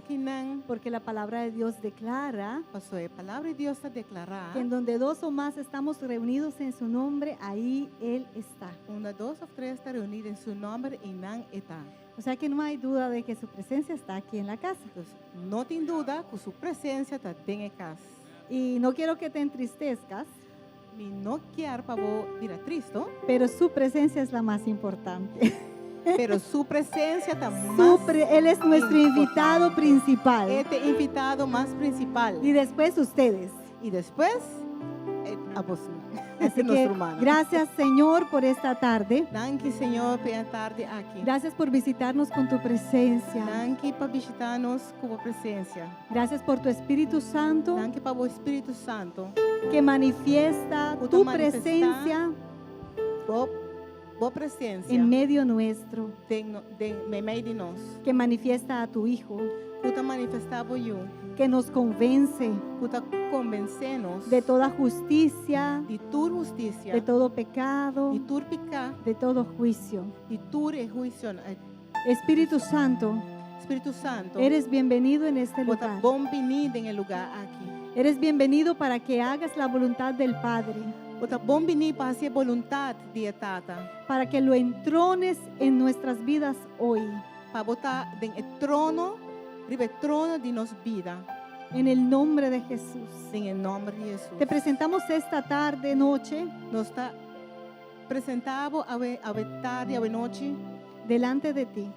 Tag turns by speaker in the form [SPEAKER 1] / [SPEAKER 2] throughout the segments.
[SPEAKER 1] Akinan.
[SPEAKER 2] Porque la palabra de Dios declara
[SPEAKER 1] Paso e palabra di Dios ta deklará.
[SPEAKER 2] Que en donde dos o más estamos reunidos en su nombre, ahí Él está.
[SPEAKER 1] Unda dos òf tres ta reuní den su nòmber, einan e ta.
[SPEAKER 2] O sea que no hay duda de que su presencia está aquí en la casa.
[SPEAKER 1] Entonces, no tin duda ku su presensia ta den e kas.
[SPEAKER 2] Y no quiero que te entristezcas,
[SPEAKER 1] Mi no ke pa bo bira tristu,
[SPEAKER 2] pero su presencia es la más importante.
[SPEAKER 1] Pero su presensia ta
[SPEAKER 2] Su
[SPEAKER 1] mas
[SPEAKER 2] Él es nuestro invitado
[SPEAKER 1] importante.
[SPEAKER 2] Principal.
[SPEAKER 1] E ta e invitado mas prinsipal.
[SPEAKER 2] Y después ustedes.
[SPEAKER 1] I despues, abo.
[SPEAKER 2] Así
[SPEAKER 1] Nos
[SPEAKER 2] que
[SPEAKER 1] rumannan.
[SPEAKER 2] Gracias, Señor, por esta tarde.
[SPEAKER 1] Danki, Señor, pa e atardi aki.
[SPEAKER 2] Gracias por visitarnos con tu presencia.
[SPEAKER 1] Danki pa bishitá nos ku bo presensia.
[SPEAKER 2] Gracias por tu Espíritu Santo
[SPEAKER 1] Danki pa bo Spiritu Santu.
[SPEAKER 2] Que manifiesta
[SPEAKER 1] Ku ta
[SPEAKER 2] tu
[SPEAKER 1] manifestá
[SPEAKER 2] presencia
[SPEAKER 1] bo presensia
[SPEAKER 2] en medio nuestro,
[SPEAKER 1] den, den meimei di nos.
[SPEAKER 2] Que manifiesta a tu Hijo,
[SPEAKER 1] Ku ta manifestá bo Yu.
[SPEAKER 2] Que nos convence
[SPEAKER 1] Ku ta konvensé nos
[SPEAKER 2] de toda justicia,
[SPEAKER 1] di tur hustisia,
[SPEAKER 2] de todo pecado,
[SPEAKER 1] di tur piká,
[SPEAKER 2] de todo juicio.
[SPEAKER 1] Di tur e huisio.
[SPEAKER 2] Espíritu Santo,
[SPEAKER 1] Spiritu Santu,
[SPEAKER 2] eres bienvenido en este
[SPEAKER 1] bo ta
[SPEAKER 2] lugar.
[SPEAKER 1] bon biní den e lugá aki.
[SPEAKER 2] Eres bienvenido para que hagas la voluntad del Padre,
[SPEAKER 1] Bo ta bon biní pa hasi boluntat di Tata.
[SPEAKER 2] Para que lo entrones en nuestras vidas hoy.
[SPEAKER 1] Pa bo ta den e trono, riba e trono di nos bida.
[SPEAKER 2] En el nombre de Jesús.
[SPEAKER 1] Den nòmber di Hesus.
[SPEAKER 2] Te presentamos esta tarde, noche,
[SPEAKER 1] Nos ta presentá bo awe, awe tardi, awe nochi,
[SPEAKER 2] delante de ti.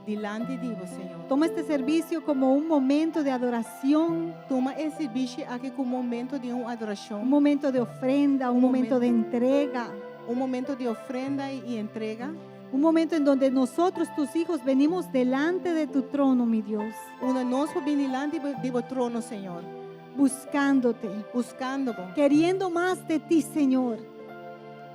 [SPEAKER 1] Dilanti di bo, Señor.
[SPEAKER 2] Toma este servicio como un momento de adoración,
[SPEAKER 1] Tuma e servisio aki komo un momento di un adorashon,
[SPEAKER 2] un momento de ofrenda, un
[SPEAKER 1] Un
[SPEAKER 2] momento de entrega,
[SPEAKER 1] un momento di ofrenda i entrega,
[SPEAKER 2] un momento en donde nosotros, tus hijos, venimos delante de tu trono, mi Dios,
[SPEAKER 1] Unda nos por bin dilanti di bo trono, Señor,
[SPEAKER 2] buscándote,
[SPEAKER 1] buskando bo,
[SPEAKER 2] queriendo más de ti, Señor.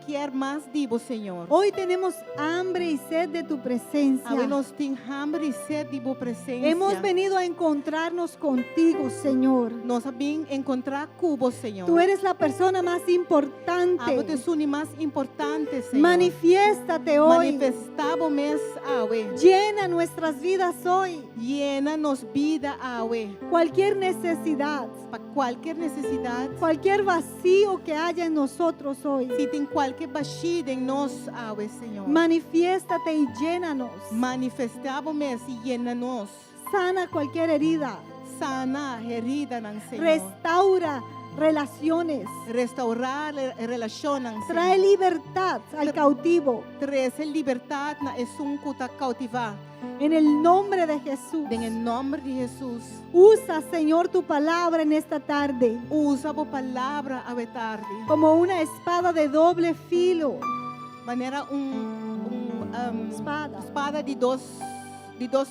[SPEAKER 1] Ke mas di bo, Señor.
[SPEAKER 2] Hoy tenemos hambre y sed de tu presencia.
[SPEAKER 1] Awe nos tin hamber i set di bo presensia.
[SPEAKER 2] Hemos venido a encontrarnos contigo, Señor.
[SPEAKER 1] Nos a bin enkontrá ku bo, Señor.
[SPEAKER 2] Tú eres la persona más
[SPEAKER 1] Abo ta
[SPEAKER 2] importante.
[SPEAKER 1] esun mas importante, Señor.
[SPEAKER 2] Manifiéstate hoy.
[SPEAKER 1] Manifestá bo mes awe.
[SPEAKER 2] Llena nuestras vidas hoy.
[SPEAKER 1] Yena nos bida awe.
[SPEAKER 2] Cualquier necesidad,
[SPEAKER 1] Pa kualke nesesidat,
[SPEAKER 2] cualquier vacío que haya en nosotros hoy,
[SPEAKER 1] si tin kualke bashí den nos awe, Señor.
[SPEAKER 2] Manifiéstate y llénanos.
[SPEAKER 1] Manifestá bo mes i yena nos.
[SPEAKER 2] Sana cualquier herida.
[SPEAKER 1] Sana heridanan, Señor.
[SPEAKER 2] Restaura relaciones.
[SPEAKER 1] Restourá relashonnan,
[SPEAKER 2] Trae
[SPEAKER 1] Señor.
[SPEAKER 2] Libertad al cautivo.
[SPEAKER 1] Trese libertat na esun ku ta koutivá.
[SPEAKER 2] En el nombre de Jesús.
[SPEAKER 1] Den nòmber di Hesus.
[SPEAKER 2] Usa, Señor, tu palabra en esta tarde
[SPEAKER 1] Usa bo palabra awe tardi.
[SPEAKER 2] Como una espada de doble filo.
[SPEAKER 1] Manera un
[SPEAKER 2] Espada.
[SPEAKER 1] Spada di dos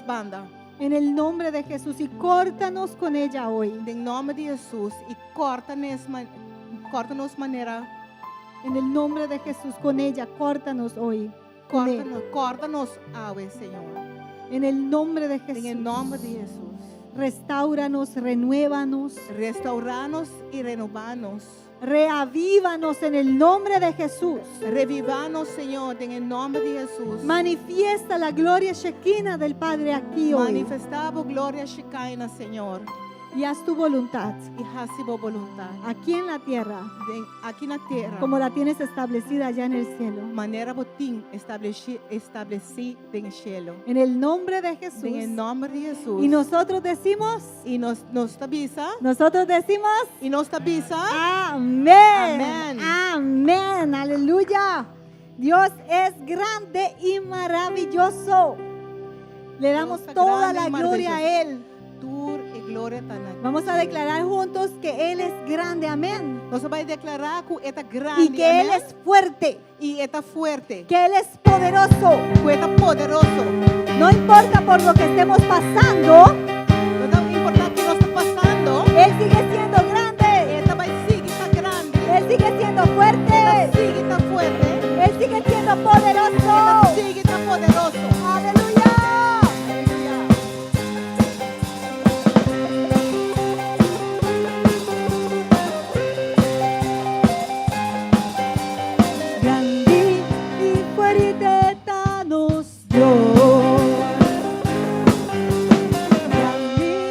[SPEAKER 1] banda.
[SPEAKER 2] En el nombre de Jesús. Y córtanos con ella hoy.
[SPEAKER 1] Den nòmber di Hesus i kòrta nos, kòrta nos manera
[SPEAKER 2] En el nombre de Jesús, con ella, córtanos hoy. Con
[SPEAKER 1] kòrta
[SPEAKER 2] él.
[SPEAKER 1] Nos, kòrta nos awe, Señor.
[SPEAKER 2] En el nombre de
[SPEAKER 1] Den
[SPEAKER 2] Jesús.
[SPEAKER 1] nòmber di Hesus.
[SPEAKER 2] Restauranos, renuévanos,
[SPEAKER 1] Restourá nos i renobá nos.
[SPEAKER 2] Reavívanos en el nombre de Jesús.
[SPEAKER 1] Revivá nos, Señor, den nòmber di Hesus.
[SPEAKER 2] Manifiesta la gloria Shekinah del Padre aquí hoy.
[SPEAKER 1] Manifestá bo gloria Shekinah, Señor.
[SPEAKER 2] Y haz tu voluntad
[SPEAKER 1] I hasi bo boluntat.
[SPEAKER 2] Aquí en la tierra,
[SPEAKER 1] Aki na tera.
[SPEAKER 2] Como la tienes establecida allá en el cielo.
[SPEAKER 1] Manera bo tin establesí den shelu.
[SPEAKER 2] En el nombre de Jesús.
[SPEAKER 1] Den nòmber di Hesus.
[SPEAKER 2] Y nosotros decimos,
[SPEAKER 1] I nos ta bisa.
[SPEAKER 2] Nosotros decimos,
[SPEAKER 1] I nos ta bisa.
[SPEAKER 2] Amén.
[SPEAKER 1] Amén.
[SPEAKER 2] Amén. Aleluya. Dios es grande y maravilloso. Le damos
[SPEAKER 1] Dios está
[SPEAKER 2] toda
[SPEAKER 1] grande
[SPEAKER 2] la
[SPEAKER 1] y
[SPEAKER 2] gloria a Él.
[SPEAKER 1] Tur e gloria ta na.
[SPEAKER 2] Vamos a declarar juntos que Él es grande. Amén.
[SPEAKER 1] Nos ta bai deklará ku E ta grandi.
[SPEAKER 2] Y que Él
[SPEAKER 1] Amèn?
[SPEAKER 2] Es fuerte.
[SPEAKER 1] I E ta fuerte.
[SPEAKER 2] Que Él es poderoso.
[SPEAKER 1] Ku E ta poderoso.
[SPEAKER 2] No importa por lo que estemos pasando,
[SPEAKER 1] No ta importá kiko nos ta pasando.
[SPEAKER 2] Él sigue siendo grande.
[SPEAKER 1] E ta bai sigui ta grandi.
[SPEAKER 2] Él sigue siendo
[SPEAKER 1] E ta
[SPEAKER 2] fuerte.
[SPEAKER 1] sigui ta fuerte.
[SPEAKER 2] Él sigue siendo
[SPEAKER 1] E ta
[SPEAKER 2] poderoso.
[SPEAKER 1] sigui ta poderoso.
[SPEAKER 2] Aleluya.
[SPEAKER 1] Aleluya.
[SPEAKER 2] Grandi i fuerte ta nos Dios. Grandi.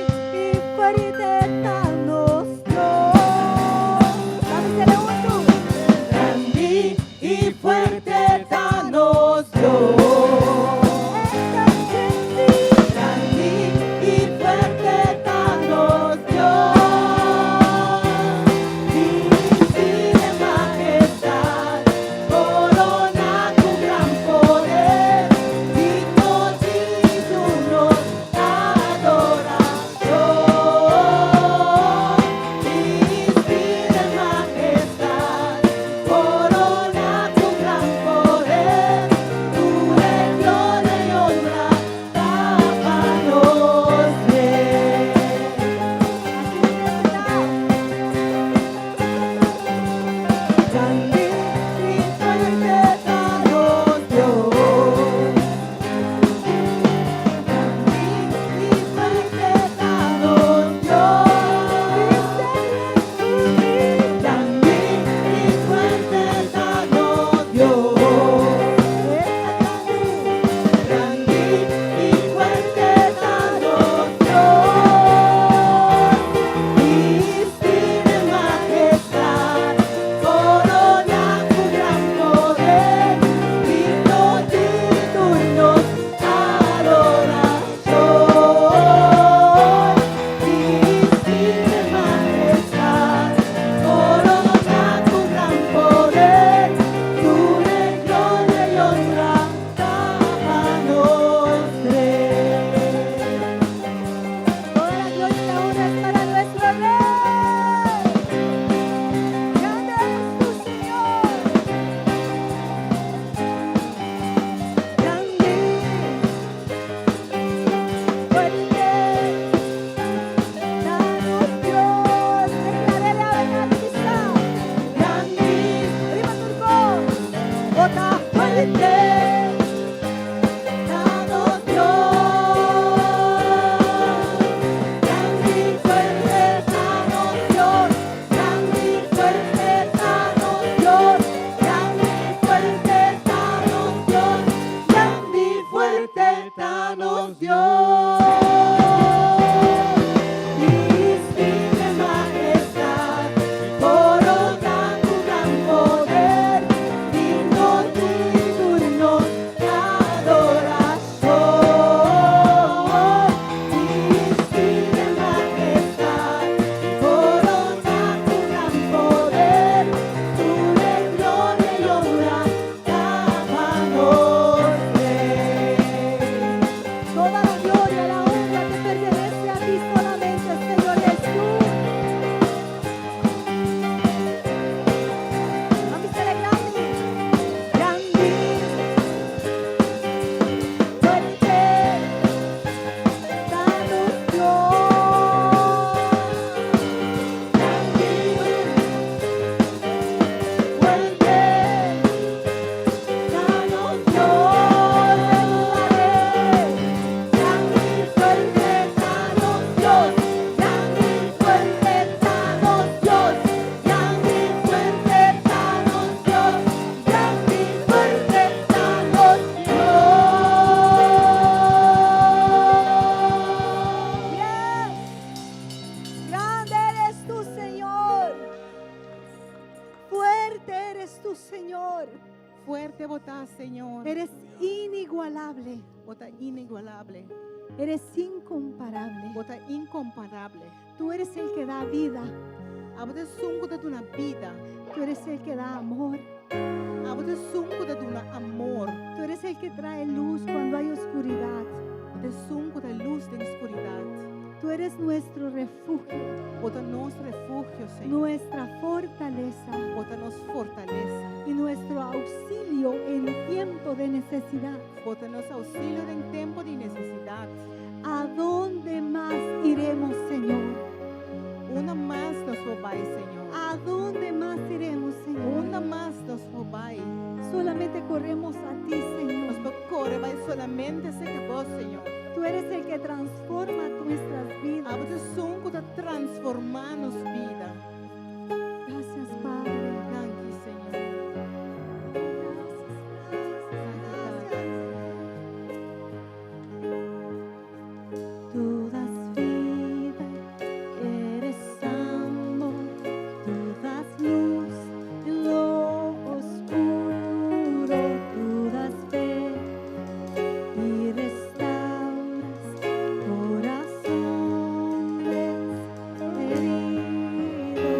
[SPEAKER 1] Grandi i fuerte ta nos Dios. Grandi i fuerte ta nos Dios. Grandi i fuerte ta nos Dios. Grandi i fuerte ta nos Dios. Bistí di mahestat, koroná ku gran poder, digno di tur nos adorashon. Bistí di mahestat, koroná ku gran poder, tur gloria i honra ta pa nos Rei.
[SPEAKER 2] Toda la gloria y la honra es para nuestro Rey. Grande eres tú, Señor.
[SPEAKER 1] Grandi,
[SPEAKER 2] Fuerte. Ta nos Dios. Deklar'é awe.
[SPEAKER 1] Grandi,
[SPEAKER 2] Riba tur kos.
[SPEAKER 1] Bo ta fuerte, ta nos Dios. Grandi, fuerte, ta nos Dios. Grandi, fuerte, ta nos Dios. Grandi, fuerte, ta nos Dios. Grandi, fuerte, ta nos Dios. Bistí di mahestat, koroná ku gran poder, digno di tur nos adorashon. Bistí di mahestat, koroná ku gran poder, tur gloria i honra ta pa nos Rei.
[SPEAKER 2] Toda la gloria, la honra te pertenece a ti solamente, Señor Jesús. Vamos a grandi.
[SPEAKER 1] Grandi, fuerte,
[SPEAKER 2] Ta nos Dios.
[SPEAKER 1] Grandi, fuerte, ta nos Dios. Grandi, fuerte, ta nos Dios. Grandi, fuerte, ta nos Dios. Grandi, fuerte, ta nos Dios. Grandi, fuerte, ta nos Dios.
[SPEAKER 2] Yes. Grande eres tú, Señor. Fuerte eres tú, Señor.
[SPEAKER 1] Fuerte bo ta, Señor.
[SPEAKER 2] Eres inigualable.
[SPEAKER 1] Bo ta inigualabel.
[SPEAKER 2] Eres incomparable.
[SPEAKER 1] Bo ta inkomparabel.
[SPEAKER 2] Tú eres el que da vida.
[SPEAKER 1] Abo ta esun ku ta duna bida.
[SPEAKER 2] Tú eres el que da amor.
[SPEAKER 1] Abo ta esun ku ta duna amor.
[SPEAKER 2] Tú eres el que trae luz cuando hay oscuridad.
[SPEAKER 1] Bo ta esun ku ta lus den skuridat.
[SPEAKER 2] Tú eres nuestro refugio,
[SPEAKER 1] Bo ta nos refugio, Señor.
[SPEAKER 2] Nuestra fortaleza
[SPEAKER 1] Bo ta nos fortalesa.
[SPEAKER 2] Y nuestro auxilio en tiempo de necesidad.
[SPEAKER 1] Bo ta nos ousilio den tempu di nesesidat.
[SPEAKER 2] ¿A dónde más iremos, Señor?
[SPEAKER 1] Unda mas nos por bai, Señor?
[SPEAKER 2] ¿A dónde más iremos, Señor?
[SPEAKER 1] Unda mas nos por bai?
[SPEAKER 2] Solamente corremos a ti, Señor.
[SPEAKER 1] Nos por kore bai solamente serka Bo, Señor.
[SPEAKER 2] Tú eres el que transforma nuestras vidas.
[SPEAKER 1] Abo ta esun ku ta transformá nos bida.
[SPEAKER 2] Gracias, Padre.
[SPEAKER 1] Danki, Señor.
[SPEAKER 2] Gracias, gracias, gracias. Tú das vida, eres amor, tú das luz en lo oscuro, tú das fe y restauras corazones heridos.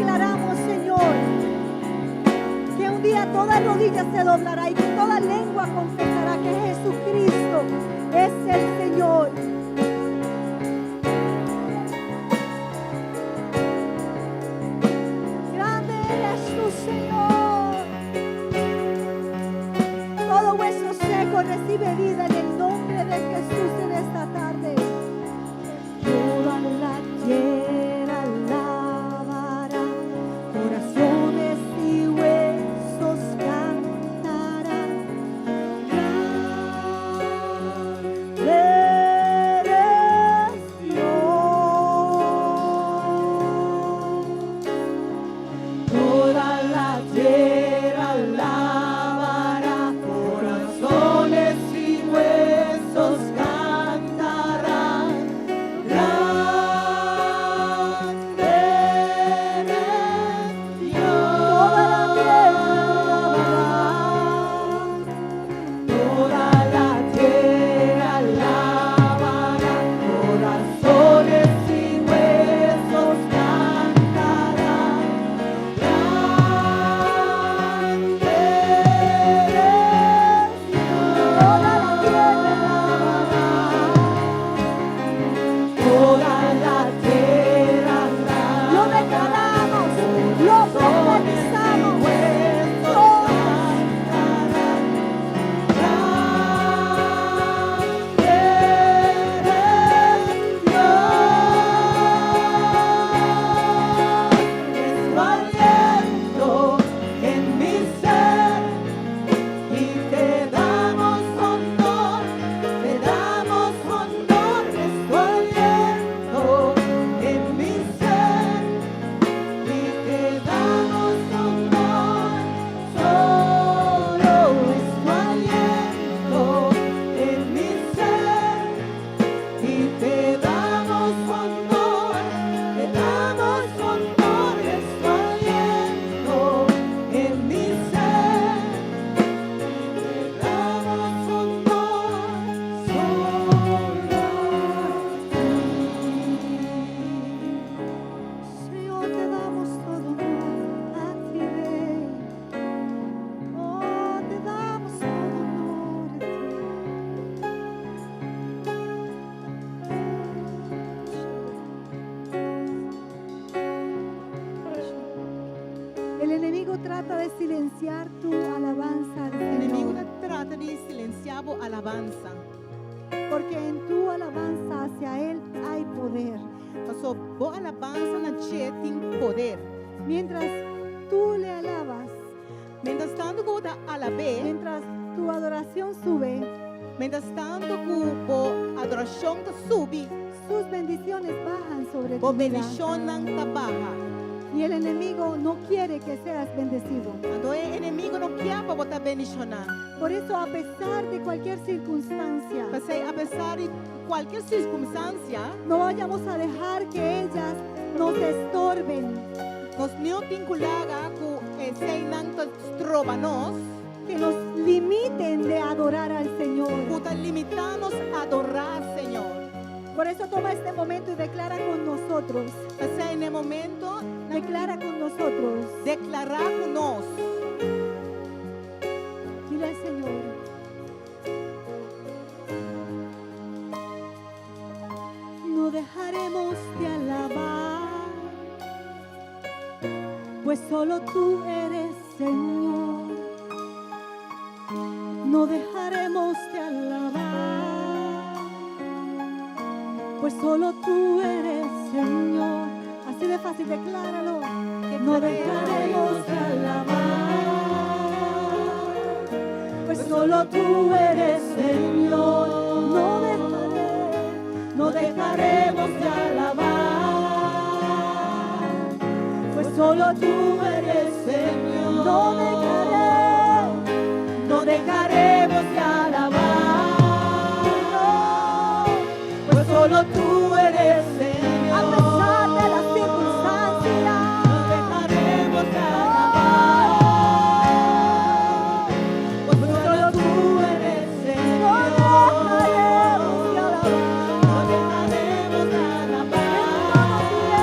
[SPEAKER 2] Declaramos, Señor, que un día toda rodilla se doblará y que toda lengua confesará que Jesucristo es el Señor. Grande eres tú, Señor. Todo hueso seco recibe vida en el nombre de Jesús en esta tarde. Toda la tierra alabará, corazones y huesos cantarán. Grande eres Dios.
[SPEAKER 1] Toda la tierra alabará, corazones y huesos cantarán. Grande eres Dios.
[SPEAKER 2] Toda la tierra alabará.
[SPEAKER 1] Toda la tierra alabará, corazones y huesos cantarán. Grande eres
[SPEAKER 2] Toda la tierra alabará.
[SPEAKER 1] Toda la tierra
[SPEAKER 2] Lo declaramos, lo profetizamos.
[SPEAKER 1] Huesos cantarán. Grande eres Dios. Es tu aliento en mi ser y te damos honor, te damos honor, es tu aliento en mi ser y te damos honor, solo es tu aliento en mi ser y te damos honor, te damos honor, es tu aliento en mi ser. Te damos honor solo a ti.
[SPEAKER 2] Señor, te damos todo honor a ti, Rey. Oh, te damos todo honor a ti. El enemigo trata de silenciar tu alabanza al
[SPEAKER 1] Enemigo
[SPEAKER 2] Señor,
[SPEAKER 1] trata di silensiá bo alabansa.
[SPEAKER 2] Porque en tu alabanza hacia Él hay poder.
[SPEAKER 1] Paso bo alabansa na dje tin poder.
[SPEAKER 2] Mientras tú le alabas,
[SPEAKER 1] Mientras tantu ku bo ta alab'é,
[SPEAKER 2] mientras tu adoración sube,
[SPEAKER 1] mientras tantu ku bo adorashon ta subi,
[SPEAKER 2] sus bendiciones bajan sobre
[SPEAKER 1] bo
[SPEAKER 2] tu vida.
[SPEAKER 1] bendishonnan ta baha.
[SPEAKER 2] Y el enemigo no quiere que seas bendecido.
[SPEAKER 1] Anto e enemigu no ke pa bo ta bendishoná.
[SPEAKER 2] Por eso, a pesar de cualquier circunstancia,
[SPEAKER 1] P'esei, apesar di kualke sirkunstansia,
[SPEAKER 2] no vayamos a dejar que ellas nos estorben,
[SPEAKER 1] nos no tin ku laga ku eseinan ta stroba nos,
[SPEAKER 2] que nos limiten de adorar al Señor.
[SPEAKER 1] ku ta limitá nos adorá Señor.
[SPEAKER 2] Por eso toma este momento y declara con nosotros.
[SPEAKER 1] P'esei na e momento,
[SPEAKER 2] Declara con nosotros.
[SPEAKER 1] Deklará ku nos.
[SPEAKER 2] Dile al Señor. No dejaremos de alabar, pues solo tú eres Señor. No dejaremos de alabar, pues solo tú eres Señor. Así de fácil, decláralo. No dejaremos de alabar, pues solo tú eres Señor. No dejaré, no dejaremos de alabar, pues solo tú eres Señor. No dejaré,
[SPEAKER 1] No dejaremos de alabar,
[SPEAKER 2] no,
[SPEAKER 1] pues solo tú eres Señor.
[SPEAKER 2] A pesar de las circunstancias.
[SPEAKER 1] No dejaremos de alabar, pues solo tú eres
[SPEAKER 2] No
[SPEAKER 1] Señor.
[SPEAKER 2] dejaremos de alabar.
[SPEAKER 1] No dejaremos de alabar,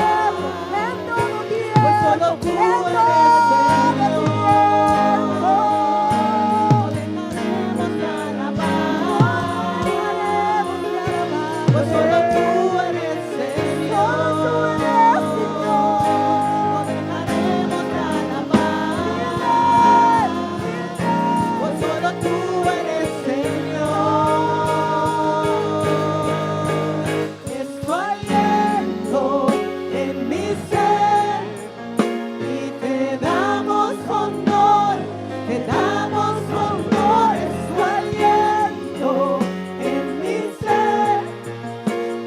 [SPEAKER 2] En todo tiempo, en todo
[SPEAKER 1] pues
[SPEAKER 2] tiempo.
[SPEAKER 1] Solo tú eres Señor. No dejaremos de alabar, pues solo tú eres Señor. No dejaremos de alabar, pues solo tú eres Señor. Es tu aliento en mi ser y te damos honor, te damos honor. Es tu aliento en mi ser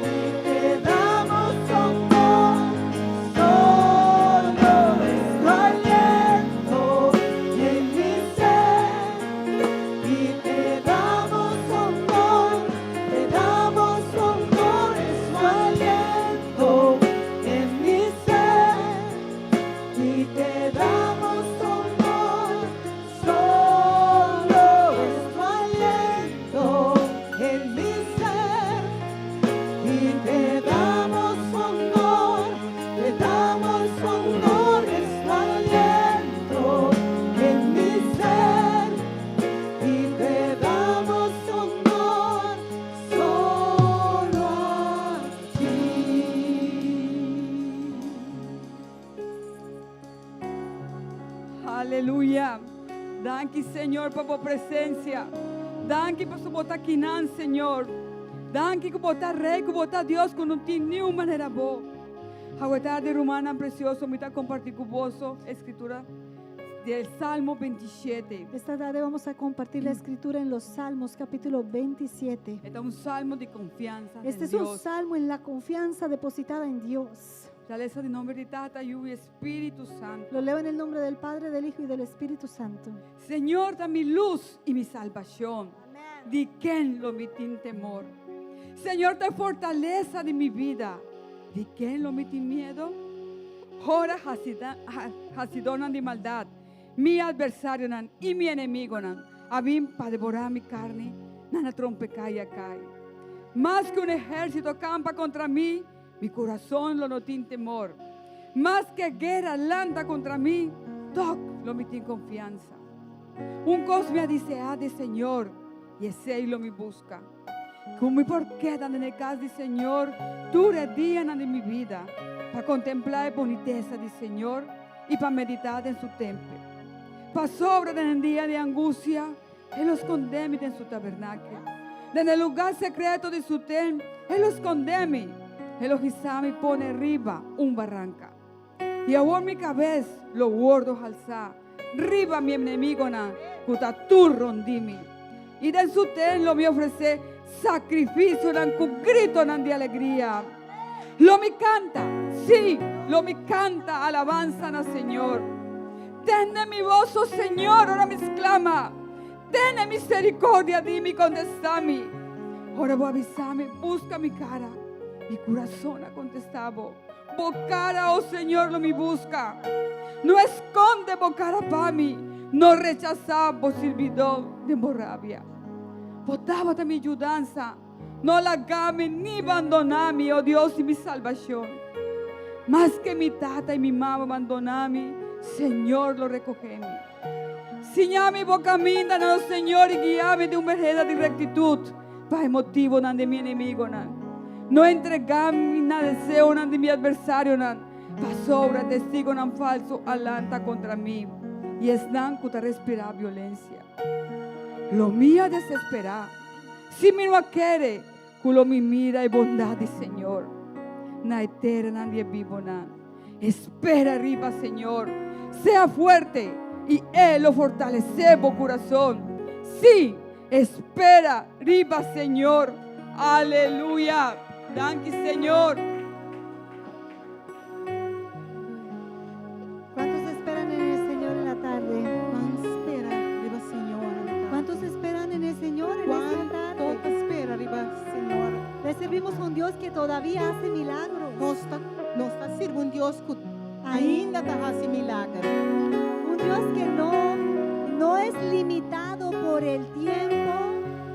[SPEAKER 1] y te damos honor. Solo es tu aliento en mi ser y te damos honor, te damos honor. Es tu aliento en mi ser y te damos honor. Solo es tu aliento en mi ser y te damos honor, te damos honor. Es tu aliento en mi ser y te damos honor solo a ti.
[SPEAKER 3] Aleluya. Danki, Señor, pa bo presensia. Danki pa bo ta akinan, Señor. Danki ku bo ta Rei, ku bo ta Dios, ku no tin ningun manera bo. Awe tardi, rumannan presioso, mi ta kompartí ku boso eskritura di Salmo 27.
[SPEAKER 2] Esta tarde vamos a compartir la escritura en los Salmos, capítulo 27.
[SPEAKER 3] Este ta un salmo di konfiansa
[SPEAKER 2] Este
[SPEAKER 3] en
[SPEAKER 2] es un
[SPEAKER 3] Dios.
[SPEAKER 2] salmo en la confianza depositada en Dios.
[SPEAKER 3] Lesa den nòmber di Tata, Yu i Spiritu Santu.
[SPEAKER 2] Lo leo en el nombre del Padre, del Hijo y del Espíritu Santo.
[SPEAKER 3] Señor ta mi lus i mi salbashon. Di ken lo mi tin temor? Señor ta fortalesa di mi bida. Di ken lo mi tin miedu? Ora hasidónan di maldat, mi atversarionan i mi enemigunan, a bin pa devorá mi karni, nan a trompeká i a kai. Maske un ehérsito kampa kontra mi, mi kurason lo no tin temor. Maske guera lanta kontra mi, tòg lo mi tin konfiansa. Un kos mi a deseá di Señor, i esei lo mi buska. Ku mi por keda den kas di Señor tur dianan di mi bida, pa kontemplá e bunitesa di Señor i pa meditá den su tèmpel. Pasobra den dia di angustia, E lo skonde mi den su tabernákulo. Den lugá sekreto di su tènt, E lo skonde mi. E lo hisa mi pone riba un baranka. I awor mi kabes lo wòrdu halsá riba mi enemigunan ku ta tur rònt di mi. I den su tènt lo mi ofresé sakrifisionan ku gritonan di alegria. Lo mi kanta, sí, lo mi kanta alabansa na Señor. Tende mi bos, oh Señor, ora mi sklama. Tene miserikòrdia di mi, kontestá mi. Ora bo a bisa mi, buska mi kara. Mi kurason a kontestá bo. Bo kara, oh Señor, lo mi buska. No skonde bo kara pa mi. No rechasá bo sirbidó den bo rabia. Bo tabata mi yudansa. No laga mi ni bandoná mi, oh Dios di mi salbashon. Maske mi tata i mi mama bandoná mi, Señor lo rekohé mi. Siña mi bo kamindanan, oh Señor, i guia mi den un vereda di rektitut pa e motibunan di mi enemigunan. No entregá mi na deseonan di mi atversarionan, pasobra testigunan falsu a lanta kontra mi i esnan ku ta respirá violensia. Lo mi a desesperá si mi no a kere ku lo mi mira e bondat di Señor na e teranan di e bibunan. Spera riba Señor, sea fuerte i E lo fortalesé bo kurason. Sí, spera riba Señor. Aleluya. Danki, Señor.
[SPEAKER 2] ¿Cuántos esperan en el Señor en la tarde?
[SPEAKER 1] Kuantu ta spera riba Señor na tardi?
[SPEAKER 2] ¿Cuántos esperan en el Señor en esta
[SPEAKER 1] Kuantu
[SPEAKER 2] tarde?
[SPEAKER 1] ta spera riba Señor?
[SPEAKER 2] Le servimos a un Dios que todavía hace milagros.
[SPEAKER 1] Nos ta sirbi un Dios ku ainda ta hasi milager.
[SPEAKER 2] Un Dios que no es limitado por el tiempo,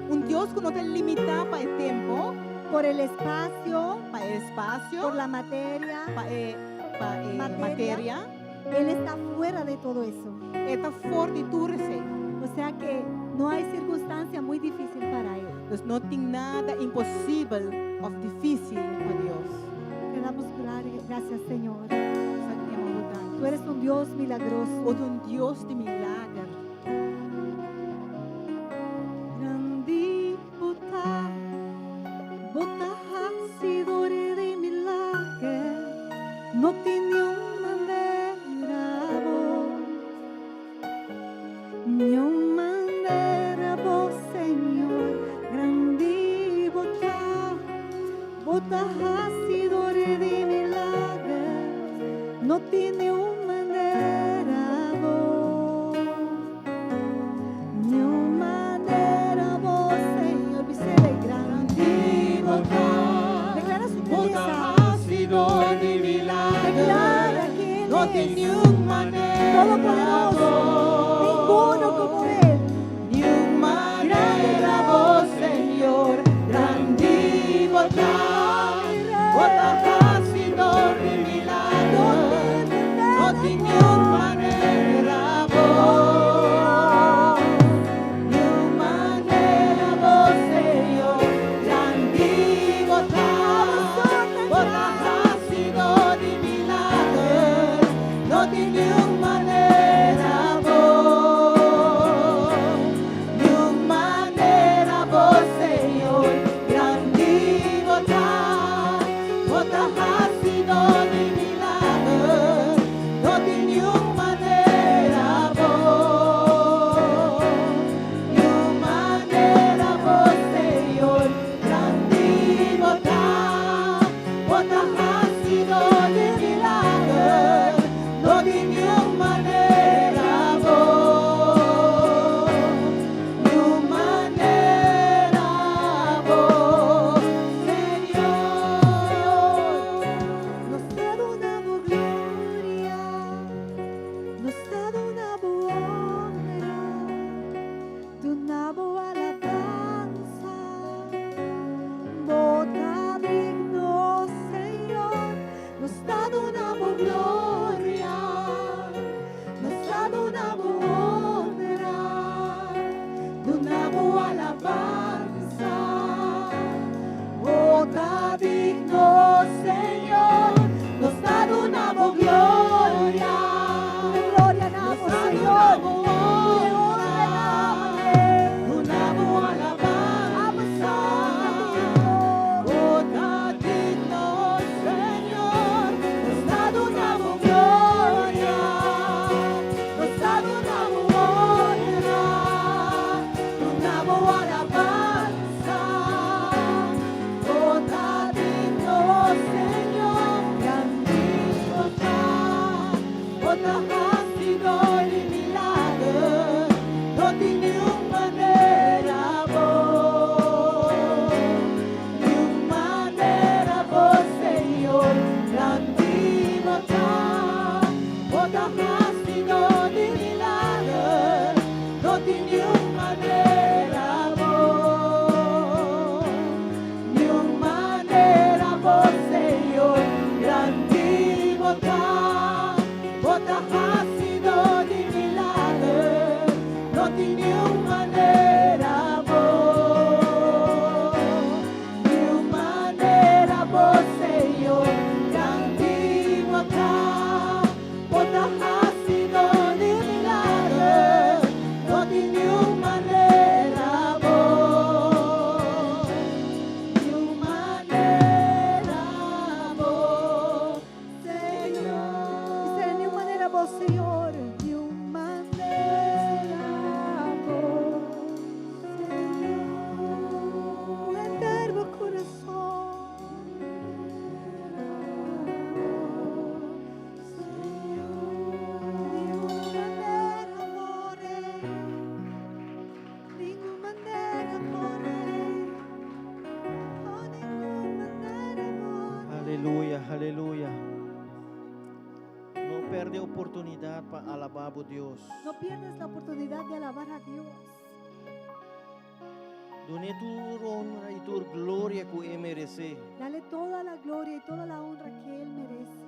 [SPEAKER 1] Un Dios ku no ta limitá pa e tempu,
[SPEAKER 2] por el espacio,
[SPEAKER 1] pa e espasio,
[SPEAKER 2] por la materia,
[SPEAKER 1] pa e, pa e
[SPEAKER 2] Materia.
[SPEAKER 1] materia.
[SPEAKER 2] Él está fuera de todo eso.
[SPEAKER 1] E ta for di tur esei.
[SPEAKER 2] O sea que no hay circunstancia muy difícil para Él.
[SPEAKER 1] Dus no tin nada imposibel òf difísil pa Dios.
[SPEAKER 2] Te damos gracias, Señor.
[SPEAKER 1] Nos
[SPEAKER 2] Tú eres un Dios milagroso.
[SPEAKER 1] Bo ta un Dios di milager.
[SPEAKER 2] Grandi bo ta, bo ta hasidó di milager, no tin niun manera bo, niun manera bo, Señor. Grandi bo ta, bo ta hasidó di milager, no tin niun manera bo. Niun manera bo, Señor, bis'é grandi bo ta. Declara su grandeza. Declara quién
[SPEAKER 1] No
[SPEAKER 2] es.
[SPEAKER 1] tin niun manera
[SPEAKER 2] Todopoderoso. Ninguno como Él.
[SPEAKER 1] Niun manera bo, Señor. Grandi bo ta. Bo ta hasidó di milager. No tin niun manera bo. Niun manera bo, Señor. Grandi bo ta. Bo ta hasidó di milager. No tin niun manera bo. Niun manera bo, Señor. Grandi bo ta. Bo ta hasidó di milager. No tin niun manera bo. Niun manera bo, Señor. Grandi bo ta. Bo ta hasidó di milager. No tin niun manera bo. Niun manera bo, Señor.
[SPEAKER 2] Nos ta duna bo gloria, nos ta duna bo honra, duna bo alabansa. Bo ta digno, Señor, nos ta duna bo gloria, nos ta duna bo honra, duna bo alabansa. Bo ta digno, Señor, nos ta duna bo gloria. Gloria na bo, Señor. Honra,
[SPEAKER 1] Duna bo alabansa. Bo ta digno, Señor, nos ta duna bo gloria. Nos ta duna bo honra. Duna bo alabansa. Bo ta digno, Señor, grandi bo ta. Bo ta hasidó di milager. No tin niun manera bo. Niun manera bo, Señor. Grandi bo ta. Bo ta hasidó di milager. No tin niun manera bo. Niun manera bo, Señor. Grandi bo ta. Bo ta hasidó di milager. No tin niun manera bo. Niun manera bo, Señor. Grandi bo ta. Bo ta hasidó di milager. No tin niun manera bo. Niun manera bo, Señor.
[SPEAKER 2] Bis'é niun manera bo, Señor.
[SPEAKER 1] Niun manera bo, Señor.
[SPEAKER 2] Un eterno corazón. Niun manera bo, Rei. Ningun manera bo, Rei. Oh, ningun manera bo.
[SPEAKER 4] Aleluya, aleluya. No pèrdè oportunidat pa alabá Dios.
[SPEAKER 2] No pierdas la oportunidad de alabar a Dios.
[SPEAKER 4] Dun'é tur honra i tur gloria ku e meresé.
[SPEAKER 2] Dale toda la gloria y toda la honra que Él merece.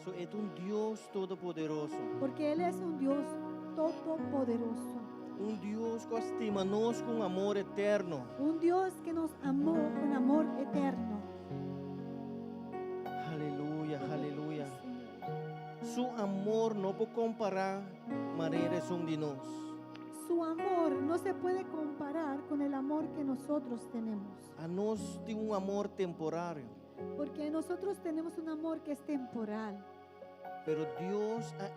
[SPEAKER 4] So e ta un Dios todopoderoso.
[SPEAKER 2] Porque Él es un Dios todopoderoso.
[SPEAKER 4] Un Dios ku a stima nos ku amor eterno.
[SPEAKER 2] Un Dios que nos amó con amor eterno.
[SPEAKER 4] Aleluya, aleluya. Su amor no por kompará manera esun di nos.
[SPEAKER 2] Su amor no se puede comparar con el amor que nosotros tenemos.
[SPEAKER 4] Nos tin un amor temporario.
[SPEAKER 2] Porque nosotros tenemos un amor que es temporal.
[SPEAKER 4] Pero Dios a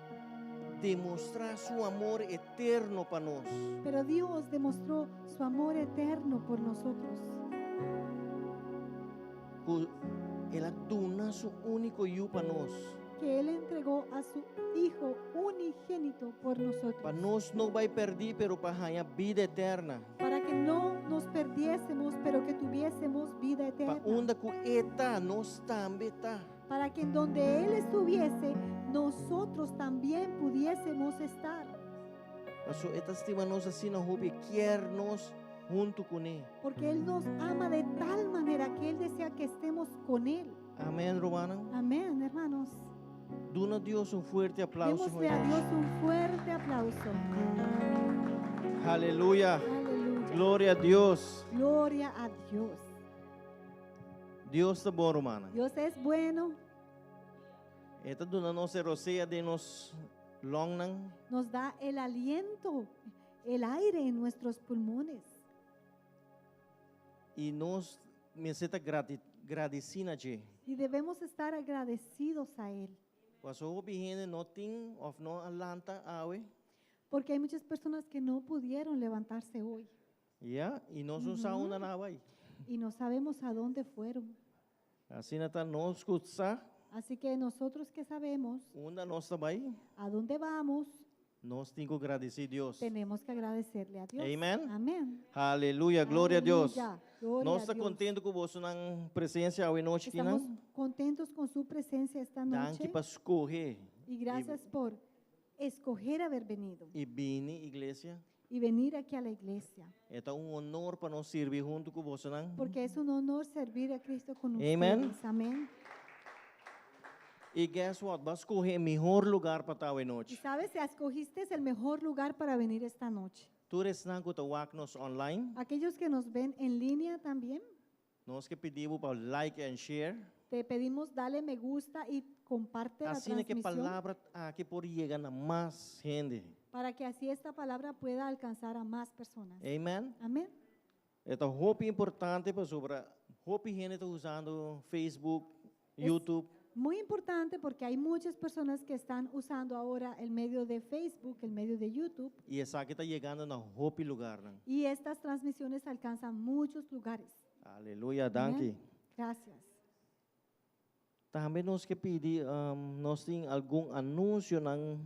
[SPEAKER 4] demostrá su amor eterno pa nos.
[SPEAKER 2] Pero Dios demostró su amor eterno por nosotros.
[SPEAKER 4] Ku El a duna su úniko yu pa nos.
[SPEAKER 2] Que Él entregó a su Hijo unigénito por nosotros.
[SPEAKER 4] Pa nos no bai pèrdí, pero pa haña bida eterno.
[SPEAKER 2] Para que no nos perdiésemos, pero que tuviésemos vida
[SPEAKER 4] Pa
[SPEAKER 2] eterna.
[SPEAKER 4] unda ku E ta, nos tambe ta.
[SPEAKER 2] Para que en donde Él estuviese, nosotros también pudiésemos estar.
[SPEAKER 4] Paso E ta stima nos asina hopi, E ke nos huntu kuné.
[SPEAKER 2] Porque Él nos ama de tal manera que Él desea que estemos con Él.
[SPEAKER 4] Amèn, rumannan.
[SPEAKER 2] Amén, hermanos.
[SPEAKER 4] Duna Dios un fuerte aplauso.
[SPEAKER 2] Démosle a Dios un fuerte aplauso.
[SPEAKER 4] Aleluya.
[SPEAKER 2] Aleluya.
[SPEAKER 4] Gloria na Dios.
[SPEAKER 2] Gloria a Dios.
[SPEAKER 4] Dios ta bon, rumannan.
[SPEAKER 2] Dios es bueno.
[SPEAKER 4] E ta duna nos rosea den nos longnan.
[SPEAKER 2] Nos da el aliento, el aire en nuestros pulmones.
[SPEAKER 4] I nos mester ta gradisí na dje.
[SPEAKER 2] Y debemos estar agradecidos a Él.
[SPEAKER 4] Paso hopi hende no tin òf no a lanta awe.
[SPEAKER 2] Porque hay muchas personas que no pudieron levantarse hoy
[SPEAKER 4] Ya, i nos no sa unda nan a bai.
[SPEAKER 2] Y no sabemos a dónde fueron.
[SPEAKER 4] Asina ta nos ku sa
[SPEAKER 2] Así que nosotros que sabemos
[SPEAKER 4] unda nos ta bai,
[SPEAKER 2] a dónde vamos,
[SPEAKER 4] nos tin ku gradisí Dios.
[SPEAKER 2] Tenemos que agradecerle a Dios.
[SPEAKER 4] Amén.
[SPEAKER 2] Amén.
[SPEAKER 4] Aleluya, gloria na Dios.
[SPEAKER 2] Aleluya, gloria
[SPEAKER 4] Nos
[SPEAKER 2] a
[SPEAKER 4] ta
[SPEAKER 2] Dios.
[SPEAKER 4] kontentu ku boso presensia awe nochi aki,
[SPEAKER 2] Estamos contentos con su presencia esta
[SPEAKER 4] Danki
[SPEAKER 2] noche
[SPEAKER 4] pa skohe
[SPEAKER 2] y gracias por escoger haber venido
[SPEAKER 4] i bini iglesia.
[SPEAKER 2] Y venir aquí a la iglesia.
[SPEAKER 4] Ta un honor pa nos sirbi huntu ku boso.
[SPEAKER 2] Porque es un honor servir a Cristo con
[SPEAKER 4] Amén.
[SPEAKER 2] ustedes. Amén.
[SPEAKER 4] I guess what? B'a skohe e mihó lugá pa ta
[SPEAKER 2] Y
[SPEAKER 4] anochi.
[SPEAKER 2] sabes, si escogiste el mejor lugar para venir esta noche.
[SPEAKER 4] Tur esnan ku ta wak nos online.
[SPEAKER 2] Aquellos que nos ven en línea también,
[SPEAKER 4] Nos ke pidi bo pa like and share.
[SPEAKER 2] Te pedimos dale me gusta y comparte la
[SPEAKER 4] Asina ku e
[SPEAKER 2] transmisión
[SPEAKER 4] palabra aki por yega na mas hende.
[SPEAKER 2] Para que así esta palabra pueda alcanzar a más personas.
[SPEAKER 4] Amèn.
[SPEAKER 2] Amén.
[SPEAKER 4] Ta hopi importante pasobra hopi hende ta usando Facebook,
[SPEAKER 2] Es
[SPEAKER 4] YouTube.
[SPEAKER 2] muy importante porque hay muchas personas que están usando ahora el medio de Facebook, el medio de YouTube,
[SPEAKER 4] I esaki ta yegando na hopi lugá. No?
[SPEAKER 2] Y estas transmisiones alcanzan muchos lugares.
[SPEAKER 4] Aleluya, danki.
[SPEAKER 2] Amén. Gracias.
[SPEAKER 4] Tambe nos ke pidi, nos tin algun anunsionan.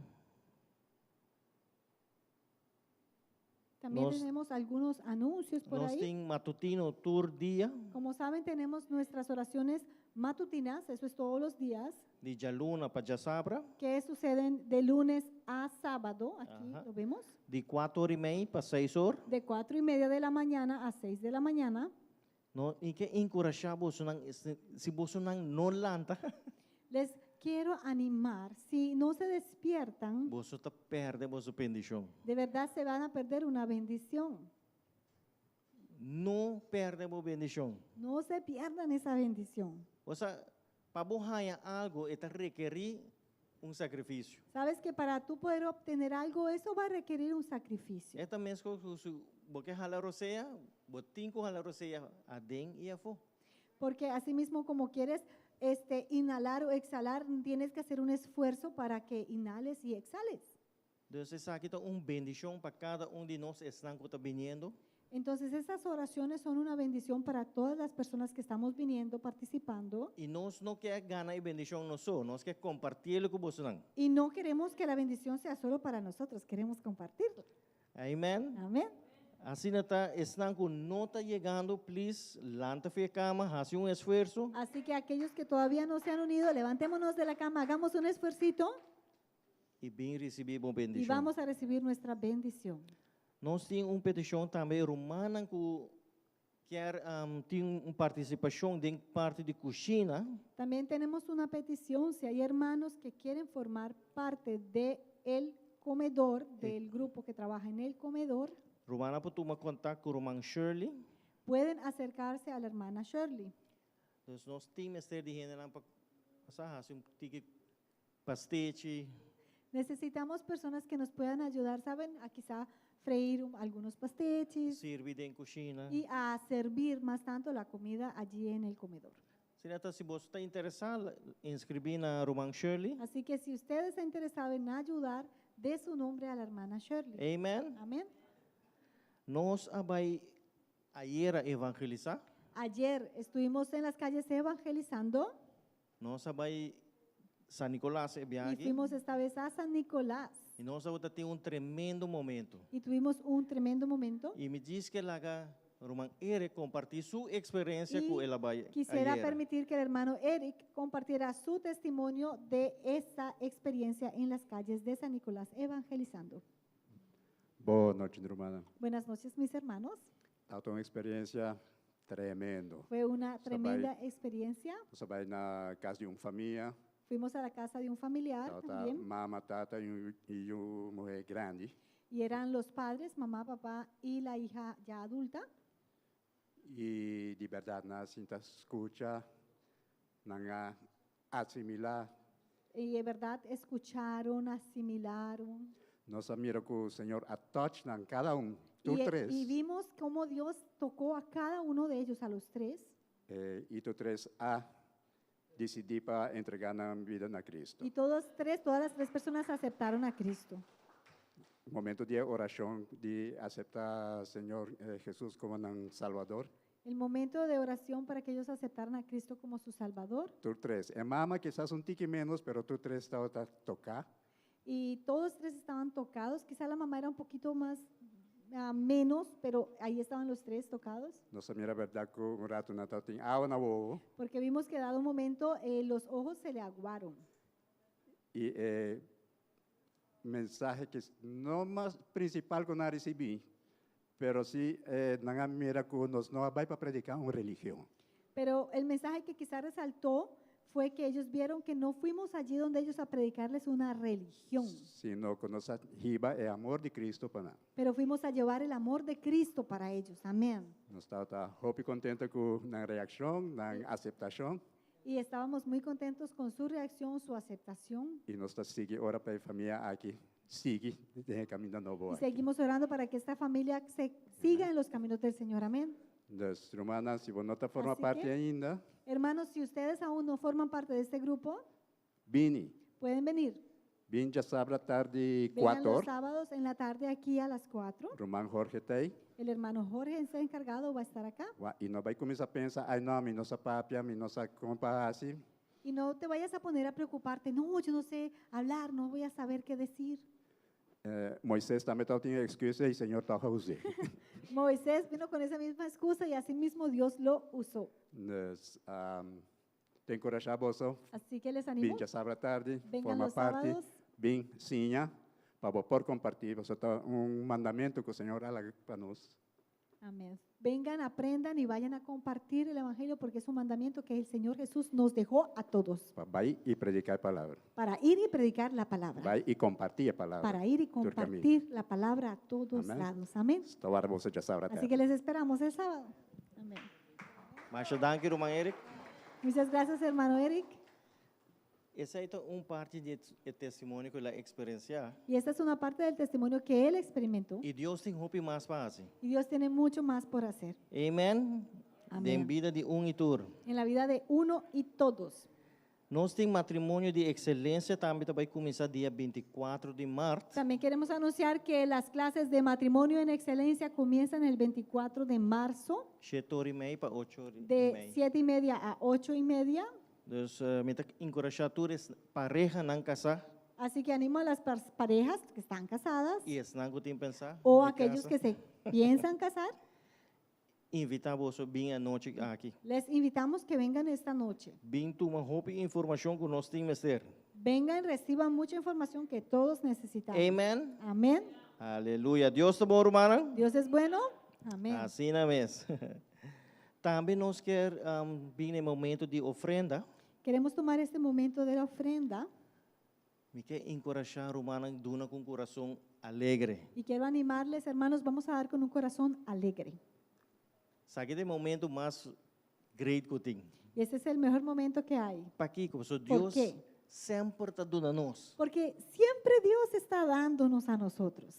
[SPEAKER 2] También
[SPEAKER 4] Nos
[SPEAKER 2] tenemos algunos anuncios por
[SPEAKER 4] Nos
[SPEAKER 2] ahí.
[SPEAKER 4] tin matutino tur dia,
[SPEAKER 2] Como saben, tenemos nuestras oraciones matutinas, eso es todos los días,
[SPEAKER 4] di djaluna pa djasabra,
[SPEAKER 2] que suceden de lunes a sábado. Aquí lo vemos.
[SPEAKER 4] Di 4 or i mei pa 6 or.
[SPEAKER 2] De 4:30 de la mañana a 6 de la mañana.
[SPEAKER 4] No, i ke enkurashá bosonan, si bosonan no lanta,
[SPEAKER 2] Les quiero animar, si no se despiertan,
[SPEAKER 4] boso ta pèrdè boso bendishon.
[SPEAKER 2] De verdad se van a perder una bendición.
[SPEAKER 4] No pèrdè bo bendishon.
[SPEAKER 2] No se pierdan esa bendición.
[SPEAKER 4] Osea, pa bo haña algu, e ta rekerí un sakrifisio.
[SPEAKER 2] Sabes que para tú poder obtener algo, eso va a requerir un sacrificio.
[SPEAKER 4] E ta meskos ku si bo ke hala rosea, bo tin ku hala rosea aden i afó.
[SPEAKER 2] Porque así mismo como quieres inhalar o exhalar, tienes que hacer un esfuerzo para que inhales y exhales.
[SPEAKER 4] Entonses, esaki ta un bendishon pa kada un di nos esnan ku ta biniendo.
[SPEAKER 2] Entonces, esas oraciones son una bendición para todas las personas que estamos viniendo, participando.
[SPEAKER 4] I nos no ke gana e bendishon nos so, nos ke kompartí ku boso.
[SPEAKER 2] Y no queremos que la bendición sea solo para nosotros, queremos compartirla.
[SPEAKER 4] Amèn.
[SPEAKER 2] Amén.
[SPEAKER 4] Asina ta, esnan ku no ta yegando, please, lanta for di kama, hasi un esfuerso.
[SPEAKER 2] Así que aquellos que todavía no se han unido, levantémonos de la cama, hagamos un esfuercito
[SPEAKER 4] I bin risibí bo
[SPEAKER 2] y
[SPEAKER 4] bendishon.
[SPEAKER 2] vamos a recibir nuestra bendición.
[SPEAKER 4] Nos tin un petishon tambe, rumannan ku Kier tin un partisipashon den parti di kushina.
[SPEAKER 2] También tenemos una petición, si hay hermanos que quieren formar parte de el comedor, del grupo que trabaja en el comedor,
[SPEAKER 4] Rumannan por tuma kontakto ku ruman Shirley.
[SPEAKER 2] pueden acercarse a la hermana Shirley.
[SPEAKER 4] Dus nos tin mester di hendenan pa sa hasi un tiki pastechi.
[SPEAKER 2] Necesitamos personas que nos puedan ayudar, ¿saben? A quizá freír algunos pasteches
[SPEAKER 4] Sirbi den kushina.
[SPEAKER 2] Y a servir más tanto la comida allí en el comedor.
[SPEAKER 4] Asina ta, si bo ta interesá, inskribí na ruman Shirley.
[SPEAKER 2] Así que si usted está interesado en ayudar, dé su nombre a la hermana Shirley.
[SPEAKER 4] Amen.
[SPEAKER 2] Amén.
[SPEAKER 4] Nos a bai ayera evangelisá.
[SPEAKER 2] Ayer estuvimos en las calles evangelizando
[SPEAKER 4] Nos a bai San Nicolas e
[SPEAKER 2] y
[SPEAKER 4] biaha aki.
[SPEAKER 2] fuimos esta vez a San Nicolás
[SPEAKER 4] I nos tabatin un tremendo momento.
[SPEAKER 2] y tuvimos un tremendo momento.
[SPEAKER 4] I mi djis ke laga ruman Eric kompartí su eksperensia
[SPEAKER 2] Y
[SPEAKER 4] ku el a bai
[SPEAKER 2] quisiera
[SPEAKER 4] ayera.
[SPEAKER 2] permitir que el hermano Eric compartiera su testimonio de esa experiencia en las calles de San Nicolás evangelizando.
[SPEAKER 5] Bon nochi, rumannan.
[SPEAKER 2] Buenas noches, mis hermanos.
[SPEAKER 5] Tabata un eksperensia tremendo.
[SPEAKER 2] Fue una
[SPEAKER 5] Nos
[SPEAKER 2] tremenda experiencia.
[SPEAKER 5] Nos a bai na kas di un famia.
[SPEAKER 2] Fuimos a la casa de un familiar
[SPEAKER 5] Tabata
[SPEAKER 2] también.
[SPEAKER 5] mama, tata i un muhé grandi.
[SPEAKER 2] Y eran los padres, mamá, papá y la hija ya adulta.
[SPEAKER 5] I di bèrdat, nan a sinta skucha, nan a asimilá.
[SPEAKER 2] Y de verdad escucharon, asimilaron.
[SPEAKER 5] Nos a mira ku Señor a touch nan kada un, tur
[SPEAKER 2] Y,
[SPEAKER 5] tres.
[SPEAKER 2] y vimos cómo Dios tocó a cada uno de ellos, a los tres.
[SPEAKER 5] I tur tres a disidí pa entregá nan bida na Kristu.
[SPEAKER 2] Y todos tres, todas las tres personas aceptaron a Cristo.
[SPEAKER 5] Momento di orashon di aseptá Señor Hesus komo nan Salbador.
[SPEAKER 2] El momento de oración para que ellos aceptaran a Cristo como su Salvador.
[SPEAKER 5] Tur tres. E mama kisas un tiki ménos, pero tur tres tabata toká.
[SPEAKER 2] Y todos tres estaban tocados. Quizá la mamá era un poquito más menos, pero ahí estaban los tres tocados.
[SPEAKER 5] Nos a mira bèrdat ku un ratu nan tabatin awa na wowo.
[SPEAKER 2] Porque vimos que dado un momento los ojos se le aguaron.
[SPEAKER 5] I e mensahe ku no mas prinsipal ku nan a risibí, pero sí nan a mira ku nos no a bai pa prediká un religion.
[SPEAKER 2] Pero el mensaje que quizá resaltó fue que ellos vieron que no fuimos allí donde ellos a predicarles una religión,
[SPEAKER 5] Sino ku nos a hiba e amor di Kristu pa nan.
[SPEAKER 2] pero fuimos a llevar el amor de Cristo para ellos. Amén.
[SPEAKER 5] Nos tabata hopi kontentu ku nan reakshon, nan aseptashon.
[SPEAKER 2] Y estábamos muy contentos con su reacción, su aceptación.
[SPEAKER 5] I nos ta sigui ora pa e famia aki sigui den e kaminda nobo
[SPEAKER 2] Y
[SPEAKER 5] aki.
[SPEAKER 2] seguimos orando para que esta familia se siga en los caminos del Señor. Amén.
[SPEAKER 5] Dus, rumannan, si bo no ta forma
[SPEAKER 2] Así
[SPEAKER 5] parte
[SPEAKER 2] que,
[SPEAKER 5] ainda,
[SPEAKER 2] hermanos, si ustedes aún no forman parte de este grupo,
[SPEAKER 5] bini.
[SPEAKER 2] pueden venir.
[SPEAKER 5] Bin djasabra tardi
[SPEAKER 2] Vengan los
[SPEAKER 5] 4.
[SPEAKER 2] sábados en la tarde aquí a las 4.
[SPEAKER 5] Ruman Jorge t'ei.
[SPEAKER 2] El hermano Jorge está encargado, va a estar acá.
[SPEAKER 5] I no bai kuminsá pensa, ai no, mi no sa papia, mi no sa kon pa hasi.
[SPEAKER 2] Y no te vayas a poner a preocuparte. No, yo no sé hablar, no voy a saber qué decir.
[SPEAKER 5] Eh, Moisés tambe tabatin ekskusa i Señor tòg a us'é.
[SPEAKER 2] Moisés vino con esa misma excusa y así mismo Dios lo usó.
[SPEAKER 5] Dus, um, ta enkurashá boso.
[SPEAKER 2] Así que les
[SPEAKER 5] Bin
[SPEAKER 2] animo.
[SPEAKER 5] djasabra tardi,
[SPEAKER 2] Vengan
[SPEAKER 5] forma
[SPEAKER 2] los
[SPEAKER 5] parte.
[SPEAKER 2] sábados.
[SPEAKER 5] Bin siña, pa bo por kompartí. Esei ta un mandamentu ku Señor a laga pa nos.
[SPEAKER 2] Amén. Vengan, aprendan y vayan a compartir el Evangelio porque es un mandamiento que el Señor Jesús nos dejó a todos.
[SPEAKER 5] Pa bai i prediká e palabra.
[SPEAKER 2] Para ir y predicar la palabra.
[SPEAKER 5] Bai i kompartí e palabra.
[SPEAKER 2] Para ir y
[SPEAKER 5] Tur kaminda.
[SPEAKER 2] compartir la palabra a todos
[SPEAKER 5] Amén.
[SPEAKER 2] lados. Amén.
[SPEAKER 5] Ta warda boso djasabra
[SPEAKER 2] Así
[SPEAKER 5] tardi.
[SPEAKER 2] que les esperamos el sábado. Amén.
[SPEAKER 4] Masha danki, ruman Eric.
[SPEAKER 2] Muchas gracias, hermano Eric.
[SPEAKER 4] Esei ta un parti di e testimonio ku el a eksperensiá.
[SPEAKER 2] Y esta es una parte del testimonio que él experimentó.
[SPEAKER 4] I Dios tin hopi mas pa hasi.
[SPEAKER 2] Y Dios tiene mucho más por hacer.
[SPEAKER 4] Amen.
[SPEAKER 2] Amén.
[SPEAKER 4] Den bida di un i tur.
[SPEAKER 2] En la vida de uno y todos.
[SPEAKER 4] Nos tin matrimonio di ekselensia tambe ta bai kuminsá dia 24 di mart.
[SPEAKER 2] También queremos anunciar que las clases de matrimonio en excelencia comienzan el 24 de marzo
[SPEAKER 4] 7 or i mei pa 8 or i
[SPEAKER 2] de
[SPEAKER 4] mei.
[SPEAKER 2] 7:30 a 8:30.
[SPEAKER 4] Dus mi ta enkurashá tur e parehanan kasá
[SPEAKER 2] Así que animo a las parejas que están casadas
[SPEAKER 4] i esnan ku tin pensá
[SPEAKER 2] o
[SPEAKER 4] di
[SPEAKER 2] aquellos
[SPEAKER 4] kasa.
[SPEAKER 2] que se piensan casar.
[SPEAKER 4] Invitá boso bin anochi aki.
[SPEAKER 2] Les invitamos que vengan esta noche.
[SPEAKER 4] Bin tuma hopi informashon ku nos tin mester.
[SPEAKER 2] Vengan, reciban mucha información que todos necesitamos.
[SPEAKER 4] Amen.
[SPEAKER 2] Amén.
[SPEAKER 4] Aleluya. Dios ta bon, rumannan.
[SPEAKER 2] Dios es bueno. Amén.
[SPEAKER 4] Asina mes. Tambe nos ke bin e momento di ofrenda.
[SPEAKER 2] Queremos tomar este momento de la ofrenda.
[SPEAKER 4] Mi ke enkurashá rumannan duna ku un kurason alegre.
[SPEAKER 2] Y quiero animarles, hermanos, vamos a dar con un corazón alegre.
[SPEAKER 4] Esaki ta e momento mas great ku tin.
[SPEAKER 2] Y ese es el mejor momento que hay.
[SPEAKER 4] Pakiko, so
[SPEAKER 2] ¿Por
[SPEAKER 4] Dios
[SPEAKER 2] qué?
[SPEAKER 4] semper ta duna nos.
[SPEAKER 2] Porque siempre Dios está dándonos a nosotros.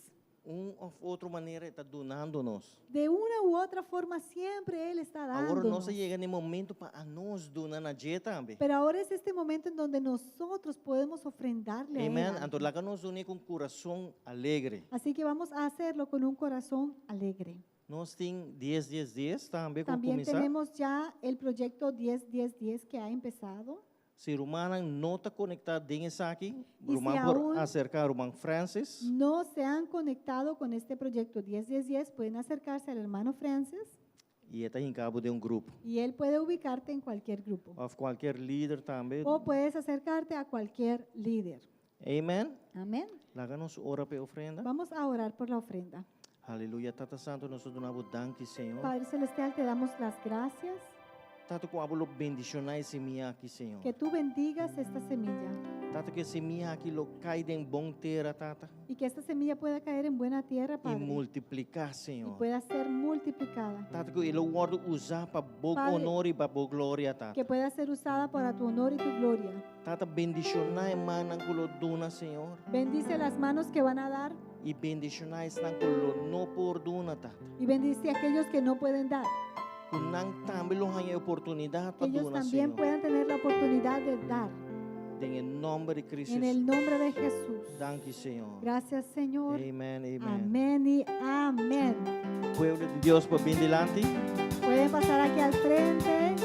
[SPEAKER 4] Un òf otro manera e ta dunando nos.
[SPEAKER 2] De una u otra forma siempre Él está
[SPEAKER 4] Awor
[SPEAKER 2] dándonos.
[SPEAKER 4] nos a yega na e momento pa anos duna na dje tambe.
[SPEAKER 2] Pero ahora es este momento en donde nosotros podemos ofrendarle a Él.
[SPEAKER 4] Amen.
[SPEAKER 2] algo.
[SPEAKER 4] Anto laga nos dun'é ku un kurason alegre.
[SPEAKER 2] Así que vamos a hacerlo con un corazón alegre.
[SPEAKER 4] Nos tin dies dies dies tambe ku
[SPEAKER 2] También
[SPEAKER 4] kuminsá.
[SPEAKER 2] tenemos ya el proyecto 10 10 10 que ha empezado.
[SPEAKER 4] Si rumannan no ta konektá den esaki,
[SPEAKER 2] Y
[SPEAKER 4] ruman
[SPEAKER 2] si
[SPEAKER 4] por
[SPEAKER 2] aún
[SPEAKER 4] aserká ruman Francis.
[SPEAKER 2] no se han conectado con este proyecto 10 10 10, pueden acercarse al hermano Francis
[SPEAKER 4] I e ta hinka bo den un grupo.
[SPEAKER 2] y él puede ubicarte en cualquier grupo.
[SPEAKER 4] Òf kualke lider tambe.
[SPEAKER 2] O puedes acercarte a cualquier líder.
[SPEAKER 4] Amen.
[SPEAKER 2] Amén.
[SPEAKER 4] Laga nos ora pa e ofrenda.
[SPEAKER 2] Vamos a orar por la ofrenda.
[SPEAKER 4] Aleluya, Tata Santu, nos ta duna bo danki, Señor.
[SPEAKER 2] Padre Celestial, te damos las gracias.
[SPEAKER 4] Tata, ku abo lo bendishoná e simia aki, Señor.
[SPEAKER 2] Que tú bendigas esta semilla.
[SPEAKER 4] Tata, ku e simia aki lo kai den bon tera, Tata.
[SPEAKER 2] Y que esta semilla pueda caer en buena tierra,
[SPEAKER 4] I
[SPEAKER 2] Padre.
[SPEAKER 4] multipliká,
[SPEAKER 2] Y
[SPEAKER 4] Señor.
[SPEAKER 2] pueda ser multiplicada.
[SPEAKER 4] Tata, ku e lo wòrdu usá pa bo
[SPEAKER 2] Padre,
[SPEAKER 4] honor i pa bo gloria, Tata.
[SPEAKER 2] Que pueda ser usada para tu honor y tu gloria.
[SPEAKER 4] Tata, bendishoná e mannan ku lo duna, Señor.
[SPEAKER 2] Bendice las manos que van a dar.
[SPEAKER 4] I bendishoná esnan ku lo no por duna, Tata.
[SPEAKER 2] Y bendice a aquellos que no pueden dar.
[SPEAKER 4] Ku nan tambe lo haña e oportunidat
[SPEAKER 2] Que
[SPEAKER 4] pa
[SPEAKER 2] ellos
[SPEAKER 4] duna,
[SPEAKER 2] también
[SPEAKER 4] Señor.
[SPEAKER 2] puedan tener la oportunidad de dar.
[SPEAKER 4] Den e nòmber di Cristo.
[SPEAKER 2] En el nombre de Jesús.
[SPEAKER 4] Danki, Señor.
[SPEAKER 2] Gracias, Señor.
[SPEAKER 4] Amen, amen.
[SPEAKER 2] Amén y amén.
[SPEAKER 4] Pueblo di Dios por bin dilanti.
[SPEAKER 2] Pueden pasar aquí al frente.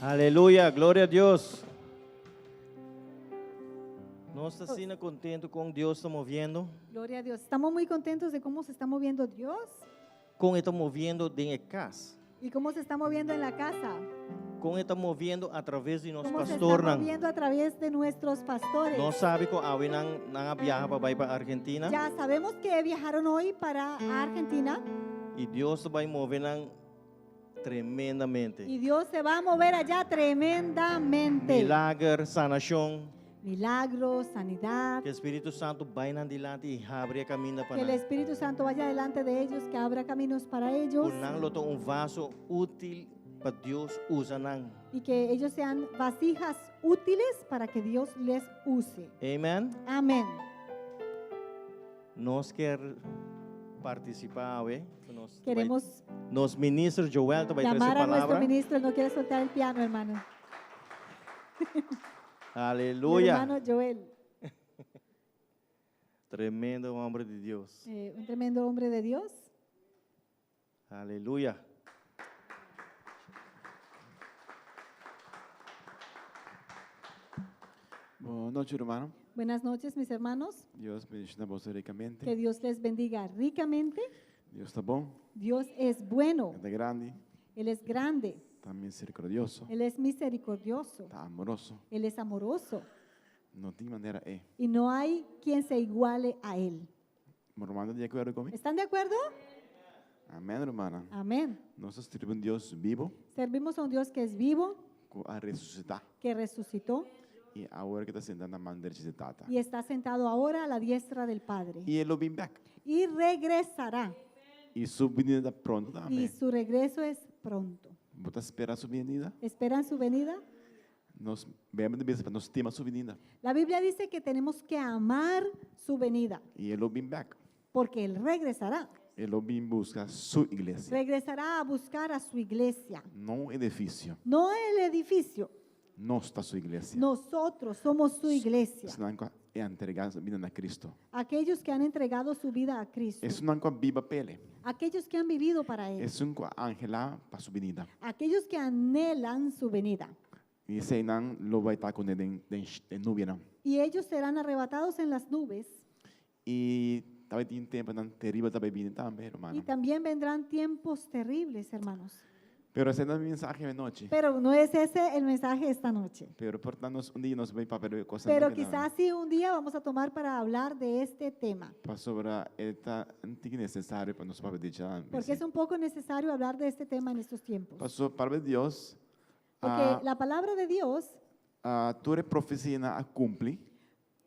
[SPEAKER 4] Aleluya, gloria a Dios. Nos ta asina kontentu kon Dios ta moviendo.
[SPEAKER 2] Gloria a Dios. Estamos muy contentos de cómo se está moviendo Dios.
[SPEAKER 4] Kon e ta moviendo den e kas.
[SPEAKER 2] Y cómo se está moviendo en la casa.
[SPEAKER 4] Kon e ta moviendo a traves di nos
[SPEAKER 2] Cómo se está
[SPEAKER 4] pastornan.
[SPEAKER 2] moviendo a través de nuestros pastores.
[SPEAKER 4] Nos sabi ku awe nan nan a biaha pa bai pa Argentina.
[SPEAKER 2] Ya sabemos que viajaron hoy para Argentina.
[SPEAKER 4] I Dios ta bai move nan tremendamente.
[SPEAKER 2] Y Dios se va a mover allá tremendamente.
[SPEAKER 4] Milager, sanashon.
[SPEAKER 2] Milagros, sanidad.
[SPEAKER 4] Ku Spiritu Santu bai nan dilanti i habri e kaminda pa
[SPEAKER 2] Que el
[SPEAKER 4] nan.
[SPEAKER 2] Espíritu Santo vaya delante de ellos, que abra caminos para ellos.
[SPEAKER 4] Ku nan lo ta un vaso útil pa Dios usa nan.
[SPEAKER 2] Y que ellos sean vasijas útiles para que Dios les use.
[SPEAKER 4] Amen.
[SPEAKER 2] Amén.
[SPEAKER 4] Nos ke partisipá awe. Nos
[SPEAKER 2] Queremos
[SPEAKER 4] nos minister Joel ta bai trese
[SPEAKER 2] llamar a nuestro
[SPEAKER 4] palabra.
[SPEAKER 2] ministro. No quiere soltar el piano, hermano.
[SPEAKER 4] Aleluya.
[SPEAKER 2] Hermano Joel.
[SPEAKER 4] Tremendo hòmber di Dios.
[SPEAKER 2] Eh, un tremendo hombre de Dios.
[SPEAKER 4] Aleluya.
[SPEAKER 6] Bon nochi, ruman.
[SPEAKER 2] Buenas noches, mis hermanos.
[SPEAKER 6] Dios bendishoná boso rikamente.
[SPEAKER 2] Que Dios les bendiga ricamente.
[SPEAKER 6] Dios ta bon.
[SPEAKER 2] Dios es bueno.
[SPEAKER 6] E ta grandi.
[SPEAKER 2] Él es grande.
[SPEAKER 6] Ta miserikòrdioso.
[SPEAKER 2] Él es misericordioso.
[SPEAKER 6] Ta amoroso.
[SPEAKER 2] Él es amoroso.
[SPEAKER 6] No tin manera e.
[SPEAKER 2] Y no hay quien se iguale a Él.
[SPEAKER 6] Ruman, ta di akuerdo ku mi?
[SPEAKER 2] ¿Están de acuerdo?
[SPEAKER 6] Amèn, ruman.
[SPEAKER 2] Amén.
[SPEAKER 6] Nos ta sirbi un Dios bibu.
[SPEAKER 2] Servimos a un Dios que es vivo.
[SPEAKER 6] Ku a resusitá.
[SPEAKER 2] Que resucitó.
[SPEAKER 6] I awor ku ta sintá na man drechi di Tata.
[SPEAKER 2] Y está sentado ahora a la diestra del Padre.
[SPEAKER 6] I e lo bin bèk.
[SPEAKER 2] Y regresará.
[SPEAKER 6] I su binida ta pronto tambe.
[SPEAKER 2] Y su regreso es pronto.
[SPEAKER 6] Bo ta spera su binida?
[SPEAKER 2] ¿Esperan su venida?
[SPEAKER 6] Nos Beibel ta bisa pa nos stima su binida.
[SPEAKER 2] La Biblia dice que tenemos que amar su venida.
[SPEAKER 6] I e lo bin bèk.
[SPEAKER 2] Porque Él regresará.
[SPEAKER 6] E lo bin buska su iglesia.
[SPEAKER 2] Regresará a buscar a su iglesia.
[SPEAKER 6] No edifisio.
[SPEAKER 2] No el edificio.
[SPEAKER 6] Nos ta su iglesia.
[SPEAKER 2] Nosotros somos su iglesia.
[SPEAKER 6] Esnan ku a entregá nan bida na Kristu.
[SPEAKER 2] Aquellos que han entregado su vida a Cristo.
[SPEAKER 6] Esnan ku a biba p'E.
[SPEAKER 2] Aquellos que han vivido para Él.
[SPEAKER 6] Esnan ku a anhelá pa su binida.
[SPEAKER 2] Aquellos que anhelan su venida.
[SPEAKER 6] I eseinan lo bai ta kuné den den nubianan.
[SPEAKER 2] Y ellos serán arrebatados en las nubes.
[SPEAKER 6] I ta tin tempunan teribel ta bai bini tambe,
[SPEAKER 2] Y
[SPEAKER 6] hermano.
[SPEAKER 2] también vendrán tiempos terribles, hermanos.
[SPEAKER 6] Pero esei no ta e mensahe anochi.
[SPEAKER 2] Pero no es ese el mensaje esta noche.
[SPEAKER 6] Pero por ta nos un dia nos bai papia di kos
[SPEAKER 2] Pero quizás sí un día vamos a tomar para hablar de este tema.
[SPEAKER 6] Pasobra e ta un tiki nesesario pa nos papia di dje.
[SPEAKER 2] Porque es un poco necesario hablar de este tema en estos tiempos.
[SPEAKER 6] Paso palabra di Dios.
[SPEAKER 2] Porque la palabra de Dios,
[SPEAKER 6] Tur e profesianan a kumpli.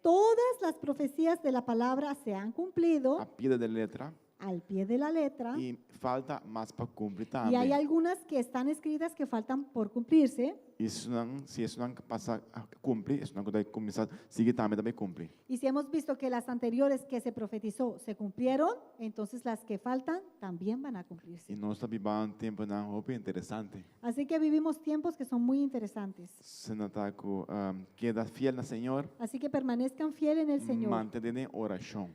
[SPEAKER 2] Todas las profecías de la palabra se han cumplido.
[SPEAKER 6] A pie de letra.
[SPEAKER 2] Al pie de la letra.
[SPEAKER 6] I falta mas pa kumpli
[SPEAKER 2] Y hay
[SPEAKER 6] tambe.
[SPEAKER 2] algunas que están escritas que faltan por cumplirse.
[SPEAKER 6] I esnan, si esnan pasa a kumpli, esnan ku ta kuminsá sigui tambe ta bai kumpli.
[SPEAKER 2] Y si hemos visto que las anteriores que se profetizó se cumplieron, entonces las que faltan también van a cumplirse.
[SPEAKER 6] I nos ta biba den tempunan hopi interesante.
[SPEAKER 2] Así que vivimos tiempos que son muy interesantes.
[SPEAKER 6] Asina ta ku um, keda fiel na Señor.
[SPEAKER 2] Así que permanezcan fiel en el Señor.
[SPEAKER 6] Mantené den orashon.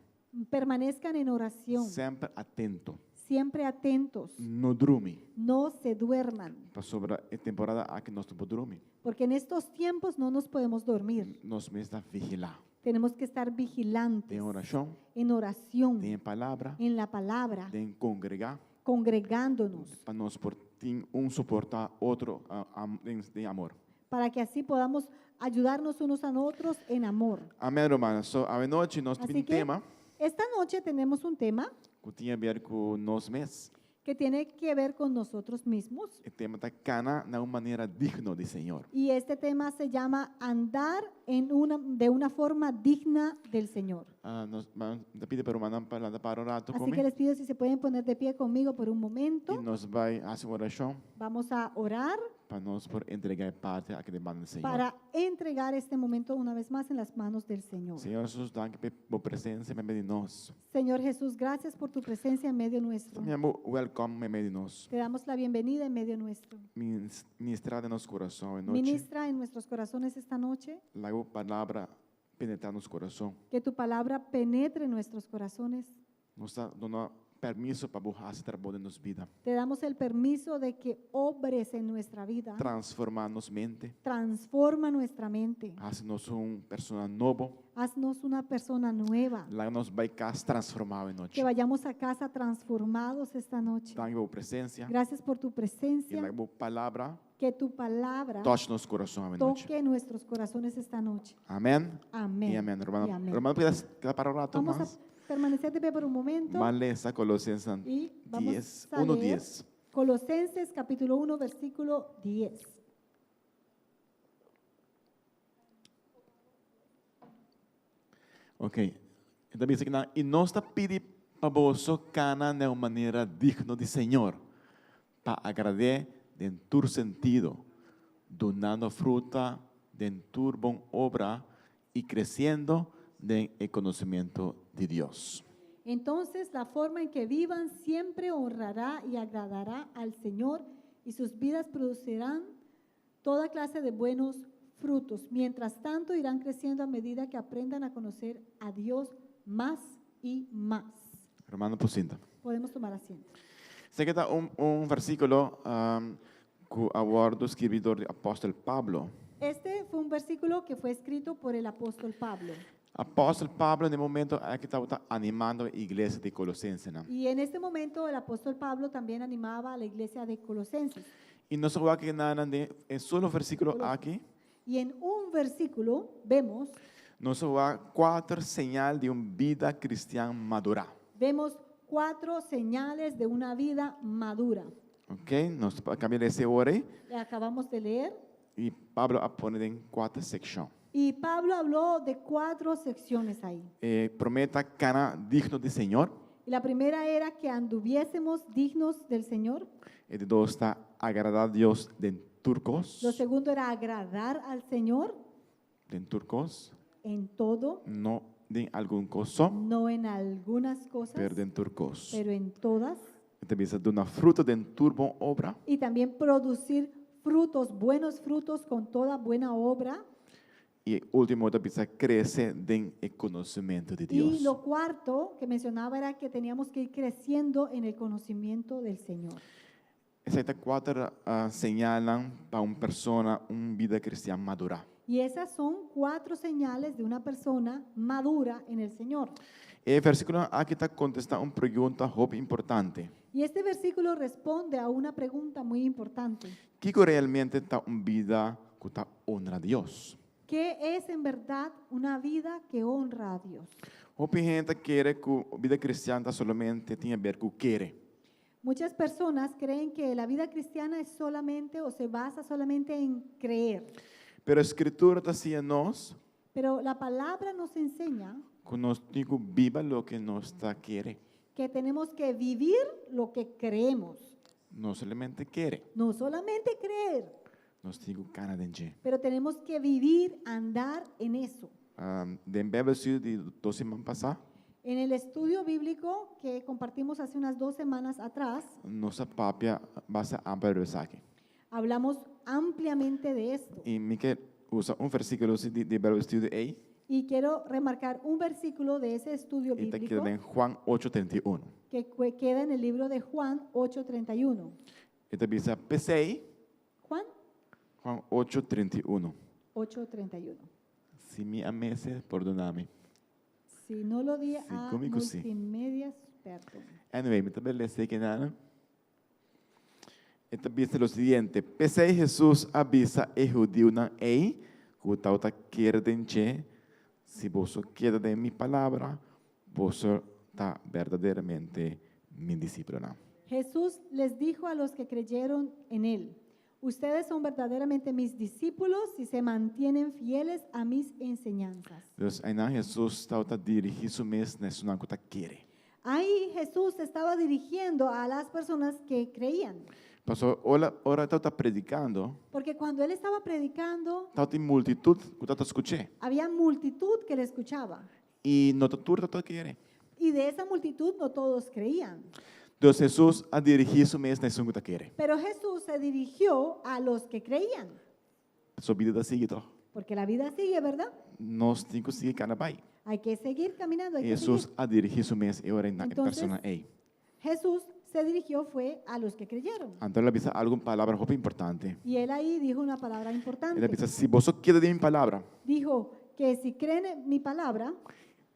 [SPEAKER 2] Permanezcan en oración.
[SPEAKER 6] Semper atento.
[SPEAKER 2] Siempre atentos.
[SPEAKER 6] No drumi.
[SPEAKER 2] No se duerman.
[SPEAKER 6] Pasobra e temporada aki nos no por drumi.
[SPEAKER 2] Porque en estos tiempos no nos podemos dormir.
[SPEAKER 6] Nos mester vigilá.
[SPEAKER 2] Tenemos que estar vigilantes.
[SPEAKER 6] Den orashon.
[SPEAKER 2] En oración.
[SPEAKER 6] Den palabra.
[SPEAKER 2] En la palabra.
[SPEAKER 6] Den kongregá.
[SPEAKER 2] Congregándonos.
[SPEAKER 6] Pa nos por tin un soportá otro den amor.
[SPEAKER 2] Para que así podamos ayudarnos unos a otros en amor.
[SPEAKER 6] Amèn, ruman. So, anochi nos
[SPEAKER 2] Así
[SPEAKER 6] tin
[SPEAKER 2] que
[SPEAKER 6] tema
[SPEAKER 2] esta noche tenemos un tema
[SPEAKER 6] ku tin di aber ku nos mes.
[SPEAKER 2] que tiene que ver con nosotros mismos.
[SPEAKER 6] E tema ta kana na un manera digno di Señor.
[SPEAKER 2] Y este tema se llama andar en una, de una forma digna del Señor.
[SPEAKER 6] Ah, nos, mi ta pidi pa rumannan pa lanta para un ratu
[SPEAKER 2] Así
[SPEAKER 6] ku mi.
[SPEAKER 2] que les pido si se pueden poner de pie conmigo por un momento.
[SPEAKER 6] I nos bai hasi un orashon
[SPEAKER 2] Vamos a orar
[SPEAKER 6] pa nos por entregá e parti aki den man di Señor.
[SPEAKER 2] para entregar este momento una vez más en las manos del Señor.
[SPEAKER 6] Señor Jesus, danki pa bo presensia meimei di nos.
[SPEAKER 2] Señor Jesús, gracias por tu presencia en medio nuestro.
[SPEAKER 6] Mi amo, welcome meimei di nos.
[SPEAKER 2] Te damos la bienvenida en medio nuestro.
[SPEAKER 6] Ministrá den nos kurason anochi.
[SPEAKER 2] Ministra en nuestros corazones esta noche.
[SPEAKER 6] Laga bo palabra penetrá nos kurason.
[SPEAKER 2] Que tu palabra penetre en nuestros corazones.
[SPEAKER 6] Nos ta duna permiso pa bo hasi trabou den nos bida.
[SPEAKER 2] Te damos el permiso de que obres en nuestra vida.
[SPEAKER 6] Transformá nos mente.
[SPEAKER 2] Transforma nuestra mente.
[SPEAKER 6] Hasi nos un persona nobo.
[SPEAKER 2] Haznos una persona nueva.
[SPEAKER 6] Laga nos bai kas transformá anochi.
[SPEAKER 2] Que vayamos a casa transformados esta noche.
[SPEAKER 6] Danki pa bo presensia.
[SPEAKER 2] Gracias por tu
[SPEAKER 6] I
[SPEAKER 2] presencia.
[SPEAKER 6] laga bo palabra
[SPEAKER 2] Que tu palabra
[SPEAKER 6] touch nos kurason anochi.
[SPEAKER 2] toque nuestros corazones esta noche.
[SPEAKER 6] Amèn.
[SPEAKER 2] Amén.
[SPEAKER 6] I amèn. Ruman,
[SPEAKER 2] Y amén.
[SPEAKER 6] ruman, por keda para un ratu
[SPEAKER 2] Vamos
[SPEAKER 6] mas.
[SPEAKER 2] a permanecer de pie por un momento.
[SPEAKER 6] Ban lesa Kolosensenan
[SPEAKER 2] Y vamos
[SPEAKER 6] 10,
[SPEAKER 2] a
[SPEAKER 6] 1,
[SPEAKER 2] leer
[SPEAKER 6] 10.
[SPEAKER 2] Colosenses capítulo 1, versículo 10.
[SPEAKER 6] Ok. Anto bisa ku i nos ta pidi pa boso kana na un manera digno di Señor, pa agrad'é den tur sentido, dunando fruta den tur bon obra i kresiendo den e konosementu di Dios.
[SPEAKER 2] Entonces la forma en que vivan siempre honrará y agradará al Señor y sus vidas producirán toda clase de buenos frutos. Mientras tanto irán creciendo a medida que aprendan a conocer a Dios más y más.
[SPEAKER 6] Ruman por sinta.
[SPEAKER 2] Podemos tomar asiento.
[SPEAKER 6] Esaki ta un, un versíkulo um, ku a wòrdu skirbí dor di apòstel Pablo.
[SPEAKER 2] Este fue un versículo que fue escrito por el apóstol Pablo.
[SPEAKER 6] Apòstel Pablo, na e momento aki tabata animando e iglesia di Kolosensenan.
[SPEAKER 2] Y en este momento el apóstol Pablo también animaba a la iglesia de Colosenses.
[SPEAKER 6] I nos ta wak na den un solo versíkulo aki,
[SPEAKER 2] Y en un versículo vemos,
[SPEAKER 6] nos ta wak kuater señal di un bida kristian madurá.
[SPEAKER 2] vemos cuatro señales de una vida madura.
[SPEAKER 6] Ok? Nos a kaba di lesa awor.
[SPEAKER 2] Le acabamos de leer.
[SPEAKER 6] I Pablo a pone den kuater sekshon.
[SPEAKER 2] Y Pablo habló de cuatro secciones ahí.
[SPEAKER 6] E promé ta kana digno di Señor.
[SPEAKER 2] Y la primera era que anduviésemos dignos del Señor.
[SPEAKER 6] E di dos ta agradá Dios den tur kos.
[SPEAKER 2] Lo segundo era agradar al Señor
[SPEAKER 6] Den tur kos.
[SPEAKER 2] en todo.
[SPEAKER 6] No. den algun kos so,
[SPEAKER 2] No en algunas cosas,
[SPEAKER 6] pero den tur kos.
[SPEAKER 2] pero en todas.
[SPEAKER 6] E ta bisa duna fruta den tur bon obra.
[SPEAKER 2] Y también producir frutos, buenos frutos con toda buena obra.
[SPEAKER 6] I último ta bisa krese den e konosementu di
[SPEAKER 2] Y
[SPEAKER 6] Dios.
[SPEAKER 2] lo cuarto que mencionaba era que teníamos que ir creciendo en el conocimiento del Señor.
[SPEAKER 6] Esaki ta kuater señalnan pa un persona, un bida kristian madurá.
[SPEAKER 2] Y esas son cuatro señales de una persona madura en el Señor.
[SPEAKER 6] E versíkulo aki ta kontestá un pregunta hopi importante.
[SPEAKER 2] Y este versículo responde a una pregunta muy importante.
[SPEAKER 6] Kiko realmente ta un bida ku ta honra Dios?
[SPEAKER 2] ¿Qué es en verdad una vida que honra a Dios?
[SPEAKER 6] Hopi hende ta kere ku bida kristian ta solamente tin aber ku kere.
[SPEAKER 2] Muchas personas creen que la vida cristiana es solamente o se basa solamente en creer.
[SPEAKER 6] Pero Skritura ta siña nos
[SPEAKER 2] Pero la palabra nos enseña
[SPEAKER 6] ku nos tin ku biba loke nos ta kere.
[SPEAKER 2] que tenemos que vivir lo que creemos.
[SPEAKER 6] No solamente kere,
[SPEAKER 2] No solamente creer,
[SPEAKER 6] nos tin ku kana den dje.
[SPEAKER 2] pero tenemos que vivir, andar en eso.
[SPEAKER 6] Um, den Bijbel Studio di dos siman pasá,
[SPEAKER 2] En el estudio bíblico que compartimos hace unas dos semanas atrás,
[SPEAKER 6] nos a papia basta amplio esaki.
[SPEAKER 2] hablamos ampliamente de esto.
[SPEAKER 6] I mi ke usa un versíkulo di, di Bijbel Studio ei,
[SPEAKER 2] Y quiero remarcar un versículo de ese estudio
[SPEAKER 6] i ta
[SPEAKER 2] bíblico
[SPEAKER 6] keda den Juan 8:31.
[SPEAKER 2] que queda en el libro de Juan 8:31.
[SPEAKER 6] E ta bisa p'esei,
[SPEAKER 2] Juan
[SPEAKER 6] Juan 8:31.
[SPEAKER 2] 8:31.
[SPEAKER 6] Si mi a miss e, pordoná mi.
[SPEAKER 2] Si no lo di
[SPEAKER 6] Sí,
[SPEAKER 2] a
[SPEAKER 6] conmigo sí.
[SPEAKER 2] multimedia, perdón.
[SPEAKER 6] Anyway, mi tambe lesa aki nan. E ta bisa lo siguiente, P'esei Hesus a bisa e hudiunan ei ku tabata kere den dje, Si boso keda den mi palabra, boso ta berdaderamente mi disipelnan.
[SPEAKER 2] Jesús les dijo a los que creyeron en él, Ustedes son verdaderamente mis discípulos si se mantienen fieles a mis enseñanzas.
[SPEAKER 6] Dus einan Hesus tabata dirigí su mes na esunnan ku ta kere.
[SPEAKER 2] Ahí Jesús estaba dirigiendo a las personas que creían.
[SPEAKER 6] Pasobra ora, ora e tabata predikando,
[SPEAKER 2] Porque cuando él estaba predicando,
[SPEAKER 6] tabatin multitut ku tabata skuch'é.
[SPEAKER 2] había multitud que le escuchaba.
[SPEAKER 6] I no ta tur tabata kere.
[SPEAKER 2] Y de esa multitud no todos creían.
[SPEAKER 6] Dus Hesus a dirigí su mes na esun ku ta kere.
[SPEAKER 2] Pero Jesús se dirigió a los que creían.
[SPEAKER 6] Pasobra bida ta sigui tòg.
[SPEAKER 2] Porque la vida sigue, ¿verdad?
[SPEAKER 6] Nos tin ku sigui kana bai.
[SPEAKER 2] Hay que seguir caminando. Hay que
[SPEAKER 6] Hesus
[SPEAKER 2] seguir.
[SPEAKER 6] a dirigí su mes e ora na e
[SPEAKER 2] Entonces,
[SPEAKER 6] persona ei.
[SPEAKER 2] Jesús se dirigió fue a los que creyeron.
[SPEAKER 6] Anto el a bisa algun palabra hopi importante.
[SPEAKER 2] Y él ahí dijo una palabra
[SPEAKER 6] El a
[SPEAKER 2] importante.
[SPEAKER 6] bisa, si boso keda den mi palabra,
[SPEAKER 2] Dijo que si creen en mi palabra,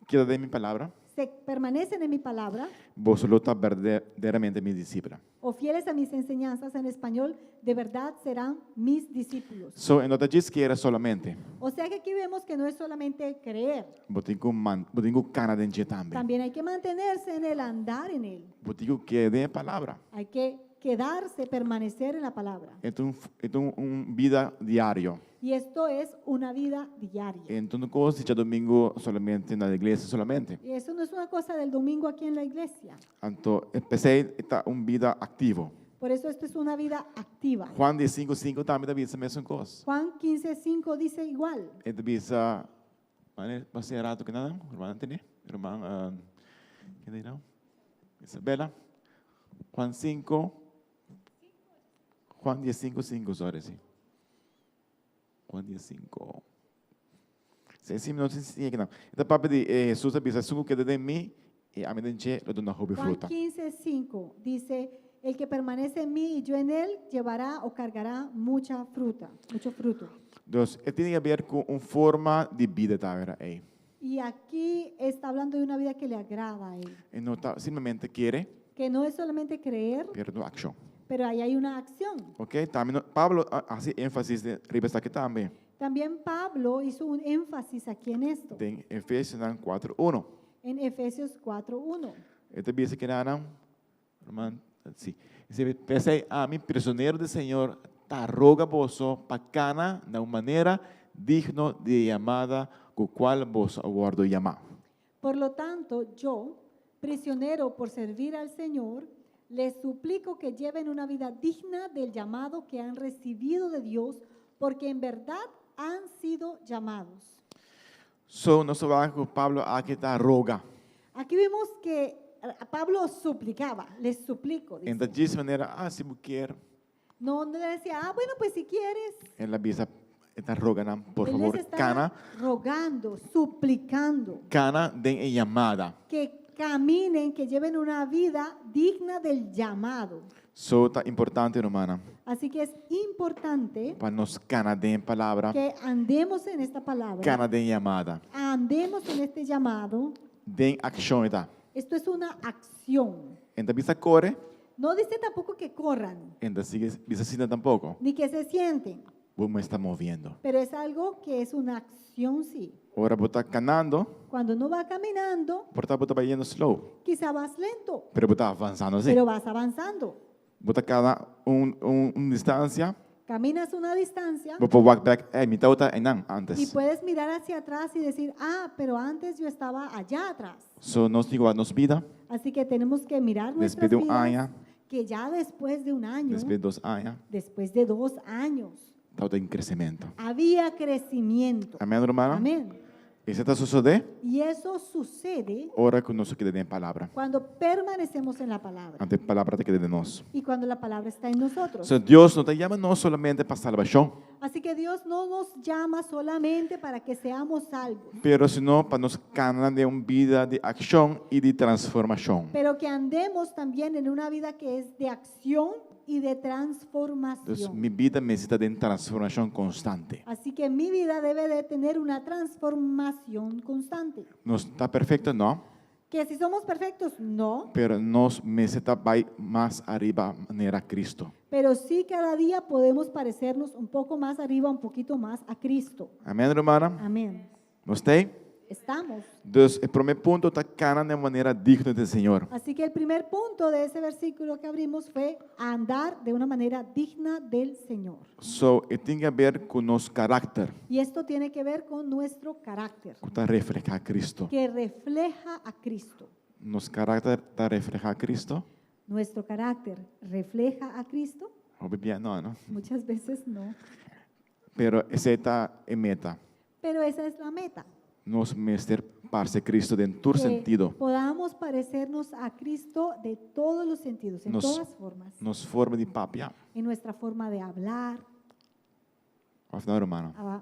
[SPEAKER 6] keda den mi palabra,
[SPEAKER 2] se permanecen en mi palabra
[SPEAKER 6] boso lo ta berdaderamente mi disipelnan.
[SPEAKER 2] o fieles a mis enseñanzas en español, de verdad serán mis discípulos.
[SPEAKER 6] So, e no ta djis kere solamente.
[SPEAKER 2] O sea que aquí vemos que no es solamente creer,
[SPEAKER 6] Bo tin ku man, bo tin ku kana den dje tambe.
[SPEAKER 2] también hay que mantenerse en el andar en él.
[SPEAKER 6] Bo tin ku keda den e palabra.
[SPEAKER 2] Hay que quedarse, permanecer en la palabra.
[SPEAKER 6] E ta un, e ta un, un bida diario.
[SPEAKER 2] Y esto es una vida diaria.
[SPEAKER 6] E no ta un kos di djadumingu solamente na iglesia solamente.
[SPEAKER 2] Y eso no es una cosa del domingo aquí en la iglesia.
[SPEAKER 6] Anto, p'esei ta un bida aktivo.
[SPEAKER 2] Por eso esto es una vida activa.
[SPEAKER 6] Juan 15, 5 tambe ta bisa mesun kos.
[SPEAKER 2] Juan 15, 5 dice igual.
[SPEAKER 6] E ta bisa, mane, pasa rato ku nada, ruman Anthony, ruman, uh, ken ta no? Isabela. Juan 5, Juan 15, 5, sorry, si. Juan 15. Si, si, no, si, si, no. E ta papia di eh, Hesus a bisa, esun ku keda den mi, i ami den dje, lo duna hopi
[SPEAKER 2] Juan
[SPEAKER 6] fruta.
[SPEAKER 2] 15, 5 dice, el que permanece en mí y yo en él, llevará o cargará mucha fruta, mucho fruto.
[SPEAKER 6] Dus, e tin di aber ku un forma di bida ta era ei.
[SPEAKER 2] Y aquí está hablando de una vida que le agrada a él,
[SPEAKER 6] E no ta simplemente kere,
[SPEAKER 2] que no es solamente creer,
[SPEAKER 6] pero tin akshon.
[SPEAKER 2] pero ahí hay una acción.
[SPEAKER 6] Ok? Tambe no, Pablo a hasi énfasis den riba esaki tambe.
[SPEAKER 2] También Pablo hizo un énfasis aquí en esto,
[SPEAKER 6] Den Efesionan 4, 1.
[SPEAKER 2] en Efesios 4.1.
[SPEAKER 6] E ta bisa ku nan, ruman, si. P'esei ami, prisonero di Señor, ta roga boso pa kana na un manera digno di e yamada ku kual boso a wòrdu yamá.
[SPEAKER 2] Por lo tanto, yo, prisionero por servir al Señor, les suplico que lleven una vida digna del llamado que han recibido de Dios, porque en verdad han sido llamados.
[SPEAKER 6] So nos ta wak ku Pablo aki ta roga.
[SPEAKER 2] Aquí vemos que Pablo suplicaba, les suplico.
[SPEAKER 6] E no ta
[SPEAKER 2] Dice.
[SPEAKER 6] djis manera, ah, si bo kier.
[SPEAKER 2] No, no le decía, ah, bueno, pues si quieres.
[SPEAKER 6] El a bisa, e ta roga nan, por
[SPEAKER 2] Él
[SPEAKER 6] favor,
[SPEAKER 2] les estaba
[SPEAKER 6] kana,
[SPEAKER 2] rogando, suplicando
[SPEAKER 6] kana den e yamada.
[SPEAKER 2] Que caminen, que lleven una vida digna del llamado.
[SPEAKER 6] So ta importante, rumannan,
[SPEAKER 2] Así que es importante
[SPEAKER 6] pa nos kana den palabra,
[SPEAKER 2] que andemos en esta palabra,
[SPEAKER 6] kana den yamada.
[SPEAKER 2] Andemos en este llamado.
[SPEAKER 6] Den akshon e ta.
[SPEAKER 2] Esto es una acción.
[SPEAKER 6] E n' ta bisa kore,
[SPEAKER 2] No dice tampoco que corran,
[SPEAKER 6] e n' ta sigui bisa sinta tampoko.
[SPEAKER 2] Ni que se sienten,
[SPEAKER 6] Bo mester ta moviendo.
[SPEAKER 2] Pero es algo que es una acción, sí.
[SPEAKER 6] Ora bo ta kanando,
[SPEAKER 2] Cuando uno va caminando,
[SPEAKER 6] por ta bo ta bayendo slow,
[SPEAKER 2] quizá vas lento,
[SPEAKER 6] pero bo ta avansando sí.
[SPEAKER 2] Pero vas avanzando.
[SPEAKER 6] Bo ta kana un, un, un distansia,
[SPEAKER 2] Caminas una distancia
[SPEAKER 6] bo por wak bèk, ey, mi tabata einan
[SPEAKER 2] y
[SPEAKER 6] antes.
[SPEAKER 2] Puedes mirar hacia atrás y decir, ah, pero antes yo estaba allá atrás.
[SPEAKER 6] So nos tin ku wak nos bida,
[SPEAKER 2] Así que tenemos que mirar nuestras
[SPEAKER 6] despues di un
[SPEAKER 2] vidas,
[SPEAKER 6] aña,
[SPEAKER 2] que ya después de un año,
[SPEAKER 6] despues di dos aña,
[SPEAKER 2] después de 2 años,
[SPEAKER 6] tabatin kresementu.
[SPEAKER 2] Había crecimiento.
[SPEAKER 6] Amèn, ruman?
[SPEAKER 2] Amén.
[SPEAKER 6] Esei ta sosodé
[SPEAKER 2] Y eso sucede
[SPEAKER 6] ora ku nos keda den palabra.
[SPEAKER 2] Cuando permanecemos en la palabra
[SPEAKER 6] Anto e palabra ta keda den nos.
[SPEAKER 2] Y cuando la palabra está en nosotros.
[SPEAKER 6] So Dios no ta yama nos solamente pa salbashon,
[SPEAKER 2] Así que Dios no nos llama solamente para que seamos salvos,
[SPEAKER 6] pero sino pa nos kana den un bida di akshon i di transformashon.
[SPEAKER 2] Pero que andemos también en una vida que es de acción y de
[SPEAKER 6] Dus
[SPEAKER 2] transformación.
[SPEAKER 6] mi bida mester ta den transformashon konstante.
[SPEAKER 2] Así que mi vida debe de tener una transformación constante.
[SPEAKER 6] Nos ta perfekto, no,
[SPEAKER 2] Que si somos perfectos, no,
[SPEAKER 6] pero nos mester ta bai mas ariba manera Kristu.
[SPEAKER 2] Pero sí cada día podemos parecernos un poco más arriba, un poquito más a Cristo.
[SPEAKER 6] Amèn, ruman?
[SPEAKER 2] Amén.
[SPEAKER 6] Nos t'ei?
[SPEAKER 2] Estamos.
[SPEAKER 6] Dus e promé punto ta kana di manera digno di Señor.
[SPEAKER 2] Así que el primer punto de ese versículo que abrimos fue andar de una manera digna del Señor.
[SPEAKER 6] So, e tin di aber ku nos karakter,
[SPEAKER 2] Y esto tiene que ver con nuestro carácter,
[SPEAKER 6] ku ta reflehá Kristu.
[SPEAKER 2] Que refleja a Cristo.
[SPEAKER 6] Nos karakter ta reflehá Kristu?
[SPEAKER 2] Nuestro carácter refleja a Cristo.
[SPEAKER 6] Hopi bia no, no?
[SPEAKER 2] Muchas veces no.
[SPEAKER 6] Pero esei ta e meta.
[SPEAKER 2] Pero esa es la meta.
[SPEAKER 6] Nos mester parse Kristu den tur
[SPEAKER 2] Que
[SPEAKER 6] sentido.
[SPEAKER 2] podamos parecernos a Cristo de todos los sentidos, en todas formas.
[SPEAKER 6] Nos forma di papia.
[SPEAKER 2] En nuestra forma de hablar,
[SPEAKER 6] Òf no, ruman?
[SPEAKER 2] Ah,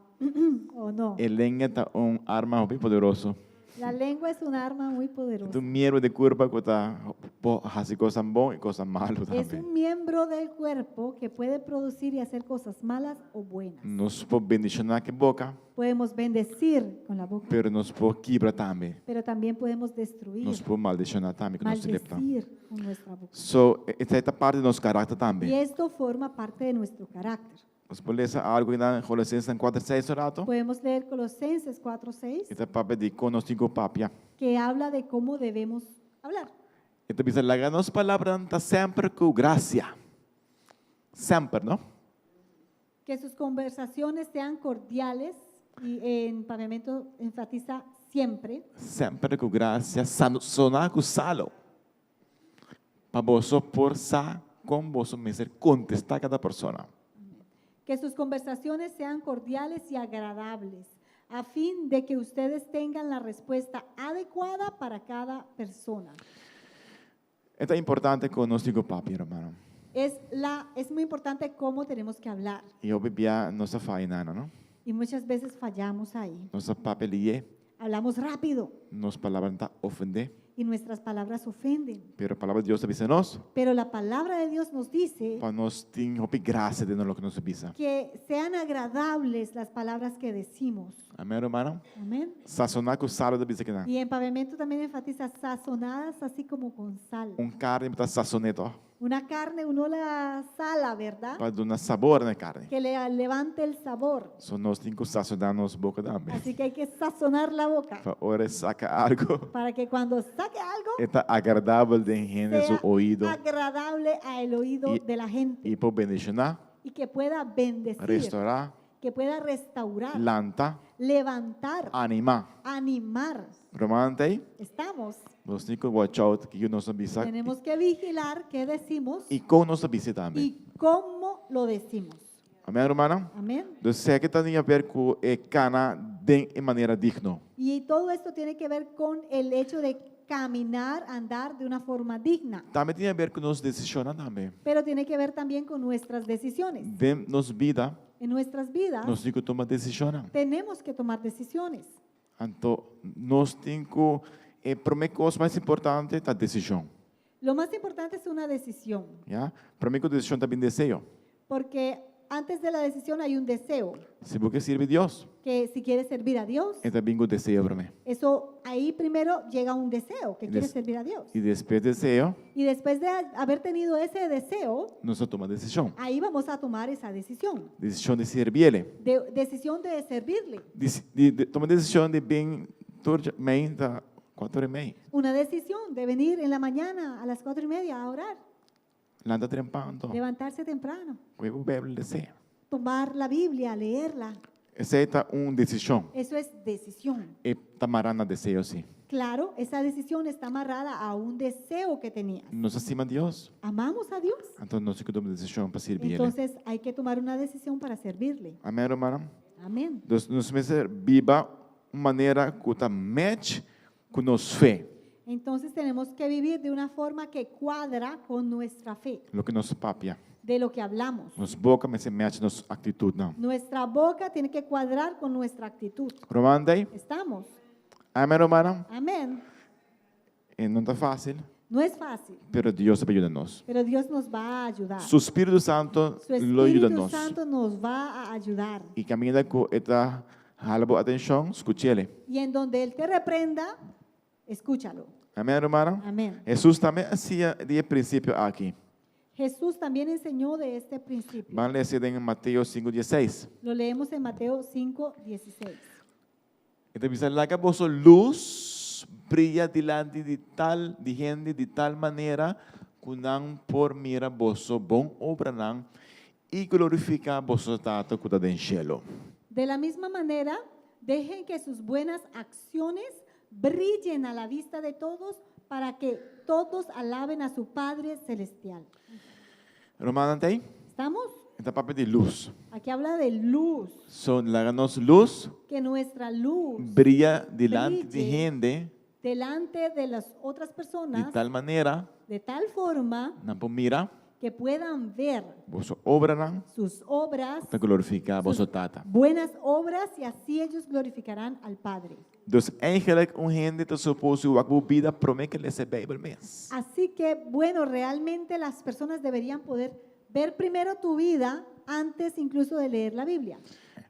[SPEAKER 2] o no.
[SPEAKER 6] E lenga ta un arma hopi poderoso.
[SPEAKER 2] La lengua es un arma muy poderosa.
[SPEAKER 6] Ta un miembro di kurpa ku ta por hasi kos bon i kos malu
[SPEAKER 2] Es
[SPEAKER 6] tambe.
[SPEAKER 2] un miembro del cuerpo que puede producir y hacer cosas malas o buenas.
[SPEAKER 6] Nos por bendishoná ku boka,
[SPEAKER 2] Podemos bendecir con la boca,
[SPEAKER 6] pero nos por kibra tambe.
[SPEAKER 2] Pero también podemos destruir,
[SPEAKER 6] Nos por maldishoná tambe ku nos lepnan.
[SPEAKER 2] maldecir con nuestra boca.
[SPEAKER 6] So, esei ta parti di nos karakter
[SPEAKER 2] Y
[SPEAKER 6] tambe.
[SPEAKER 2] esto forma parte de nuestro carácter.
[SPEAKER 6] Nos por lesa algu den Kolosensenan 4, 6 un ratu.
[SPEAKER 2] Podemos leer Colosenses 4:6,
[SPEAKER 6] E ta papia di kon nos tin ku papia.
[SPEAKER 2] Que habla de cómo debemos hablar.
[SPEAKER 6] E ta bisa laga nos palabranan ta semper ku grasia. Semper, no?
[SPEAKER 2] Que sus conversaciones sean cordiales y en paviamento enfatiza siempre.
[SPEAKER 6] Semper ku grasia, sasoná ku salu. Pa boso por sa kon boso mester kontestá kada persona.
[SPEAKER 2] Que sus conversaciones sean cordiales y agradables, a fin de que ustedes tengan la respuesta adecuada para cada persona.
[SPEAKER 6] Ta importante kon nos tin ku papia, ruman.
[SPEAKER 2] Es muy importante cómo tenemos que hablar.
[SPEAKER 6] I hopi bia nos ta faya einan, no?
[SPEAKER 2] Y muchas veces fallamos ahí.
[SPEAKER 6] Nos ta papia lihé,
[SPEAKER 2] Hablamos rápido
[SPEAKER 6] nos palabranan ta ofendé,
[SPEAKER 2] y nuestras palabras ofenden.
[SPEAKER 6] pero palabra di Dios ta bisa nos,
[SPEAKER 2] Pero la palabra de Dios nos dice
[SPEAKER 6] pa nos tin hopi grasia den loke nos ta bisa.
[SPEAKER 2] Que sean agradables las palabras que decimos.
[SPEAKER 6] Amèn, ruman?
[SPEAKER 2] Amén.
[SPEAKER 6] Sasoná ku salu ta bisa akinan.
[SPEAKER 2] Y en paviamento también enfatiza sazonadas así como con sal.
[SPEAKER 6] Un karni bo ta sason'é tòg,
[SPEAKER 2] Una carne uno la sala, ¿verdad?
[SPEAKER 6] pa duna sabor na e karni.
[SPEAKER 2] Que le levante el sabor.
[SPEAKER 6] So nos tin ku sasoná nos boka tambe.
[SPEAKER 2] Así que hay que sazonar la boca
[SPEAKER 6] Pa ora e saka algu,
[SPEAKER 2] para que cuando saque algo
[SPEAKER 6] e ta agradabel den hende su
[SPEAKER 2] sea
[SPEAKER 6] oido
[SPEAKER 2] agradable al oído de la gente
[SPEAKER 6] i por bendishoná,
[SPEAKER 2] y que pueda bendecir,
[SPEAKER 6] restourá,
[SPEAKER 2] que pueda restaurar,
[SPEAKER 6] lanta,
[SPEAKER 2] levantar,
[SPEAKER 6] animá.
[SPEAKER 2] Animar.
[SPEAKER 6] Ruman, t'ei?
[SPEAKER 2] Estamos.
[SPEAKER 6] Nos tin ku watch out kiko nos ta bisa
[SPEAKER 2] Tenemos que vigilar qué decimos
[SPEAKER 6] i kon nos ta bisa tambe.
[SPEAKER 2] Y cómo lo decimos.
[SPEAKER 6] Amèn, ruman?
[SPEAKER 2] Amén.
[SPEAKER 6] Dus esaki tin di aber ku e kana den e manera digno.
[SPEAKER 2] Y todo esto tiene que ver con el hecho de caminar, andar de una forma digna.
[SPEAKER 6] Tambe tin di aber ku nos desishonnan tambe.
[SPEAKER 2] Pero tiene que ver también con nuestras decisiones.
[SPEAKER 6] Den nos bida,
[SPEAKER 2] En nuestras vidas
[SPEAKER 6] nos tin ku tuma desishonnan.
[SPEAKER 2] Tenemos que tomar decisiones.
[SPEAKER 6] Anto, nos tin ku, e promé kos mas importante ta desishon.
[SPEAKER 2] Lo más importante es una decisión,
[SPEAKER 6] Ya? Promé ku desishon ta bin deseo.
[SPEAKER 2] Porque antes de la decisión hay un deseo,
[SPEAKER 6] Si bo ke sirbi Dios,
[SPEAKER 2] que si quieres servir a Dios,
[SPEAKER 6] e ta bin ku deseo promé.
[SPEAKER 2] Eso ahí primero llega un deseo, que
[SPEAKER 6] Y
[SPEAKER 2] quieres servir a Dios.
[SPEAKER 6] I despues di deseo,
[SPEAKER 2] Y después de haber tenido ese deseo,
[SPEAKER 6] nos ta tuma desishon.
[SPEAKER 2] Ahí vamos a tomar esa decisión.
[SPEAKER 6] Desishon di sirbié.
[SPEAKER 2] Decisión de servirle.
[SPEAKER 6] Di, di, di, tuma desishon di bin tur mainta 4:30.
[SPEAKER 2] Una decisión de venir en la mañana a las 4:30 a orar.
[SPEAKER 6] Lanta trempan.
[SPEAKER 2] Levantarse temprano.
[SPEAKER 6] Kohe Beibel lesa.
[SPEAKER 2] Tomar la Biblia, leerla.
[SPEAKER 6] Esei ta un desishon.
[SPEAKER 2] Eso es decisión.
[SPEAKER 6] E ta mará na deseo, sí.
[SPEAKER 2] Claro, esa decisión está amarrada a un deseo que tenías.
[SPEAKER 6] Nos ta stima Dios.
[SPEAKER 2] ¿Amamos a Dios?
[SPEAKER 6] Anto nos tin ku tuma desishon pa sirbi.
[SPEAKER 2] Entonces hay que tomar una decisión para servirle.
[SPEAKER 6] Amèn, ruman?
[SPEAKER 2] Amén.
[SPEAKER 6] Nos, nos mester biba un manera ku ta match ku nos fe.
[SPEAKER 2] Entonces tenemos que vivir de una forma que cuadra con nuestra fe,
[SPEAKER 6] Loke nos papia.
[SPEAKER 2] De lo que hablamos.
[SPEAKER 6] Nos boka mester match nos aktitutnan.
[SPEAKER 2] Nuestra boca tiene que cuadrar con nuestra actitud.
[SPEAKER 6] Ruman, t'ei?
[SPEAKER 2] Estamos.
[SPEAKER 6] Amèn, ruman?
[SPEAKER 2] Amén.
[SPEAKER 6] E no ta fásil,
[SPEAKER 2] No es fácil,
[SPEAKER 6] pero Dios ta bai yuda nos.
[SPEAKER 2] Pero Dios nos va a ayudar.
[SPEAKER 6] Su Spiritu Santu
[SPEAKER 2] Su
[SPEAKER 6] lo yuda
[SPEAKER 2] Espíritu
[SPEAKER 6] nos.
[SPEAKER 2] Santo nos va a ayudar.
[SPEAKER 6] I kaminda ku e ta hala bo atenshon, skuch'é.
[SPEAKER 2] Y en donde Él te reprenda, escúchalo.
[SPEAKER 6] Amèn, ruman?
[SPEAKER 2] Amén.
[SPEAKER 6] Hesus tambe a siña di e prinsipio aki.
[SPEAKER 2] Jesús también enseñó de este principio.
[SPEAKER 6] Ban lesa den Mateo 5:16.
[SPEAKER 2] Lo leemos en Mateo 5, 16.
[SPEAKER 6] E ta bisa, laga boso lus bria dilanti di tal di hende di tal manera ku nan por mira boso bon obranan i glorifiká boso Tata ku ta den shelu.
[SPEAKER 2] De la misma manera, dejen que sus buenas acciones brillen a la vista de todos para que todos alaben a su Padre Celestial.
[SPEAKER 6] Rumannan, t'ei?
[SPEAKER 2] ¿Estamos?
[SPEAKER 6] E ta papia di lus.
[SPEAKER 2] Aquí habla de luz,
[SPEAKER 6] So laga nos lus
[SPEAKER 2] que nuestra luz
[SPEAKER 6] bria dilanti di
[SPEAKER 2] brille
[SPEAKER 6] hende
[SPEAKER 2] delante de las otras
[SPEAKER 6] di
[SPEAKER 2] personas
[SPEAKER 6] tal manera
[SPEAKER 2] de tal forma
[SPEAKER 6] nan por mira
[SPEAKER 2] que puedan ver
[SPEAKER 6] boso obranan
[SPEAKER 2] sus obras,
[SPEAKER 6] ta glorifiká
[SPEAKER 2] sus
[SPEAKER 6] boso Tata.
[SPEAKER 2] Buenas obras y así ellos glorificarán al Padre.
[SPEAKER 6] Dus eigenlijk un hende ta supuesto wak bo bida promé ku e lesa Beibel mes.
[SPEAKER 2] Así que, bueno, realmente las personas deberían poder ver primero tu vida antes incluso de leer la Biblia.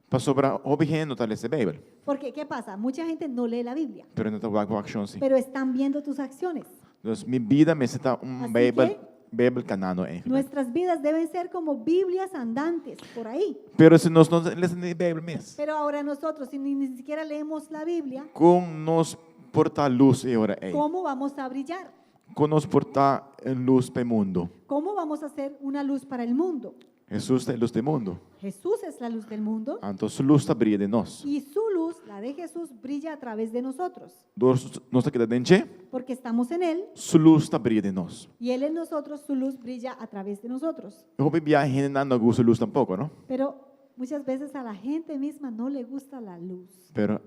[SPEAKER 6] Pasobra hopi hende no ta lesa Beibel,
[SPEAKER 2] Porque, ¿qué pasa? Mucha gente no lee la Biblia,
[SPEAKER 6] pero nan ta wak bo akshon sí.
[SPEAKER 2] Pero están viendo tus acciones.
[SPEAKER 6] Dus mi bida mester ta un
[SPEAKER 2] Así
[SPEAKER 6] Beibel
[SPEAKER 2] que
[SPEAKER 6] Beibel kanando eigenlijk.
[SPEAKER 2] Nuestras vidas deben ser como Biblias andantes por ahí.
[SPEAKER 6] Pero si nos no lesa ni Beibel mes,
[SPEAKER 2] Pero ahora nosotros, si ni siquiera leemos la Biblia,
[SPEAKER 6] kon nos por ta lus e ora ei?
[SPEAKER 2] ¿cómo vamos a brillar?
[SPEAKER 6] Kon nos por ta lus pa mundu?
[SPEAKER 2] ¿Cómo vamos a ser una luz para el mundo?
[SPEAKER 6] Hesus ta e lus di mundu.
[SPEAKER 2] Jesús es la luz del mundo
[SPEAKER 6] Anto su lus ta bria den nos.
[SPEAKER 2] Y su luz, la de Jesús, brilla a través de nosotros,
[SPEAKER 6] Dor nos ta keda den dje,
[SPEAKER 2] porque estamos en Él
[SPEAKER 6] su lus ta bria den nos.
[SPEAKER 2] y Él en nosotros, su luz brilla a través de nosotros.
[SPEAKER 6] Hopi bia hendenan no gusta lus tampoko, no?
[SPEAKER 2] Pero muchas veces a la gente misma no le gusta la luz.
[SPEAKER 6] Pero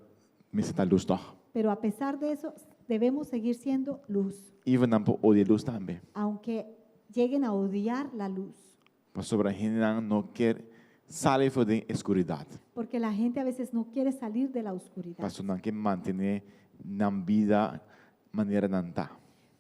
[SPEAKER 6] mester ta lus tòg.
[SPEAKER 2] Pero a pesar de eso, debemos seguir siendo luz,
[SPEAKER 6] Even nan por odia lus tambe.
[SPEAKER 2] Aunque lleguen a odiar la luz.
[SPEAKER 6] Pasobra hendenan no ke sali for di oskuridat.
[SPEAKER 2] Porque la gente a veces no quiere salir de la oscuridad.
[SPEAKER 6] Paso nan ke mantené nan bida manera nan ta.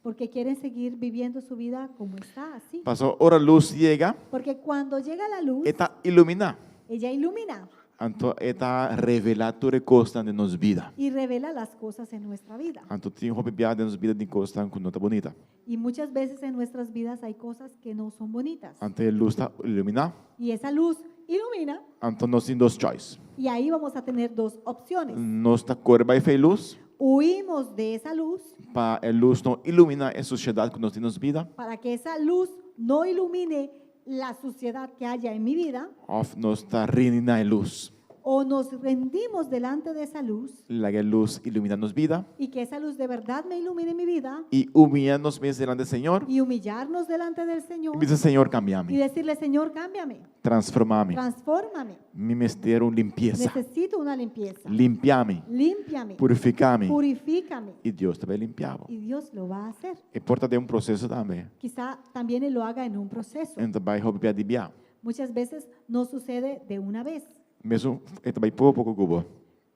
[SPEAKER 2] Porque quieren seguir viviendo su vida como está, así.
[SPEAKER 6] Paso ora lus yega,
[SPEAKER 2] Porque cuando llega la luz,
[SPEAKER 6] e ta iluminá.
[SPEAKER 2] Ella ilumina
[SPEAKER 6] Anto e ta revelá tur e kosnan den nos bida.
[SPEAKER 2] Y revela las cosas en nuestra vida.
[SPEAKER 6] Anto tin hopi bia den nos bida tin kosnan ku no ta bunita.
[SPEAKER 2] Y muchas veces en nuestras vidas hay cosas que no son bonitas.
[SPEAKER 6] Anto e lus ta iluminá.
[SPEAKER 2] Y esa luz ilumina
[SPEAKER 6] Anto nos tin dos choice.
[SPEAKER 2] Y ahí vamos a tener dos opciones.
[SPEAKER 6] Nos ta kore bai for di e lus,
[SPEAKER 2] Huimos de esa luz
[SPEAKER 6] pa e lus no iluminá e sushedat ku nos tin den nos bida.
[SPEAKER 2] Para que esa luz no ilumine la suciedad que haya en mi vida.
[SPEAKER 6] Òf nos ta rindi na e lus.
[SPEAKER 2] O nos rendimos delante de esa luz
[SPEAKER 6] Laga e lus iluminá nos bida.
[SPEAKER 2] Y que esa luz de verdad me ilumine mi vida
[SPEAKER 6] I humiliá nos mes dilanti di Señor.
[SPEAKER 2] Y humillarnos delante del Señor
[SPEAKER 6] I bisa Señor
[SPEAKER 2] y
[SPEAKER 6] kambia mi.
[SPEAKER 2] Decirle, Señor, cámbiame,
[SPEAKER 6] Transformá mi.
[SPEAKER 2] Transfórmame.
[SPEAKER 6] Mi mester un limpiesa.
[SPEAKER 2] Necesito una limpieza.
[SPEAKER 6] Limpia mi.
[SPEAKER 2] Límpiame,
[SPEAKER 6] Purifiká mi.
[SPEAKER 2] Purifícame.
[SPEAKER 6] I Dios ta bai limpia bo.
[SPEAKER 2] Y Dios lo va a hacer.
[SPEAKER 6] E por ta den un proseso tambe.
[SPEAKER 2] Quizá también Él lo haga en un proceso.
[SPEAKER 6] E no ta bai hopi bia di bia.
[SPEAKER 2] Muchas veces no sucede de una vez.
[SPEAKER 6] Mesun e ta bai poko poko ku bo.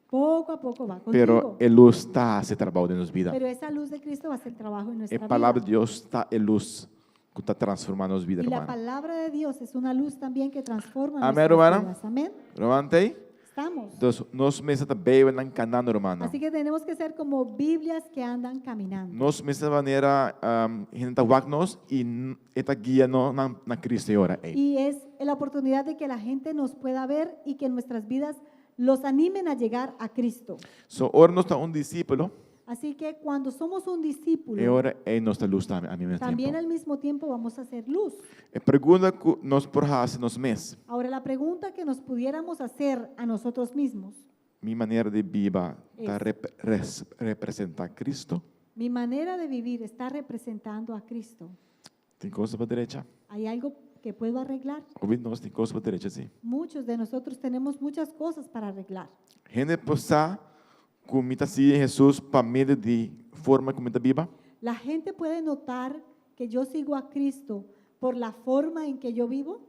[SPEAKER 2] Poco a poco va contigo.
[SPEAKER 6] Pero e lus ta hasi trabou den nos bida.
[SPEAKER 2] Pero esa luz de Cristo va a hacer trabajo en
[SPEAKER 6] E
[SPEAKER 2] nuestra
[SPEAKER 6] palabra
[SPEAKER 2] vida.
[SPEAKER 6] di Dios ta e lus ku ta transformá nos bida,
[SPEAKER 2] Y la
[SPEAKER 6] ruman.
[SPEAKER 2] Palabra de Dios es una luz también que transforma
[SPEAKER 6] Amén,
[SPEAKER 2] nuestras
[SPEAKER 6] hermana.
[SPEAKER 2] Vidas. Amén.
[SPEAKER 6] Ruman t'ei?
[SPEAKER 2] Estamos.
[SPEAKER 6] Dus nos mester ta beibelnan kanando, ruman.
[SPEAKER 2] Así que tenemos que ser como Biblias que andan caminando.
[SPEAKER 6] Nos mester ta manera um, hende ta wak nos i e ta guia nos na, na Cristo e ora ei.
[SPEAKER 2] Y es la oportunidad de que la gente nos pueda ver y que nuestras vidas los animen a llegar a Cristo.
[SPEAKER 6] So ora nos ta un disípulo,
[SPEAKER 2] Así que cuando somos un discípulo,
[SPEAKER 6] e ora ei nos ta lus tambe al mismo
[SPEAKER 2] también
[SPEAKER 6] tempu.
[SPEAKER 2] Al mismo tiempo vamos a hacer luz.
[SPEAKER 6] E pregunta ku nos por hasi nos mes,
[SPEAKER 2] Ahora, la pregunta que nos pudiéramos hacer a nosotros mismos,
[SPEAKER 6] mi manera di biba ta
[SPEAKER 2] Es.
[SPEAKER 6] rep res representá Cristo?
[SPEAKER 2] Mi manera de vivir está representando a Cristo.
[SPEAKER 6] Tin kos pa drecha?
[SPEAKER 2] ¿Hay algo que puedo arreglar?
[SPEAKER 6] Hopi di nos tin kos pa drecha, sí.
[SPEAKER 2] Muchos de nosotros tenemos muchas cosas para arreglar.
[SPEAKER 6] Hende por sa ku mi ta sigui Hesus pa medio di forma ku mi ta biba?
[SPEAKER 2] La gente puede notar que yo sigo a Cristo por la forma en que yo vivo.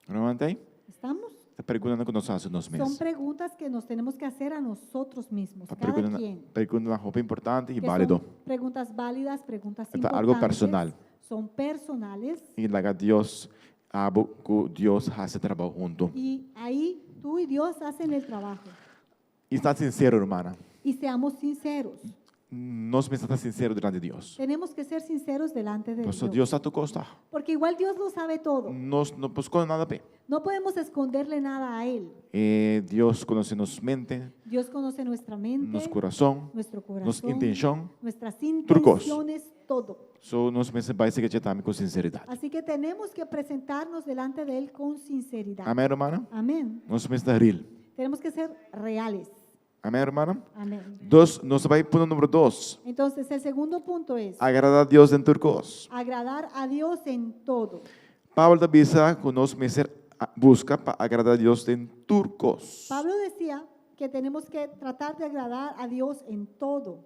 [SPEAKER 6] Ruman t'ei?
[SPEAKER 2] ¿Estamos?
[SPEAKER 6] Ta preguntanan ku nos ta hasi nos
[SPEAKER 2] Son
[SPEAKER 6] mes.
[SPEAKER 2] Preguntas que nos tenemos que hacer a nosotros mismos,
[SPEAKER 6] Ta
[SPEAKER 2] cada
[SPEAKER 6] pregunta,
[SPEAKER 2] quien.
[SPEAKER 6] preguntanan hopi importante i
[SPEAKER 2] Que son
[SPEAKER 6] válido.
[SPEAKER 2] Preguntas válidas, preguntas
[SPEAKER 6] Ta algu
[SPEAKER 2] importantes.
[SPEAKER 6] personal.
[SPEAKER 2] Son personales.
[SPEAKER 6] I laga Dios, abo ku Dios hasi trabou huntu.
[SPEAKER 2] Y ahí tú y Dios hacen el trabajo.
[SPEAKER 6] I ta sinsero, ruman.
[SPEAKER 2] Y seamos sinceros.
[SPEAKER 6] Nos mester ta sinsero dilanti di Dios.
[SPEAKER 2] Tenemos que ser sinceros delante de
[SPEAKER 6] Pues
[SPEAKER 2] Dios.
[SPEAKER 6] Dios sa tur kos.
[SPEAKER 2] Porque igual Dios lo sabe todo.
[SPEAKER 6] Nos no por skonde nada p'e.
[SPEAKER 2] No podemos esconderle nada a Él.
[SPEAKER 6] Eh, Dios konosé nos mente,
[SPEAKER 2] Dios conoce nuestra mente,
[SPEAKER 6] nos kurason,
[SPEAKER 2] nuestro
[SPEAKER 6] nos
[SPEAKER 2] corazón,
[SPEAKER 6] intenshon.
[SPEAKER 2] Nuestras
[SPEAKER 6] Tur kos.
[SPEAKER 2] Intenciones, todo.
[SPEAKER 6] So nos mester bai serka tambe ku sinseridat.
[SPEAKER 2] Así que tenemos que presentarnos delante de Él con sinceridad.
[SPEAKER 6] Amèn, ruman?
[SPEAKER 2] Amén.
[SPEAKER 6] Nos mester ta real.
[SPEAKER 2] Tenemos que ser reales.
[SPEAKER 6] Amèn, ruman?
[SPEAKER 2] Amén.
[SPEAKER 6] Dos, nos ta bai punto number dos.
[SPEAKER 2] Entonces, el segundo punto es
[SPEAKER 6] Agradá Dios den tur kos.
[SPEAKER 2] Agradar a Dios en todo.
[SPEAKER 6] Pablo ta bisa ku nos mester buska pa agradá Dios den tur kos.
[SPEAKER 2] Pablo decía que tenemos que tratar de agradar a Dios en todo.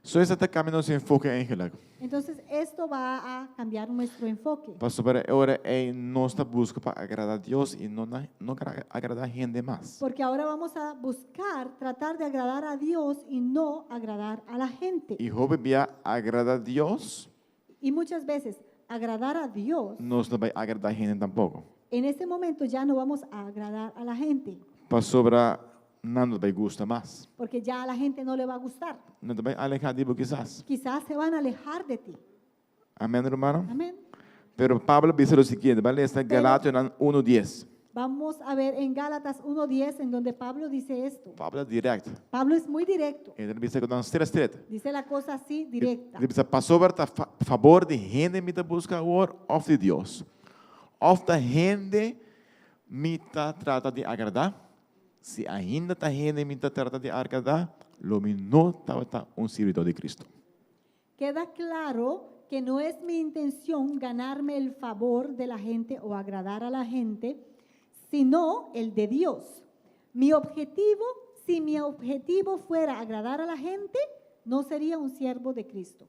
[SPEAKER 6] So esaki ta kambia nos enfoke eigenlijk.
[SPEAKER 2] Entonces, esto va a cambiar nuestro enfoque.
[SPEAKER 6] Pasobra e ora ei nos ta buska pa agradá Dios i no na, no agradá hende mas.
[SPEAKER 2] Porque ahora vamos a buscar tratar de agradar a Dios y no agradar a la gente.
[SPEAKER 6] I hopi bia agradá Dios,
[SPEAKER 2] Y muchas veces agradar a Dios,
[SPEAKER 6] nos no ta bai agradá hende tampoko.
[SPEAKER 2] En ese momento ya no vamos a agradar a la gente,
[SPEAKER 6] Pasobra nan no ta bai gusta mas.
[SPEAKER 2] Porque ya a la gente no le va a gustar.
[SPEAKER 6] Nan ta bai alehá di bo kisas.
[SPEAKER 2] Quizás se van a alejar de ti.
[SPEAKER 6] Amèn, ruman?
[SPEAKER 2] Amén.
[SPEAKER 6] Pero Pablo a bisa lo siguiente, ban lesa Galationan 1.10.
[SPEAKER 2] Vamos a ver en Gálatas 1.10, en donde Pablo dice esto.
[SPEAKER 6] Pablo ta dirèkt.
[SPEAKER 2] Pablo es muy directo.
[SPEAKER 6] E ta bisa kos straight straight.
[SPEAKER 2] Dice la cosa así, directa.
[SPEAKER 6] E ta bisa pasobra ta fabor di hende mi ta buska awor òf di Dios. Òf ta hende mi ta trata di agradá. Si ainda ta hende mi ta trata di agradá, lo mi no tabata un sirbidó di Cristo.
[SPEAKER 2] Queda claro que no es mi intención ganarme el favor de la gente o agradar a la gente, sino el de Dios. Mi objetivo, si mi objetivo fuera agradar a la gente, no sería un siervo de Cristo.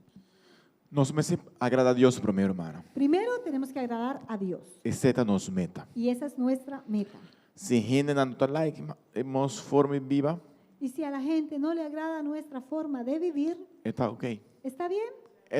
[SPEAKER 6] Nos mester agradá Dios promé, ruman.
[SPEAKER 2] Primero tenemos que agradar a Dios.
[SPEAKER 6] Esei ta nos meta.
[SPEAKER 2] Y esa es nuestra meta.
[SPEAKER 6] Si hendenan no ta like nos forma di biba,
[SPEAKER 2] Y si a la gente no le agrada nuestra forma de vivir,
[SPEAKER 6] ta ok.
[SPEAKER 2] ¿Está bien?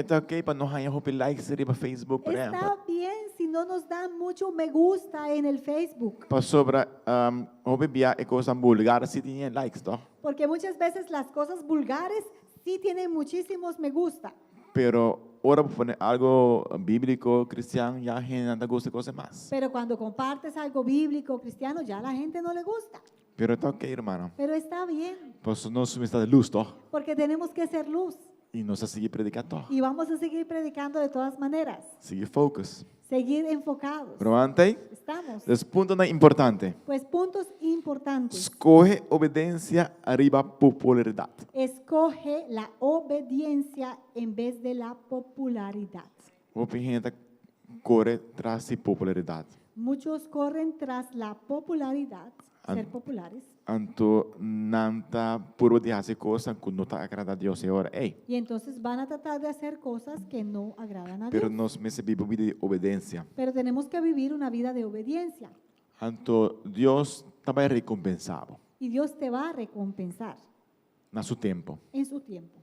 [SPEAKER 6] Ta ok pa no haña hopi likes riba Facebook, por ehèmpel.
[SPEAKER 2] Está bien si no nos dan mucho me gusta en el Facebook.
[SPEAKER 6] Pasobra um, hopi bia e kosnan vulgar sí tin likes, no?
[SPEAKER 2] Porque muchas veces las cosas vulgares sí tienen muchísimos me gusta.
[SPEAKER 6] Pero ora bo pone algu bíbliko, kristian, ya hende no ta gusta e kos mas.
[SPEAKER 2] Pero cuando compartes algo bíblico, cristiano, ya a la gente no le gusta.
[SPEAKER 6] Pero ta ok, ruman.
[SPEAKER 2] Pero está bien,
[SPEAKER 6] Pasobra nos mester ta lus, no?
[SPEAKER 2] porque tenemos que ser luz.
[SPEAKER 6] I nos ta sigui prediká tòg.
[SPEAKER 2] Y vamos a seguir predicando de todas maneras.
[SPEAKER 6] Sigui focus.
[SPEAKER 2] Seguir enfocados.
[SPEAKER 6] Ruman t'ei?
[SPEAKER 2] Estamos.
[SPEAKER 6] Dus puntonan importante.
[SPEAKER 2] Pues puntos importantes.
[SPEAKER 6] Skohe obedensia ariba popularidat.
[SPEAKER 2] Escoge la obediencia en vez de la popularidad.
[SPEAKER 6] Hopi hende ta kore tras di popularidat.
[SPEAKER 2] Muchos corren tras la popularidad, ser populares.
[SPEAKER 6] Anto nan ta purba di hasi kosnan ku no ta agradá Dios e ora ei.
[SPEAKER 2] Y entonces van a tratar de hacer cosas que no agradan a
[SPEAKER 6] Pero
[SPEAKER 2] Dios.
[SPEAKER 6] nos mester biba un bida di obedensia.
[SPEAKER 2] Pero tenemos que vivir una vida de obediencia.
[SPEAKER 6] Anto Dios ta bai rekompensá bo.
[SPEAKER 2] Y Dios te va a recompensar.
[SPEAKER 6] Na su tempu.
[SPEAKER 2] En su tiempo.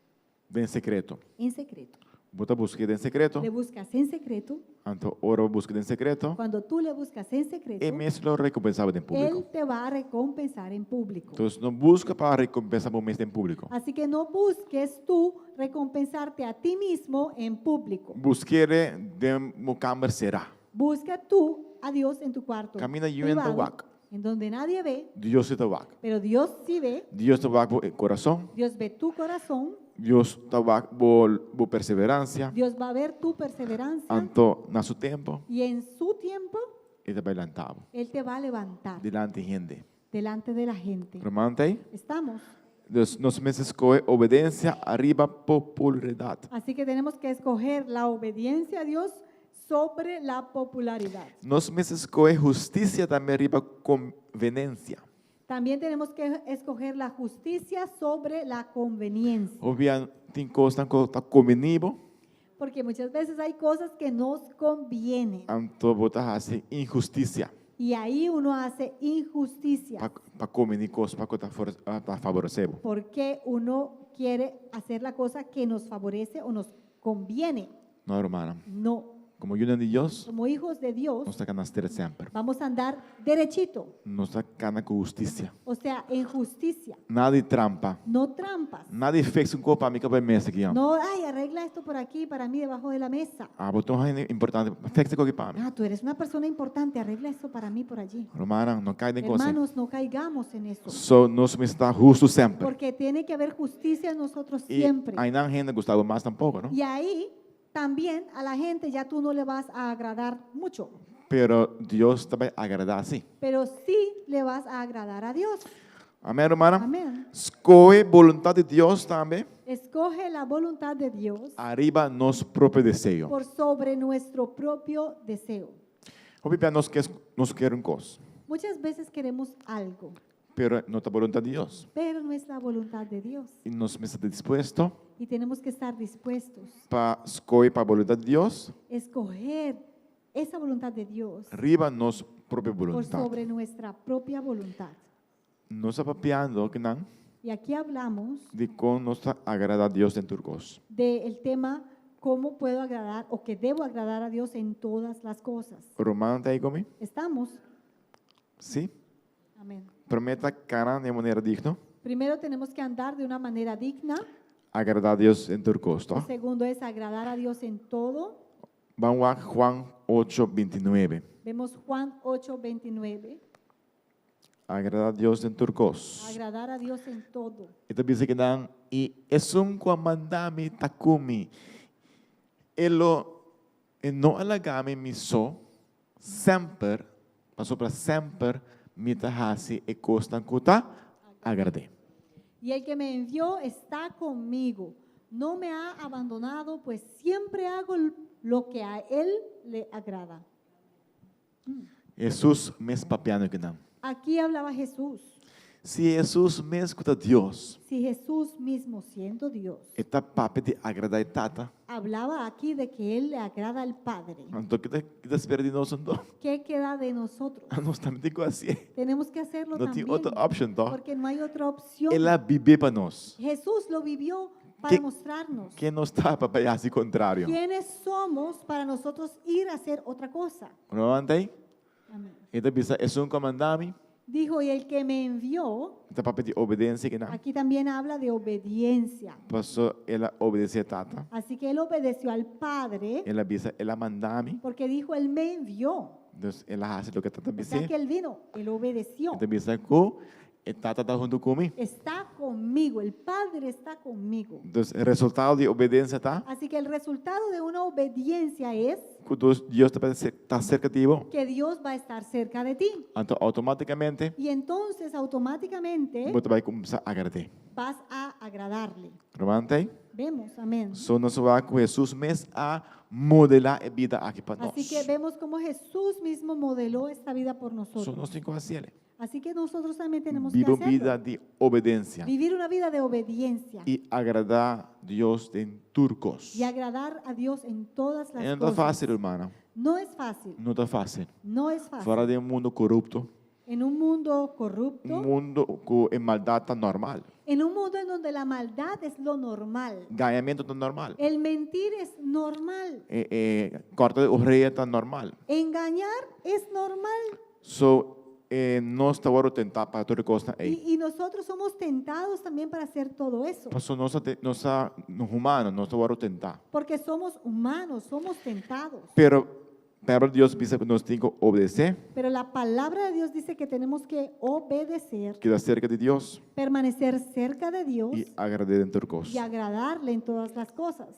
[SPEAKER 6] Den sekreto.
[SPEAKER 2] En secreto.
[SPEAKER 6] Bo ta busk'é den sekreto.
[SPEAKER 2] Le buscas en secreto.
[SPEAKER 6] Anto ora bo busk'é den sekreto.
[SPEAKER 2] Cuando tú le buscas en secreto.
[SPEAKER 6] E mes lo rekompensá bo den públiko.
[SPEAKER 2] Él te va a recompensar en público.
[SPEAKER 6] Entonces no buska pa rekompensá bo mes den públiko.
[SPEAKER 2] Así que no busques tú recompensarte a ti mismo en público.
[SPEAKER 6] Busk'é den bo kamber será.
[SPEAKER 2] Busca tú a Dios en tu cuarto.
[SPEAKER 6] Kaminda niun hende ta
[SPEAKER 2] privado,
[SPEAKER 6] wak.
[SPEAKER 2] En donde nadie ve.
[SPEAKER 6] Dios sí ta wak.
[SPEAKER 2] Pero Dios sí ve.
[SPEAKER 6] Dios ta wak bo corazón.
[SPEAKER 2] Dios ve tu corazón.
[SPEAKER 6] Dios ta wak bo, bo perseverancia.
[SPEAKER 2] Dios va a ver tu perseverancia.
[SPEAKER 6] Anto na su tempo.
[SPEAKER 2] Y en su tiempo.
[SPEAKER 6] E ta bai lanta bo.
[SPEAKER 2] Él te va a levantar.
[SPEAKER 6] Dilanti hende.
[SPEAKER 2] Delante de la gente.
[SPEAKER 6] Ruman t'ei?
[SPEAKER 2] Estamos.
[SPEAKER 6] Dus nos mester skohe obedensia ariba popularidad.
[SPEAKER 2] Así que tenemos que escoger la obediencia a Dios sobre la popularidad.
[SPEAKER 6] Nos mester skohe hustisia tambe riba konvenensia.
[SPEAKER 2] También tenemos que escoger la justicia sobre la conveniencia.
[SPEAKER 6] Obvia tin kosnan ku ta kombiní bo.
[SPEAKER 2] Porque muchas veces hay cosas que nos convienen.
[SPEAKER 6] Anto bo ta hasi inhustisia.
[SPEAKER 2] Y ahí uno hace injusticia.
[SPEAKER 6] Pa pa kombiní kos pa ku ta ta faboresé bo.
[SPEAKER 2] Porque uno quiere hacer la cosa que nos favorece o nos conviene.
[SPEAKER 6] No, rumannan.
[SPEAKER 2] No.
[SPEAKER 6] Komo yunan di Dios,
[SPEAKER 2] Como hijos de Dios,
[SPEAKER 6] nos ta kana straight semper.
[SPEAKER 2] vamos a andar derechito.
[SPEAKER 6] Nos ta kana ku hustisia.
[SPEAKER 2] O sea, en justicia.
[SPEAKER 6] Nada di trampa.
[SPEAKER 2] No trampas.
[SPEAKER 6] Nada di fix un kos pa mi kaba e mesa aki.
[SPEAKER 2] No, ay, arregla esto por aquí para mí debajo de la mesa.
[SPEAKER 6] Ah, bo ta un hende importante. Fix e kos aki pa mi.
[SPEAKER 2] Ah, tú eres una persona importante, arregla esto para mí por allí.
[SPEAKER 6] Rumannan, no kai den kos.
[SPEAKER 2] Hermanos, no caigamos en eso.
[SPEAKER 6] So, nos mester ta hustu semper.
[SPEAKER 2] Porque tiene que haber justicia en nosotros
[SPEAKER 6] I
[SPEAKER 2] siempre.
[SPEAKER 6] einan hende gusta bo mas tampoko, no?
[SPEAKER 2] Y ahí también a la gente ya tú no le vas a agradar mucho.
[SPEAKER 6] Pero Dios ta bai agradá sí.
[SPEAKER 2] Pero sí le vas a agradar a Dios.
[SPEAKER 6] Amén, rumannan?
[SPEAKER 2] Amén.
[SPEAKER 6] Skohe boluntat di Dios tambe.
[SPEAKER 2] Escoge la voluntad de Dios.
[SPEAKER 6] Ariba nos propio deseo.
[SPEAKER 2] Por sobre nuestro propio deseo.
[SPEAKER 6] Hopi bia nos ke nos kier un kos.
[SPEAKER 2] Muchas veces queremos algo.
[SPEAKER 6] Pero no ta boluntat di Dios.
[SPEAKER 2] Pero no es la voluntad de Dios.
[SPEAKER 6] I nos mester ta dispuesto.
[SPEAKER 2] Y tenemos que estar dispuestos.
[SPEAKER 6] Pa skohe pa boluntat di Dios.
[SPEAKER 2] Escoger esa voluntad de Dios.
[SPEAKER 6] Riba nos propio
[SPEAKER 2] Por
[SPEAKER 6] boluntat.
[SPEAKER 2] sobre nuestra propia voluntad.
[SPEAKER 6] Nos ta papiando akinan.
[SPEAKER 2] Y aquí hablamos.
[SPEAKER 6] Di kon nos ta agradá Dios den tur kos.
[SPEAKER 2] De el tema cómo puedo agradar o que debo agradar a Dios en todas las cosas.
[SPEAKER 6] Rumannan ta ei ku mi?
[SPEAKER 2] Estamos.
[SPEAKER 6] Sí.
[SPEAKER 2] Amén.
[SPEAKER 6] Promé ta kana di manera digno.
[SPEAKER 2] Primero tenemos que andar de una manera digna.
[SPEAKER 6] Agradá Dios den tur kos,
[SPEAKER 2] El segundo es agradar a Dios en todo.
[SPEAKER 6] Ban wak Juan ocho, bintinuebe.
[SPEAKER 2] Vemos Juan 8, 29.
[SPEAKER 6] Agradá Dios den tur kos.
[SPEAKER 2] Agradar a Dios en todo.
[SPEAKER 6] E ta bisa kinan, i esun ku a manda mi ta ku mi. E lo e no a laga mi mi so, semper, pasobra semper mi ta hasi e kosnan ku ta agrad'é.
[SPEAKER 2] Y el que me envió está conmigo. No me ha abandonado, pues siempre hago lo que a él le agrada.
[SPEAKER 6] Hesus mes papiando kinan.
[SPEAKER 2] Aquí hablaba Jesús.
[SPEAKER 6] Si Hesus mes ku ta Dios.
[SPEAKER 2] Si Jesús mismo siendo Dios.
[SPEAKER 6] E ta papia di agradá e Tata.
[SPEAKER 2] Hablaba aquí de que él le agrada al Padre.
[SPEAKER 6] Anto ki ta spera di nos anto?
[SPEAKER 2] ¿Qué queda de nosotros?
[SPEAKER 6] Nos tambe tin ku hasié.
[SPEAKER 2] Tenemos que hacerlo
[SPEAKER 6] No tin
[SPEAKER 2] también.
[SPEAKER 6] otro option, toch?
[SPEAKER 2] Porque no hay otra opción.
[SPEAKER 6] El a bib'é pa nos.
[SPEAKER 2] Jesús lo vivió para
[SPEAKER 6] Ke,
[SPEAKER 2] mostrarnos.
[SPEAKER 6] ken nos ta pa bai hasi kontrario?
[SPEAKER 2] ¿Quiénes somos para nosotros ir a hacer otra cosa?
[SPEAKER 6] No anda ei?
[SPEAKER 2] Amén.
[SPEAKER 6] E ta bisa, esun ku a manda mi.
[SPEAKER 2] Dijo, y el que me envió.
[SPEAKER 6] E ta papia di obedensia kinan.
[SPEAKER 2] Aquí también habla de obediencia.
[SPEAKER 6] Paso el a obedesé Tata.
[SPEAKER 2] Así que él obedeció al Padre.
[SPEAKER 6] El a bisa, el a manda mi.
[SPEAKER 2] Porque dijo, él me envió.
[SPEAKER 6] Dus el a hasi loke Tata
[SPEAKER 2] O sea
[SPEAKER 6] bis'é.
[SPEAKER 2] que él vino, él obedeció.
[SPEAKER 6] E ta bisa ku. E Tata ta huntu ku mi.
[SPEAKER 2] Está conmigo, el Padre está conmigo.
[SPEAKER 6] Anto, e resultado di obedensia ta
[SPEAKER 2] Así que el resultado de una obediencia es
[SPEAKER 6] ku Dios, Dios ta ta serka di bo.
[SPEAKER 2] Que Dios va a estar cerca de ti.
[SPEAKER 6] Anto, outomátikamente,
[SPEAKER 2] Y entonces automáticamente
[SPEAKER 6] bo ta bai kuminsá agrad'é.
[SPEAKER 2] Vas a agradarle.
[SPEAKER 6] Ruman ta ei?
[SPEAKER 2] Vemos, amén.
[SPEAKER 6] So nos wak ku Hesus mes a modelá e bida aki pa nos.
[SPEAKER 2] Así que vemos cómo Jesús mismo modeló esta vida por
[SPEAKER 6] So
[SPEAKER 2] nosotros.
[SPEAKER 6] nos tin ku hasié.
[SPEAKER 2] Así que nosotros también tenemos que
[SPEAKER 6] Biba un
[SPEAKER 2] hacerlo.
[SPEAKER 6] bida di obedensia
[SPEAKER 2] Vivir una vida de obediencia
[SPEAKER 6] i agradá Dios den tur kos.
[SPEAKER 2] y agradar a Dios en todas las
[SPEAKER 6] E no ta
[SPEAKER 2] cosas.
[SPEAKER 6] fásil, rumannan.
[SPEAKER 2] No es fácil,
[SPEAKER 6] No ta fásil.
[SPEAKER 2] no es fácil.
[SPEAKER 6] Fuera di un mundu korupto,
[SPEAKER 2] En un mundo corrupto,
[SPEAKER 6] un mundu ku e maldat ta normal.
[SPEAKER 2] En un mundo en donde la maldad es lo normal.
[SPEAKER 6] Gañamentu ta normal.
[SPEAKER 2] El mentir es normal.
[SPEAKER 6] E, e, kòrta di orea ta normal.
[SPEAKER 2] Engañar es normal.
[SPEAKER 6] So, eh, nos ta wòrdu tentá pa tur e kosnan ei.
[SPEAKER 2] Y, y nosotros somos tentados también para hacer todo eso.
[SPEAKER 6] Paso nos ta, nos ta humano, nos ta wòrdu tentá.
[SPEAKER 2] Porque somos humanos, somos tentados.
[SPEAKER 6] Pero Palabra di Dios bisa ku nos tin ku obedesé,
[SPEAKER 2] Pero la palabra de Dios dice que tenemos que obedecer,
[SPEAKER 6] keda serka di Dios
[SPEAKER 2] permanecer cerca de Dios
[SPEAKER 6] i agrad'é den tur kos.
[SPEAKER 2] y agradarle en todas las cosas.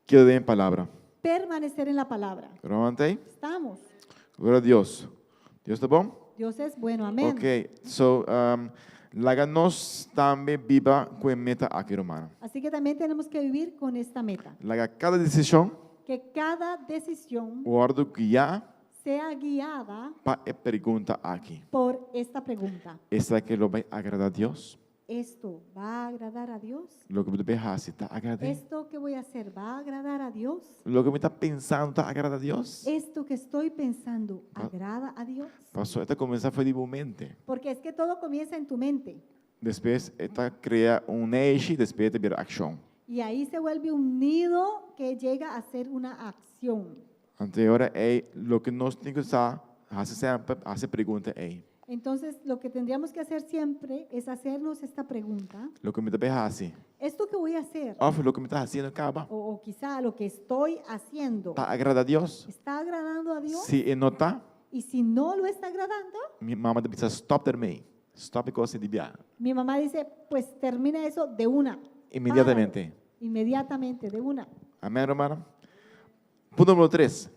[SPEAKER 6] Keda den palabra.
[SPEAKER 2] Permanecer en la palabra.
[SPEAKER 6] Ruman ta ei?
[SPEAKER 2] Estamos.
[SPEAKER 6] Gloria a Dios. Dios ta bon?
[SPEAKER 2] Dios es bueno, amén.
[SPEAKER 6] Ok, so um, laga nos tambe biba ku e meta aki, ruman.
[SPEAKER 2] Así que también tenemos que vivir con esta meta.
[SPEAKER 6] Laga kada desishon
[SPEAKER 2] Que cada decisión
[SPEAKER 6] wòrdu guiá
[SPEAKER 2] sea guiada
[SPEAKER 6] pa e pregunta aki.
[SPEAKER 2] por esta pregunta.
[SPEAKER 6] Esaki lo bai agradá Dios?
[SPEAKER 2] ¿Esto va a agradar a Dios?
[SPEAKER 6] Loke mi ta bai hasi ta agrad'é?
[SPEAKER 2] ¿Esto que voy a hacer va a agradar a Dios?
[SPEAKER 6] Loke mi ta pensando ta agradá Dios?
[SPEAKER 2] ¿Esto que estoy pensando
[SPEAKER 6] Ah.
[SPEAKER 2] agrada a Dios?
[SPEAKER 6] Paso, e ta kuminsá for di bo mente.
[SPEAKER 2] Porque es que todo comienza en tu mente
[SPEAKER 6] Despues e ta krea un neishi, despues e ta bira akshon.
[SPEAKER 2] y ahí se vuelve un nido que llega a ser una acción.
[SPEAKER 6] Anto e ora ei, loke nos tin ku sa, hasi semper, hasi e pregunta ei.
[SPEAKER 2] Entonces, lo que tendríamos que hacer siempre es hacernos esta pregunta.
[SPEAKER 6] Loke mi ta bai hasi?
[SPEAKER 2] ¿Esto que voy a hacer?
[SPEAKER 6] Òf loke mi ta hasiendo kaba?
[SPEAKER 2] O, o quizá lo que estoy haciendo,
[SPEAKER 6] Ta agrada Dios?
[SPEAKER 2] ¿está agradando a Dios?
[SPEAKER 6] Si e no ta,
[SPEAKER 2] Y si no lo está agradando,
[SPEAKER 6] mi mama ta bisa stòp dermei. Stòp e kos di bia.
[SPEAKER 2] mi mamá dice, pues termina eso de una.
[SPEAKER 6] Inmediatamente.
[SPEAKER 2] Páralo. Inmediatamente, de una.
[SPEAKER 6] Amèn, rumannan? Punto número tres.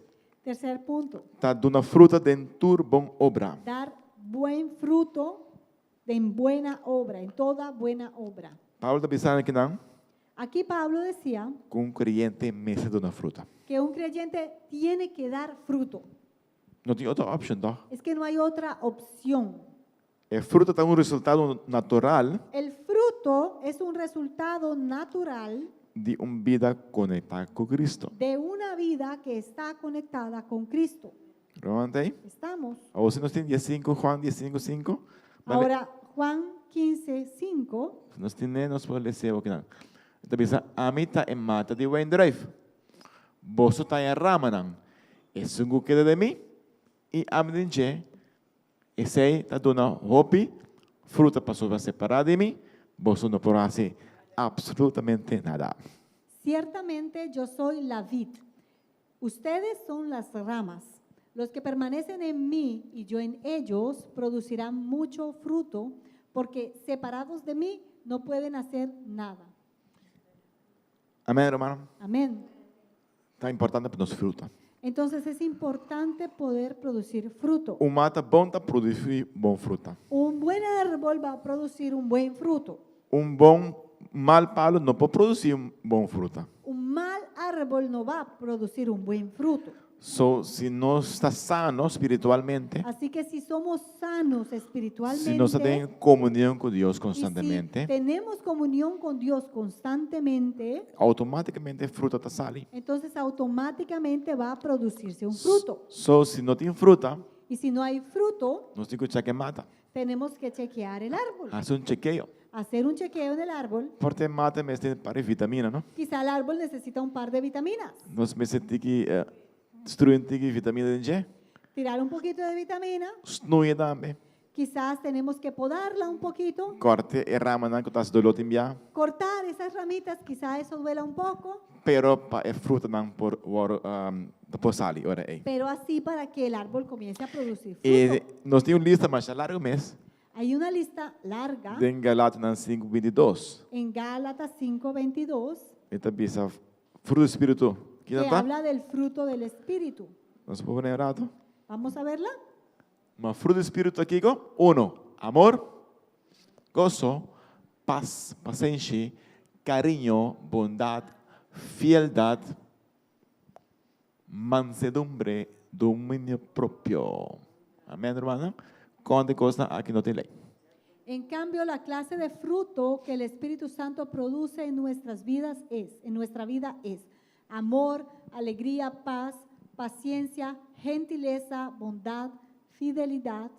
[SPEAKER 2] Tercer punto,
[SPEAKER 6] Ta duna fruta den tur bon obra.
[SPEAKER 2] dar buen fruto en buena obra, en toda buena obra.
[SPEAKER 6] Pablo ta bisando akinan
[SPEAKER 2] Aquí Pablo decía
[SPEAKER 6] ku un kreyente mester duna fruta.
[SPEAKER 2] que un creyente tiene que dar fruto.
[SPEAKER 6] No tin otro opshon, toch?
[SPEAKER 2] Es que no hay otra opción.
[SPEAKER 6] E fruta ta un resultado natural
[SPEAKER 2] El fruto es un resultado natural
[SPEAKER 6] di un bida konektá ku Kristu.
[SPEAKER 2] de una vida que está conectada con Cristo.
[SPEAKER 6] Ruman ta ei?
[SPEAKER 2] Estamos.
[SPEAKER 6] Awor si nos tin diesinku, Juan diesinku sinku. Bale.
[SPEAKER 2] Ahora, Juan 15, 5.
[SPEAKER 6] Nos tin nos por lesa akinan. E ta bisa, Ami ta e mata di wijndruif. Boso ta e ramanan. Esun ku keda den mi i ami den dje, esei ta duna hopi fruta pasobra separá di mi, boso no por hasi absolutamente nada.
[SPEAKER 2] Ciertamente yo soy la vid. Ustedes son las ramas. Los que permanecen en mí y yo en ellos producirán mucho fruto, porque separados de mí no pueden hacer nada.
[SPEAKER 6] Amén, hermano.
[SPEAKER 2] Amén.
[SPEAKER 6] Ta importante pa nos fruta.
[SPEAKER 2] Entonces es importante poder producir fruto.
[SPEAKER 6] Un mata bon ta produsí bon fruta.
[SPEAKER 2] Un buen árbol va a producir un buen fruto.
[SPEAKER 6] Un bon mal palu no por produsí un bon fruta.
[SPEAKER 2] Un mal árbol no va a producir un buen fruto.
[SPEAKER 6] So, si nos ta sano spiritualmente,
[SPEAKER 2] Así que si somos sanos
[SPEAKER 6] si nos ta
[SPEAKER 2] espiritualmente,
[SPEAKER 6] den komunion ku Dios
[SPEAKER 2] y si
[SPEAKER 6] konstantemente,
[SPEAKER 2] tenemos comunión con Dios constantemente,
[SPEAKER 6] outomátikamente fruta ta sali.
[SPEAKER 2] entonces automáticamente va a producirse un fruto.
[SPEAKER 6] So, si no tin fruta,
[SPEAKER 2] Y si no hay fruto,
[SPEAKER 6] nos tin ku chèk e mata.
[SPEAKER 2] tenemos que chequear el árbol,
[SPEAKER 6] Hasi un chekeo.
[SPEAKER 2] hacer un chequeo en el árbol.
[SPEAKER 6] Por ta e mata mester un par di vitamina, no?
[SPEAKER 2] Quizá el árbol necesita un par de vitaminas.
[SPEAKER 6] Nos mester tiki strui un tiki vitamina den dje.
[SPEAKER 2] Tirar un poquito de vitamina.
[SPEAKER 6] Snoei tambe.
[SPEAKER 2] Quizás tenemos que podarla un poquito.
[SPEAKER 6] Kòrta e ramanan ku ta hasi doló tin bia.
[SPEAKER 2] Cortar esas ramitas, quizá eso duela un poco.
[SPEAKER 6] Pero pa e frutanan por wòrdu por sali ora ei.
[SPEAKER 2] Pero así para que el árbol comience a producir fruto.
[SPEAKER 6] E nos tin un lista masha largu mes.
[SPEAKER 2] Hay una lista larga
[SPEAKER 6] Den Galationan 5:22.
[SPEAKER 2] en Gálatas 5:22
[SPEAKER 6] E ta bisa fruto di spiritu.
[SPEAKER 2] que
[SPEAKER 6] Kiko ta?
[SPEAKER 2] habla del fruto del Espíritu.
[SPEAKER 6] Nos por pone un ratu?
[SPEAKER 2] Vamos a verla.
[SPEAKER 6] Ma fruto di spiritu kiko? Uno, amor, goso, pas, pasenshi, kariño, bondat, fieldat, mansedumbre, dominio propio. Amèn, rumannan? Kontra e kosnan aki no tin lei.
[SPEAKER 2] En cambio, la clase de fruto que el Espíritu Santo produce en nuestras vidas es, en nuestra vida es amor, alegría, paz, paciencia, gentileza, bondad, fidelidad,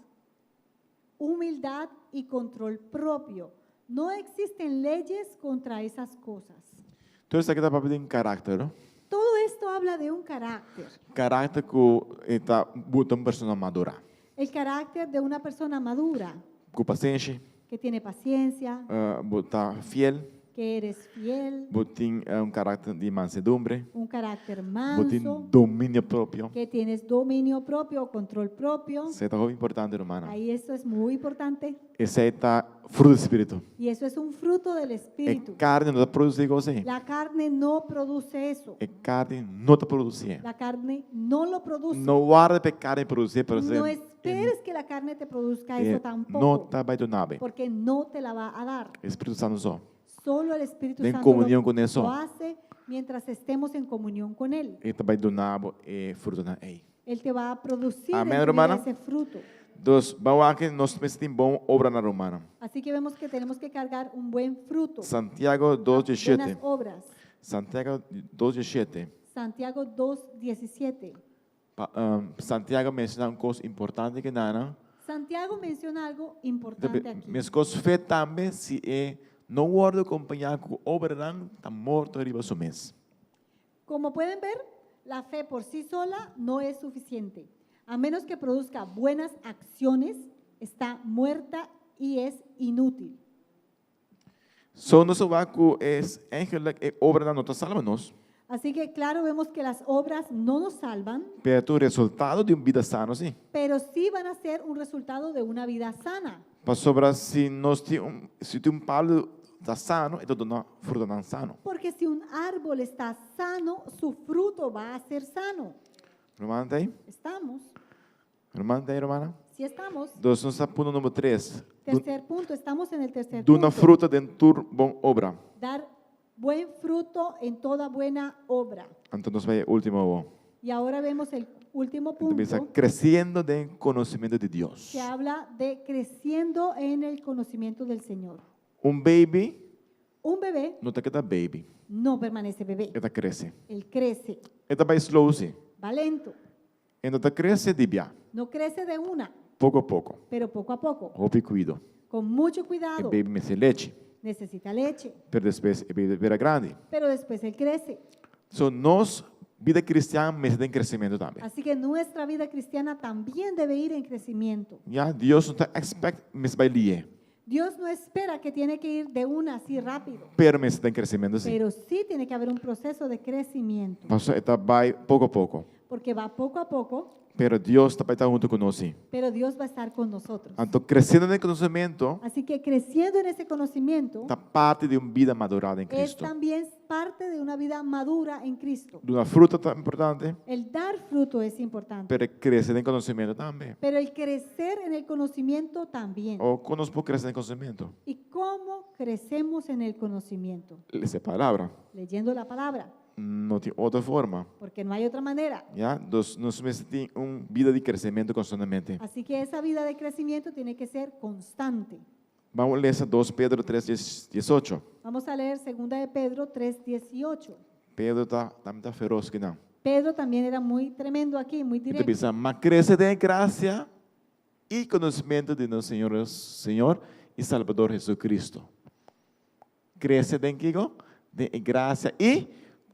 [SPEAKER 2] humildad y control propio. No existen leyes contra esas cosas.
[SPEAKER 6] Tur esaki ta papia di un karakter, no?
[SPEAKER 2] Todo esto habla de un carácter.
[SPEAKER 6] Karakter ku ta buta un persona madurá.
[SPEAKER 2] El carácter de una persona madura,
[SPEAKER 6] Ku pasenshi.
[SPEAKER 2] que tiene paciencia,
[SPEAKER 6] Bo ta fiel.
[SPEAKER 2] que eres fiel,
[SPEAKER 6] Bo tin un karakter di mansedumbre.
[SPEAKER 2] un carácter
[SPEAKER 6] Bo tin
[SPEAKER 2] manso,
[SPEAKER 6] dominio propio.
[SPEAKER 2] que tienes dominio propio, control propio.
[SPEAKER 6] Esei ta hopi importante, rumannan.
[SPEAKER 2] Ahí eso es muy importante.
[SPEAKER 6] Esei ta fruto di spiritu.
[SPEAKER 2] Y eso es un fruto del
[SPEAKER 6] E
[SPEAKER 2] Espíritu.
[SPEAKER 6] karni no ta produsí kos ei.
[SPEAKER 2] La carne no produce eso.
[SPEAKER 6] E karni no ta produsí.
[SPEAKER 2] La carne no lo produce.
[SPEAKER 6] No warda pa e karni produsí, pero
[SPEAKER 2] No esperes que la carne te produzca eso
[SPEAKER 6] no
[SPEAKER 2] tampoco,
[SPEAKER 6] ta bai duna bo.
[SPEAKER 2] porque no te la va a dar.
[SPEAKER 6] Spiritu Santu so.
[SPEAKER 2] Solo el Espíritu
[SPEAKER 6] Den
[SPEAKER 2] Santo
[SPEAKER 6] komunion
[SPEAKER 2] lo,
[SPEAKER 6] ku ne so.
[SPEAKER 2] lo hace mientras estemos en comunión con Él.
[SPEAKER 6] E ta bai duna bo e frutonan ei.
[SPEAKER 2] Él te va a producir
[SPEAKER 6] Amén,
[SPEAKER 2] en tu vida
[SPEAKER 6] hermana.
[SPEAKER 2] ese fruto.
[SPEAKER 6] Dus, ban wak nos mester tin bon obranan, rumannan.
[SPEAKER 2] Así que vemos que tenemos que cargar un buen fruto.
[SPEAKER 6] Santiago 2,
[SPEAKER 2] Buenas
[SPEAKER 6] 17.
[SPEAKER 2] obras.
[SPEAKER 6] Santiago 2, 17.
[SPEAKER 2] Santiago 2, 17.
[SPEAKER 6] Pa, um, Santiago menshoná un kos importante akinan.
[SPEAKER 2] Santiago menciona algo importante aquí.
[SPEAKER 6] Meskos fe tambe si e no wòrdu kompañá ku obranan ta morto riba su mes.
[SPEAKER 2] Como pueden ver, la fe por sí sola no es suficiente. A menos que produzca buenas acciones, está muerta y es inútil.
[SPEAKER 6] So nos ta wak ku es eigenlijk e obranan no ta salba nos.
[SPEAKER 2] Así que claro, vemos que las obras no nos salvan,
[SPEAKER 6] Pero ta resultado di un bida sano sí.
[SPEAKER 2] pero sí van a ser un resultado de una vida sana.
[SPEAKER 6] Pasobra si nos tin un si tin un palu ta sano, e ta duna frutonan sano.
[SPEAKER 2] Porque si un árbol está sano, su fruto va a ser sano.
[SPEAKER 6] Ruman ta ei?
[SPEAKER 2] Estamos,
[SPEAKER 6] Ruman ta ei, rumana?
[SPEAKER 2] sí estamos.
[SPEAKER 6] Dus nos ta punto number tres.
[SPEAKER 2] Tercer punto, estamos en el tercer
[SPEAKER 6] Duna
[SPEAKER 2] punto.
[SPEAKER 6] fruta den tur bon obra.
[SPEAKER 2] Dar buen fruto en toda buena obra.
[SPEAKER 6] Anto nos bai e último awor.
[SPEAKER 2] Y ahora vemos el último
[SPEAKER 6] Anto bisa
[SPEAKER 2] punto
[SPEAKER 6] creciendo den conocimiento di Dios.
[SPEAKER 2] que habla de creciendo en el conocimiento del Señor.
[SPEAKER 6] Un baby
[SPEAKER 2] Un bebé
[SPEAKER 6] no ta keda baby.
[SPEAKER 2] no permanece bebé.
[SPEAKER 6] E ta crece.
[SPEAKER 2] Él crece,
[SPEAKER 6] E ta bai slow sí.
[SPEAKER 2] va lento,
[SPEAKER 6] E no ta crece di bia.
[SPEAKER 2] no crece de una,
[SPEAKER 6] Poco poco.
[SPEAKER 2] pero poco a poco,
[SPEAKER 6] Hopi cuido.
[SPEAKER 2] con mucho
[SPEAKER 6] E
[SPEAKER 2] cuidado.
[SPEAKER 6] baby mester lechi.
[SPEAKER 2] Necesita leche,
[SPEAKER 6] Pero despues e baby ta bira grandi.
[SPEAKER 2] pero después él crece.
[SPEAKER 6] So nos bida cristian mester ta den crecemento tambe.
[SPEAKER 2] Así que nuestra vida cristiana también debe ir en crecimiento.
[SPEAKER 6] Ya, Dios no ta expect mester bai lihe.
[SPEAKER 2] Dios no espera que tiene que ir de una así rápido,
[SPEAKER 6] Pero mester ta den crecemento sí.
[SPEAKER 2] pero sí tiene que haber un proceso de crecimiento,
[SPEAKER 6] Paso e ta bai poco poco.
[SPEAKER 2] porque va poco a poco,
[SPEAKER 6] Pero Dios ta bai ta hunto cu nos sí.
[SPEAKER 2] pero Dios va a estar con nosotros.
[SPEAKER 6] Anto creciendo den conocemento
[SPEAKER 2] Así que creciendo en ese conocimiento
[SPEAKER 6] ta parti di un bida madura den
[SPEAKER 2] es
[SPEAKER 6] Cristo.
[SPEAKER 2] también parte de una vida madura en Cristo.
[SPEAKER 6] Duna fruta ta importante,
[SPEAKER 2] El dar fruto es importante,
[SPEAKER 6] pero crece den conocemento tambe.
[SPEAKER 2] pero el crecer en el conocimiento también.
[SPEAKER 6] O con nos por crece den conocemento?
[SPEAKER 2] ¿Y cómo crecemos en el conocimiento?
[SPEAKER 6] Lesa palabra.
[SPEAKER 2] Leyendo la palabra,
[SPEAKER 6] No tin otro forma.
[SPEAKER 2] porque no hay otra manera.
[SPEAKER 6] Ya? Dus nos mester tin un bida di crecemento constantemente.
[SPEAKER 2] Así que esa vida de crecimiento tiene que ser constante.
[SPEAKER 6] Ban lesa 2 Pedro 3, 18.
[SPEAKER 2] Vamos a leer 2 de Pedro 3, 18.
[SPEAKER 6] Pedro ta tambe ta feroz akinan.
[SPEAKER 2] Pedro también era muy tremendo aquí, muy
[SPEAKER 6] E ta
[SPEAKER 2] directo.
[SPEAKER 6] bisa, ma crece den gracia y conocimiento di nos Señor, Señor y Salvador Jesucristo. Crece den kiko? Den gracia y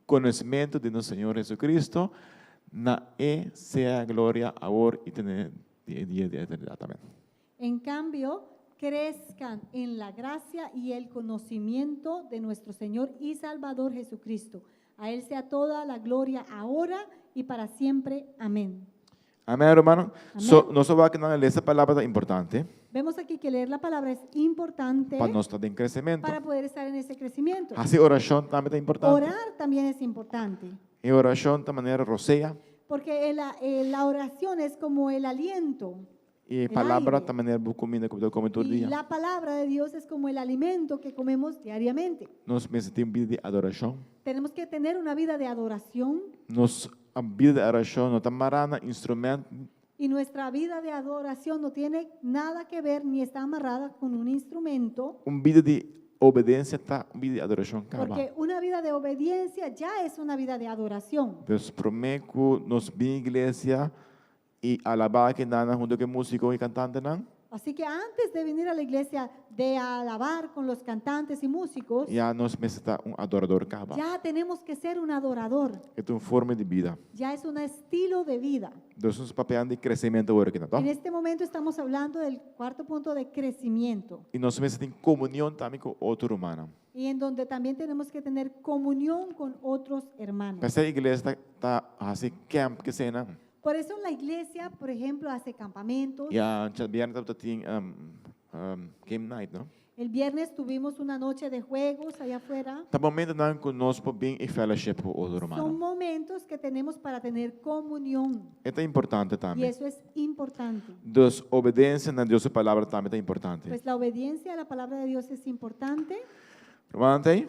[SPEAKER 6] conocimiento di nos Señor Jesucristo. Na e sea gloria awor y te dia di eternidad. Amén.
[SPEAKER 2] En cambio, crezcan en la gracia y el conocimiento de nuestro Señor y Salvador Jesucristo. A Él sea toda la gloria ahora y para siempre. Amén.
[SPEAKER 6] Amèn, ruman? So, nos a wak ku lesa palabra ta importante
[SPEAKER 2] Vemos aquí que leer la palabra es importante
[SPEAKER 6] pa nos ta den kresementu.
[SPEAKER 2] Para poder estar en ese crecimiento.
[SPEAKER 6] Hasi orashon tambe ta importante.
[SPEAKER 2] Orar también es importante,
[SPEAKER 6] E orashon ta manera rosea
[SPEAKER 2] porque la oración es como el aliento.
[SPEAKER 6] I
[SPEAKER 2] El
[SPEAKER 6] palabra
[SPEAKER 2] aire.
[SPEAKER 6] ta manera bo kuminda ku bo ta kome tur
[SPEAKER 2] Y
[SPEAKER 6] dia.
[SPEAKER 2] la palabra de Dios es como el alimento que comemos diariamente.
[SPEAKER 6] Nos mester tin bida di adorashon.
[SPEAKER 2] Tenemos que tener una vida de adoración
[SPEAKER 6] Nos bida di adorashon no ta mará na instrumènt.
[SPEAKER 2] Y nuestra vida de adoración no tiene nada que ver ni está amarrada con un instrumento,
[SPEAKER 6] Un bida di obedensia ta un bida di adorashon kaba.
[SPEAKER 2] Porque una vida de obediencia ya es una vida de adoración.
[SPEAKER 6] Dus promé ku nos bin iglesia i alabá akinan huntu ku músiko i kantantenan.
[SPEAKER 2] Así que antes de venir a la iglesia de alabar con los cantantes y músicos,
[SPEAKER 6] Ya nos mester ta un adorador kaba.
[SPEAKER 2] Ya tenemos que ser un adorador.
[SPEAKER 6] E ta un forma di bida.
[SPEAKER 2] Ya es un estilo de vida.
[SPEAKER 6] Dus nos ta papiando di kresementu awor aki, no?
[SPEAKER 2] En este momento estamos hablando del cuarto punto de crecimiento.
[SPEAKER 6] I nos mester tin komunion tambe ku otro rumannan.
[SPEAKER 2] Y en donde también tenemos que tener comunión con otros hermanos.
[SPEAKER 6] P'esei iglesia ta, ta hasi camp ku eseinan.
[SPEAKER 2] Por eso la iglesia, por ejemplo, hace campamentos.
[SPEAKER 6] Ya, djabièrnè tabatin game night, no?
[SPEAKER 2] El viernes tuvimos una noche de juegos allá afuera.
[SPEAKER 6] Ta momentonan ku nos por bin i fellowship ku otro
[SPEAKER 2] Son
[SPEAKER 6] rumannan.
[SPEAKER 2] Momentos que tenemos para tener comunión.
[SPEAKER 6] E ta importante
[SPEAKER 2] Y
[SPEAKER 6] tambe.
[SPEAKER 2] Eso es importante.
[SPEAKER 6] Dus obedensia na Dios su palabra tambe ta importante.
[SPEAKER 2] Pues la obediencia a la palabra de Dios es importante.
[SPEAKER 6] Rumannan, t'ei?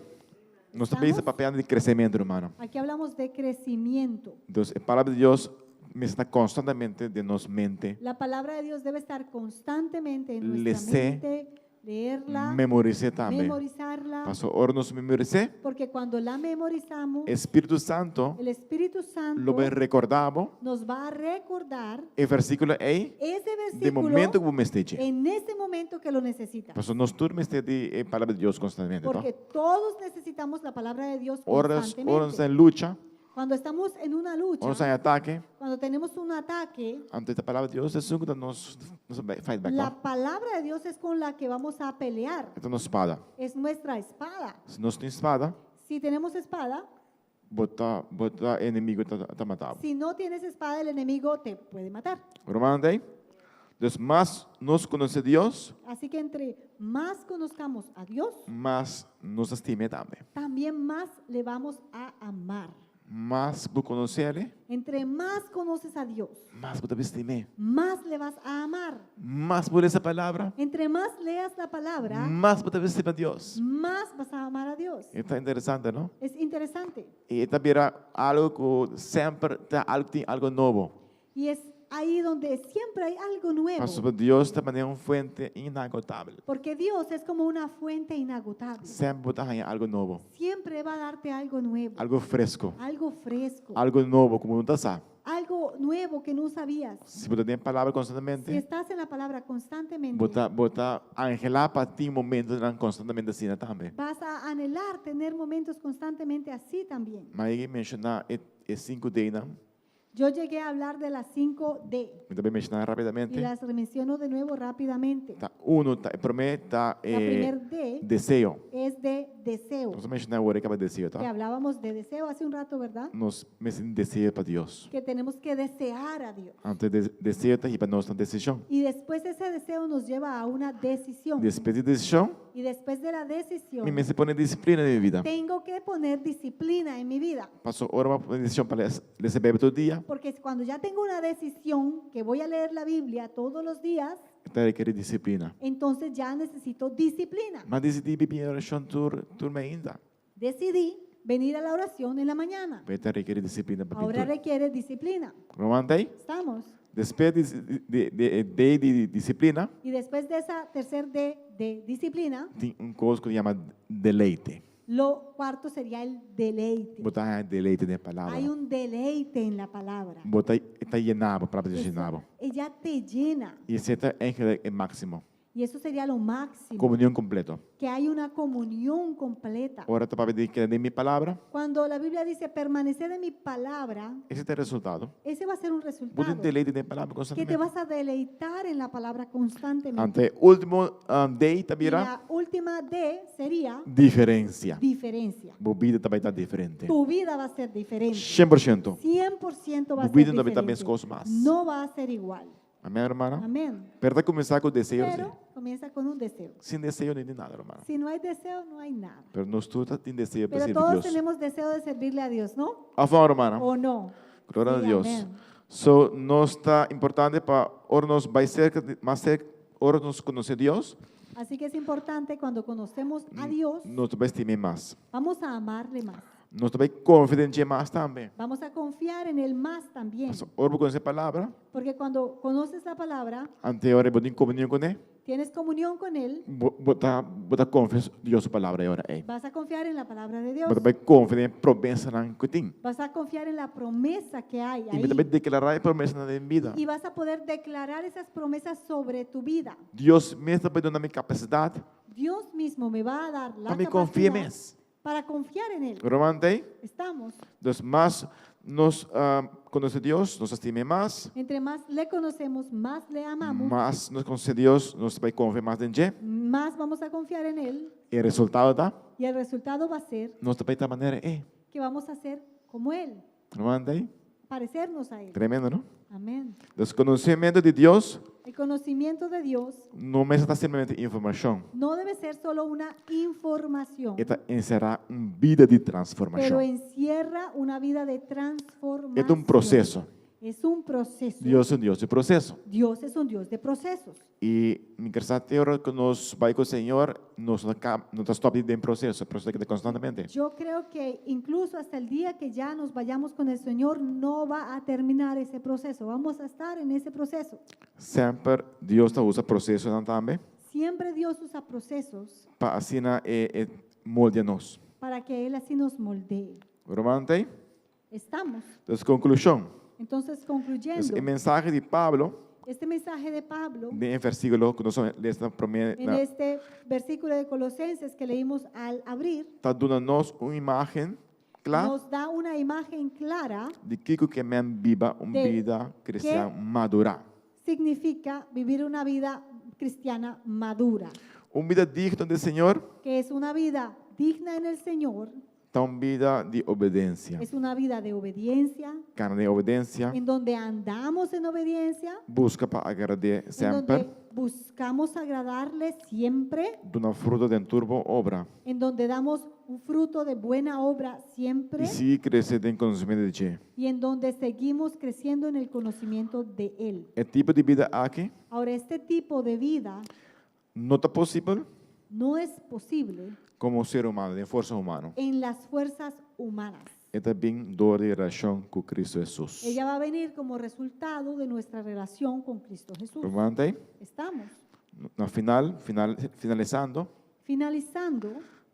[SPEAKER 6] Nos ta
[SPEAKER 2] Estamos?
[SPEAKER 6] papiando di kresementu, rumannan.
[SPEAKER 2] Aquí hablamos de crecimiento.
[SPEAKER 6] Dus e palabra di Dios mester ta konstantemente den nos mente.
[SPEAKER 2] La palabra de Dios debe estar constantemente en nuestra
[SPEAKER 6] Les'é,
[SPEAKER 2] mente, leerla,
[SPEAKER 6] Memoris'é tambe.
[SPEAKER 2] Memorizarla,
[SPEAKER 6] Paso ora nos memoris'é,
[SPEAKER 2] porque cuando la memorizamos,
[SPEAKER 6] Spiritu Santu
[SPEAKER 2] el Espíritu Santo
[SPEAKER 6] lo bai rekordá bo
[SPEAKER 2] nos va a recordar
[SPEAKER 6] e versíkulo ei
[SPEAKER 2] ese
[SPEAKER 6] den momento
[SPEAKER 2] versículo
[SPEAKER 6] ku bo mester dje.
[SPEAKER 2] En ese momento que lo necesita.
[SPEAKER 6] Paso nos tur mester di e palabra di Dios konstantemente,
[SPEAKER 2] Porque todos necesitamos la palabra de Dios
[SPEAKER 6] Ora, ora nos
[SPEAKER 2] constantemente.
[SPEAKER 6] ta den lucha,
[SPEAKER 2] Cuando estamos en una lucha,
[SPEAKER 6] ora nos ta den atake,
[SPEAKER 2] cuando tenemos un ataque,
[SPEAKER 6] anto e palabra di Dios ta esun ku ta nos nos fight back,
[SPEAKER 2] la
[SPEAKER 6] no?
[SPEAKER 2] Palabra de Dios es con la que vamos a pelear.
[SPEAKER 6] E ta nos spada.
[SPEAKER 2] Es nuestra espada.
[SPEAKER 6] Si nos tin spada,
[SPEAKER 2] Si tenemos espada,
[SPEAKER 6] bo ta bo ta enemigu ta ta mata bo.
[SPEAKER 2] Si no tienes espada, el enemigo te puede matar.
[SPEAKER 6] Rumannan t'ei? Dus mas nos konosé Dios,
[SPEAKER 2] Así que entre más conozcamos a Dios,
[SPEAKER 6] mas nos ta stim'é tambe.
[SPEAKER 2] También más le vamos a amar.
[SPEAKER 6] Mas bo konosé,
[SPEAKER 2] Entre más conoces a Dios,
[SPEAKER 6] mas bo ta stim'é.
[SPEAKER 2] Más le vas a amar.
[SPEAKER 6] Mas bo lesa palabra,
[SPEAKER 2] Entre más leas la palabra,
[SPEAKER 6] mas bo ta stima Dios.
[SPEAKER 2] Más vas a amar a Dios.
[SPEAKER 6] Ta interesante, no?
[SPEAKER 2] Es interesante.
[SPEAKER 6] I ta bira algu ku semper ta algu, tin algu nobo.
[SPEAKER 2] Y es ahí donde siempre hay algo nuevo.
[SPEAKER 6] Pasobra Dios ta manera un fuente inagotabel.
[SPEAKER 2] Porque Dios es como una fuente inagotable.
[SPEAKER 6] Semper bo ta haña algu nobo.
[SPEAKER 2] Siempre va a darte algo nuevo.
[SPEAKER 6] Algu fresku.
[SPEAKER 2] Algo fresco.
[SPEAKER 6] Algu nobo ku bo no sa.
[SPEAKER 2] Algo nuevo que no sabías.
[SPEAKER 6] Si bo ta den palabra
[SPEAKER 2] Si
[SPEAKER 6] konstantemente,
[SPEAKER 2] estás en la palabra constantemente,
[SPEAKER 6] bo ta bo ta anhelá pa tin momentonan konstantemente asina tambe.
[SPEAKER 2] Vas a anhelar tener momentos constantemente así también.
[SPEAKER 6] M'a menshoná e e 5 D-nan.
[SPEAKER 2] Yo llegué a hablar de las 5D
[SPEAKER 6] Mi ta bai menshoná
[SPEAKER 2] y
[SPEAKER 6] rápidamente.
[SPEAKER 2] Las menciono de nuevo rápidamente.
[SPEAKER 6] Ta uno, ta, promé ta
[SPEAKER 2] La
[SPEAKER 6] eh,
[SPEAKER 2] primer D
[SPEAKER 6] deseo.
[SPEAKER 2] Es de deseo.
[SPEAKER 6] Nos a menshoná awor kaba deseo,
[SPEAKER 2] Que
[SPEAKER 6] ta?
[SPEAKER 2] hablábamos de deseo hace un rato, ¿verdad?
[SPEAKER 6] Nos mester deseo pa Dios.
[SPEAKER 2] Que tenemos que desear a Dios.
[SPEAKER 6] Anto e deseo ta hiba nos na desishon.
[SPEAKER 2] Y después ese deseo nos lleva a una decisión.
[SPEAKER 6] Despues di desishon,
[SPEAKER 2] Y después de la decisión,
[SPEAKER 6] mi mester pone disiplina den mi bida.
[SPEAKER 2] Tengo que poner disciplina en mi vida.
[SPEAKER 6] Paso ora mi pone desishon pa lesa Beibel tur dia,
[SPEAKER 2] Porque cuando ya tengo una decisión que voy a leer la Biblia todos los días,
[SPEAKER 6] ta rekerí disiplina.
[SPEAKER 2] Entonces ya necesito disciplina.
[SPEAKER 6] M'a disidí di bin orashon tur tur mainta.
[SPEAKER 2] Decidí venir a la oración en la mañana.
[SPEAKER 6] Pero ta rekerí disiplina pa
[SPEAKER 2] Ahora
[SPEAKER 6] bin tur.
[SPEAKER 2] Requiere disciplina.
[SPEAKER 6] Ruman t'ei?
[SPEAKER 2] Estamos.
[SPEAKER 6] Despues di di di di di disiplina,
[SPEAKER 2] Y después de esa tercer D de disciplina,
[SPEAKER 6] tin un kos ku yama deleite.
[SPEAKER 2] Lo cuarto sería el deleite.
[SPEAKER 6] Bo ta deleite den palabra.
[SPEAKER 2] Hay un deleite en la palabra.
[SPEAKER 6] Bo ta e ta yena bo, palabra di Dios
[SPEAKER 2] Eso,
[SPEAKER 6] yena bo.
[SPEAKER 2] ella te llena.
[SPEAKER 6] I esei ta eigenlijk e máksimo.
[SPEAKER 2] Y eso sería lo máximo,
[SPEAKER 6] Komunion kompleto.
[SPEAKER 2] que hay una comunión completa.
[SPEAKER 6] Ora ta papia di keda den mi palabra,
[SPEAKER 2] Cuando la Biblia dice permaneced en mi palabra,
[SPEAKER 6] esei ta e resultado.
[SPEAKER 2] ese va a ser un
[SPEAKER 6] Bo tin
[SPEAKER 2] resultado.
[SPEAKER 6] deleite den palabra
[SPEAKER 2] Que te
[SPEAKER 6] konstantemente.
[SPEAKER 2] vas a deleitar en la palabra constantemente.
[SPEAKER 6] Anto e último D
[SPEAKER 2] Y
[SPEAKER 6] ta bira
[SPEAKER 2] la última D sería
[SPEAKER 6] diferensia.
[SPEAKER 2] diferencia.
[SPEAKER 6] Bo bida ta bai ta diferente.
[SPEAKER 2] Tu vida va a ser diferente.
[SPEAKER 6] 100%.
[SPEAKER 2] 100% va a
[SPEAKER 6] Bo bida
[SPEAKER 2] ser
[SPEAKER 6] no ta bai ta
[SPEAKER 2] diferente.
[SPEAKER 6] meskos mas.
[SPEAKER 2] No va a ser igual.
[SPEAKER 6] Amèn, ruman?
[SPEAKER 2] Amén.
[SPEAKER 6] Pero ta kuminsá ku deseo.
[SPEAKER 2] Pero comienza con un deseo.
[SPEAKER 6] Sin deseo no tin nada, ruman.
[SPEAKER 2] Si no hay deseo, no hay nada.
[SPEAKER 6] Pero nos tur tin deseo pa
[SPEAKER 2] Pero
[SPEAKER 6] sirbi
[SPEAKER 2] todos
[SPEAKER 6] Dios.
[SPEAKER 2] tenemos deseo de servirle a Dios, ¿no?
[SPEAKER 6] Òf no, ruman?
[SPEAKER 2] ¿O no?
[SPEAKER 6] Gloria
[SPEAKER 2] Sí,
[SPEAKER 6] na Dios.
[SPEAKER 2] amén.
[SPEAKER 6] So, nos ta importante pa ora nos bai serka, mas serka, ora nos konosé Dios,
[SPEAKER 2] Así que es importante cuando conocemos a Dios,
[SPEAKER 6] nos ta bai stim'é mas.
[SPEAKER 2] vamos a amarle más.
[SPEAKER 6] Nos ta bai konfia den dje mas tambe.
[SPEAKER 2] Vamos a confiar en Él más también.
[SPEAKER 6] Pasobra ora bo konosé palabra,
[SPEAKER 2] Porque cuando conoces la palabra,
[SPEAKER 6] anto ora bo tin komunion kuné,
[SPEAKER 2] tienes comunión con Él,
[SPEAKER 6] bo bo ta bo ta konfia Dios su palabra e ora ei.
[SPEAKER 2] vas a confiar en la palabra de Dios.
[SPEAKER 6] Bo ta bai konfia den e promesanan ku tin.
[SPEAKER 2] Vas a confiar en la promesa que hay
[SPEAKER 6] I bo ta bai
[SPEAKER 2] ahí.
[SPEAKER 6] deklará e promesanan den bida.
[SPEAKER 2] Y vas a poder declarar esas promesas sobre tu vida.
[SPEAKER 6] Dios mes ta bai duna mi kapasidat
[SPEAKER 2] Dios mismo me va a dar la
[SPEAKER 6] pa mi konfia
[SPEAKER 2] capacidad
[SPEAKER 6] mes.
[SPEAKER 2] para confiar en Él.
[SPEAKER 6] Ruman t'ei?
[SPEAKER 2] Estamos.
[SPEAKER 6] Dus mas nos konosé Dios, nos ta stim'é mas.
[SPEAKER 2] Entre más le conocemos, más le amamos,
[SPEAKER 6] Mas nos konosé Dios, nos ta bai konfia mas den dje.
[SPEAKER 2] más vamos a confiar en Él.
[SPEAKER 6] E resultado ta,
[SPEAKER 2] Y el resultado va a ser
[SPEAKER 6] nos ta bai ta manera e.
[SPEAKER 2] que vamos a ser como Él,
[SPEAKER 6] Ruman t'ei?
[SPEAKER 2] parecernos a Él.
[SPEAKER 6] Tremendo, no?
[SPEAKER 2] Amén.
[SPEAKER 6] Dus konosementu di Dios
[SPEAKER 2] El conocimiento de Dios
[SPEAKER 6] no mester ta simplemente informashon.
[SPEAKER 2] no debe ser solo una información,
[SPEAKER 6] E ta enserá un bida di
[SPEAKER 2] pero
[SPEAKER 6] transformashon.
[SPEAKER 2] encierra una vida de transformación.
[SPEAKER 6] E ta un proseso.
[SPEAKER 2] Es un proceso.
[SPEAKER 6] Dios ta un Dios di proseso.
[SPEAKER 2] Dios es un Dios de procesos.
[SPEAKER 6] I mi ke sa te ora ku nos bai ku Señor, nos no ta no ta stòp den proseso, proseso ta keda konstantemente.
[SPEAKER 2] Yo creo que incluso hasta el día que ya nos vayamos con el Señor, no va a terminar ese proceso. Vamos a estar en ese proceso.
[SPEAKER 6] Semper Dios ta usa prosesonan tambe
[SPEAKER 2] Siempre Dios usa procesos
[SPEAKER 6] pa asina e e moldia nos.
[SPEAKER 2] para que Él así nos moldee.
[SPEAKER 6] Ruman t'ei?
[SPEAKER 2] Estamos.
[SPEAKER 6] Dus konklushon.
[SPEAKER 2] Entonces, concluyendo,
[SPEAKER 6] Dus e mensahe di Pablo
[SPEAKER 2] este mensaje de Pablo,
[SPEAKER 6] den e versíkulo ku nos a lesa promé
[SPEAKER 2] en este versículo de Colosenses que leímos al abrir,
[SPEAKER 6] ta duna nos un imágen kla
[SPEAKER 2] nos da una imagen clara
[SPEAKER 6] di kiko ke men biba un
[SPEAKER 2] de
[SPEAKER 6] bida kristian madurá.
[SPEAKER 2] significa vivir una vida cristiana madura,
[SPEAKER 6] Un bida digno di Señor
[SPEAKER 2] que es una vida digna en el Señor,
[SPEAKER 6] ta un bida di obedensia.
[SPEAKER 2] es una vida de obediencia,
[SPEAKER 6] Kana den obedensia,
[SPEAKER 2] en donde andamos en obediencia,
[SPEAKER 6] buska pa agrad'é
[SPEAKER 2] en
[SPEAKER 6] semper,
[SPEAKER 2] donde buscamos agradarle siempre,
[SPEAKER 6] duna fruta den tur bon obra
[SPEAKER 2] en donde damos un fruto de buena obra siempre
[SPEAKER 6] i sigui krese den konosementu di dje.
[SPEAKER 2] y en donde seguimos creciendo en el conocimiento de Él.
[SPEAKER 6] E tipo di bida aki
[SPEAKER 2] Ahora, este tipo de vida
[SPEAKER 6] no ta posibel
[SPEAKER 2] no es posible
[SPEAKER 6] komo ser humano, den forsa humano.
[SPEAKER 2] en las fuerzas humanas.
[SPEAKER 6] E ta bin dor di relashon ku Cristo Hesus.
[SPEAKER 2] Ella va a venir como resultado de nuestra relación con Cristo Jesús.
[SPEAKER 6] Ruman t'ei?
[SPEAKER 2] Estamos
[SPEAKER 6] Na final, final, finalisando,
[SPEAKER 2] finalizando,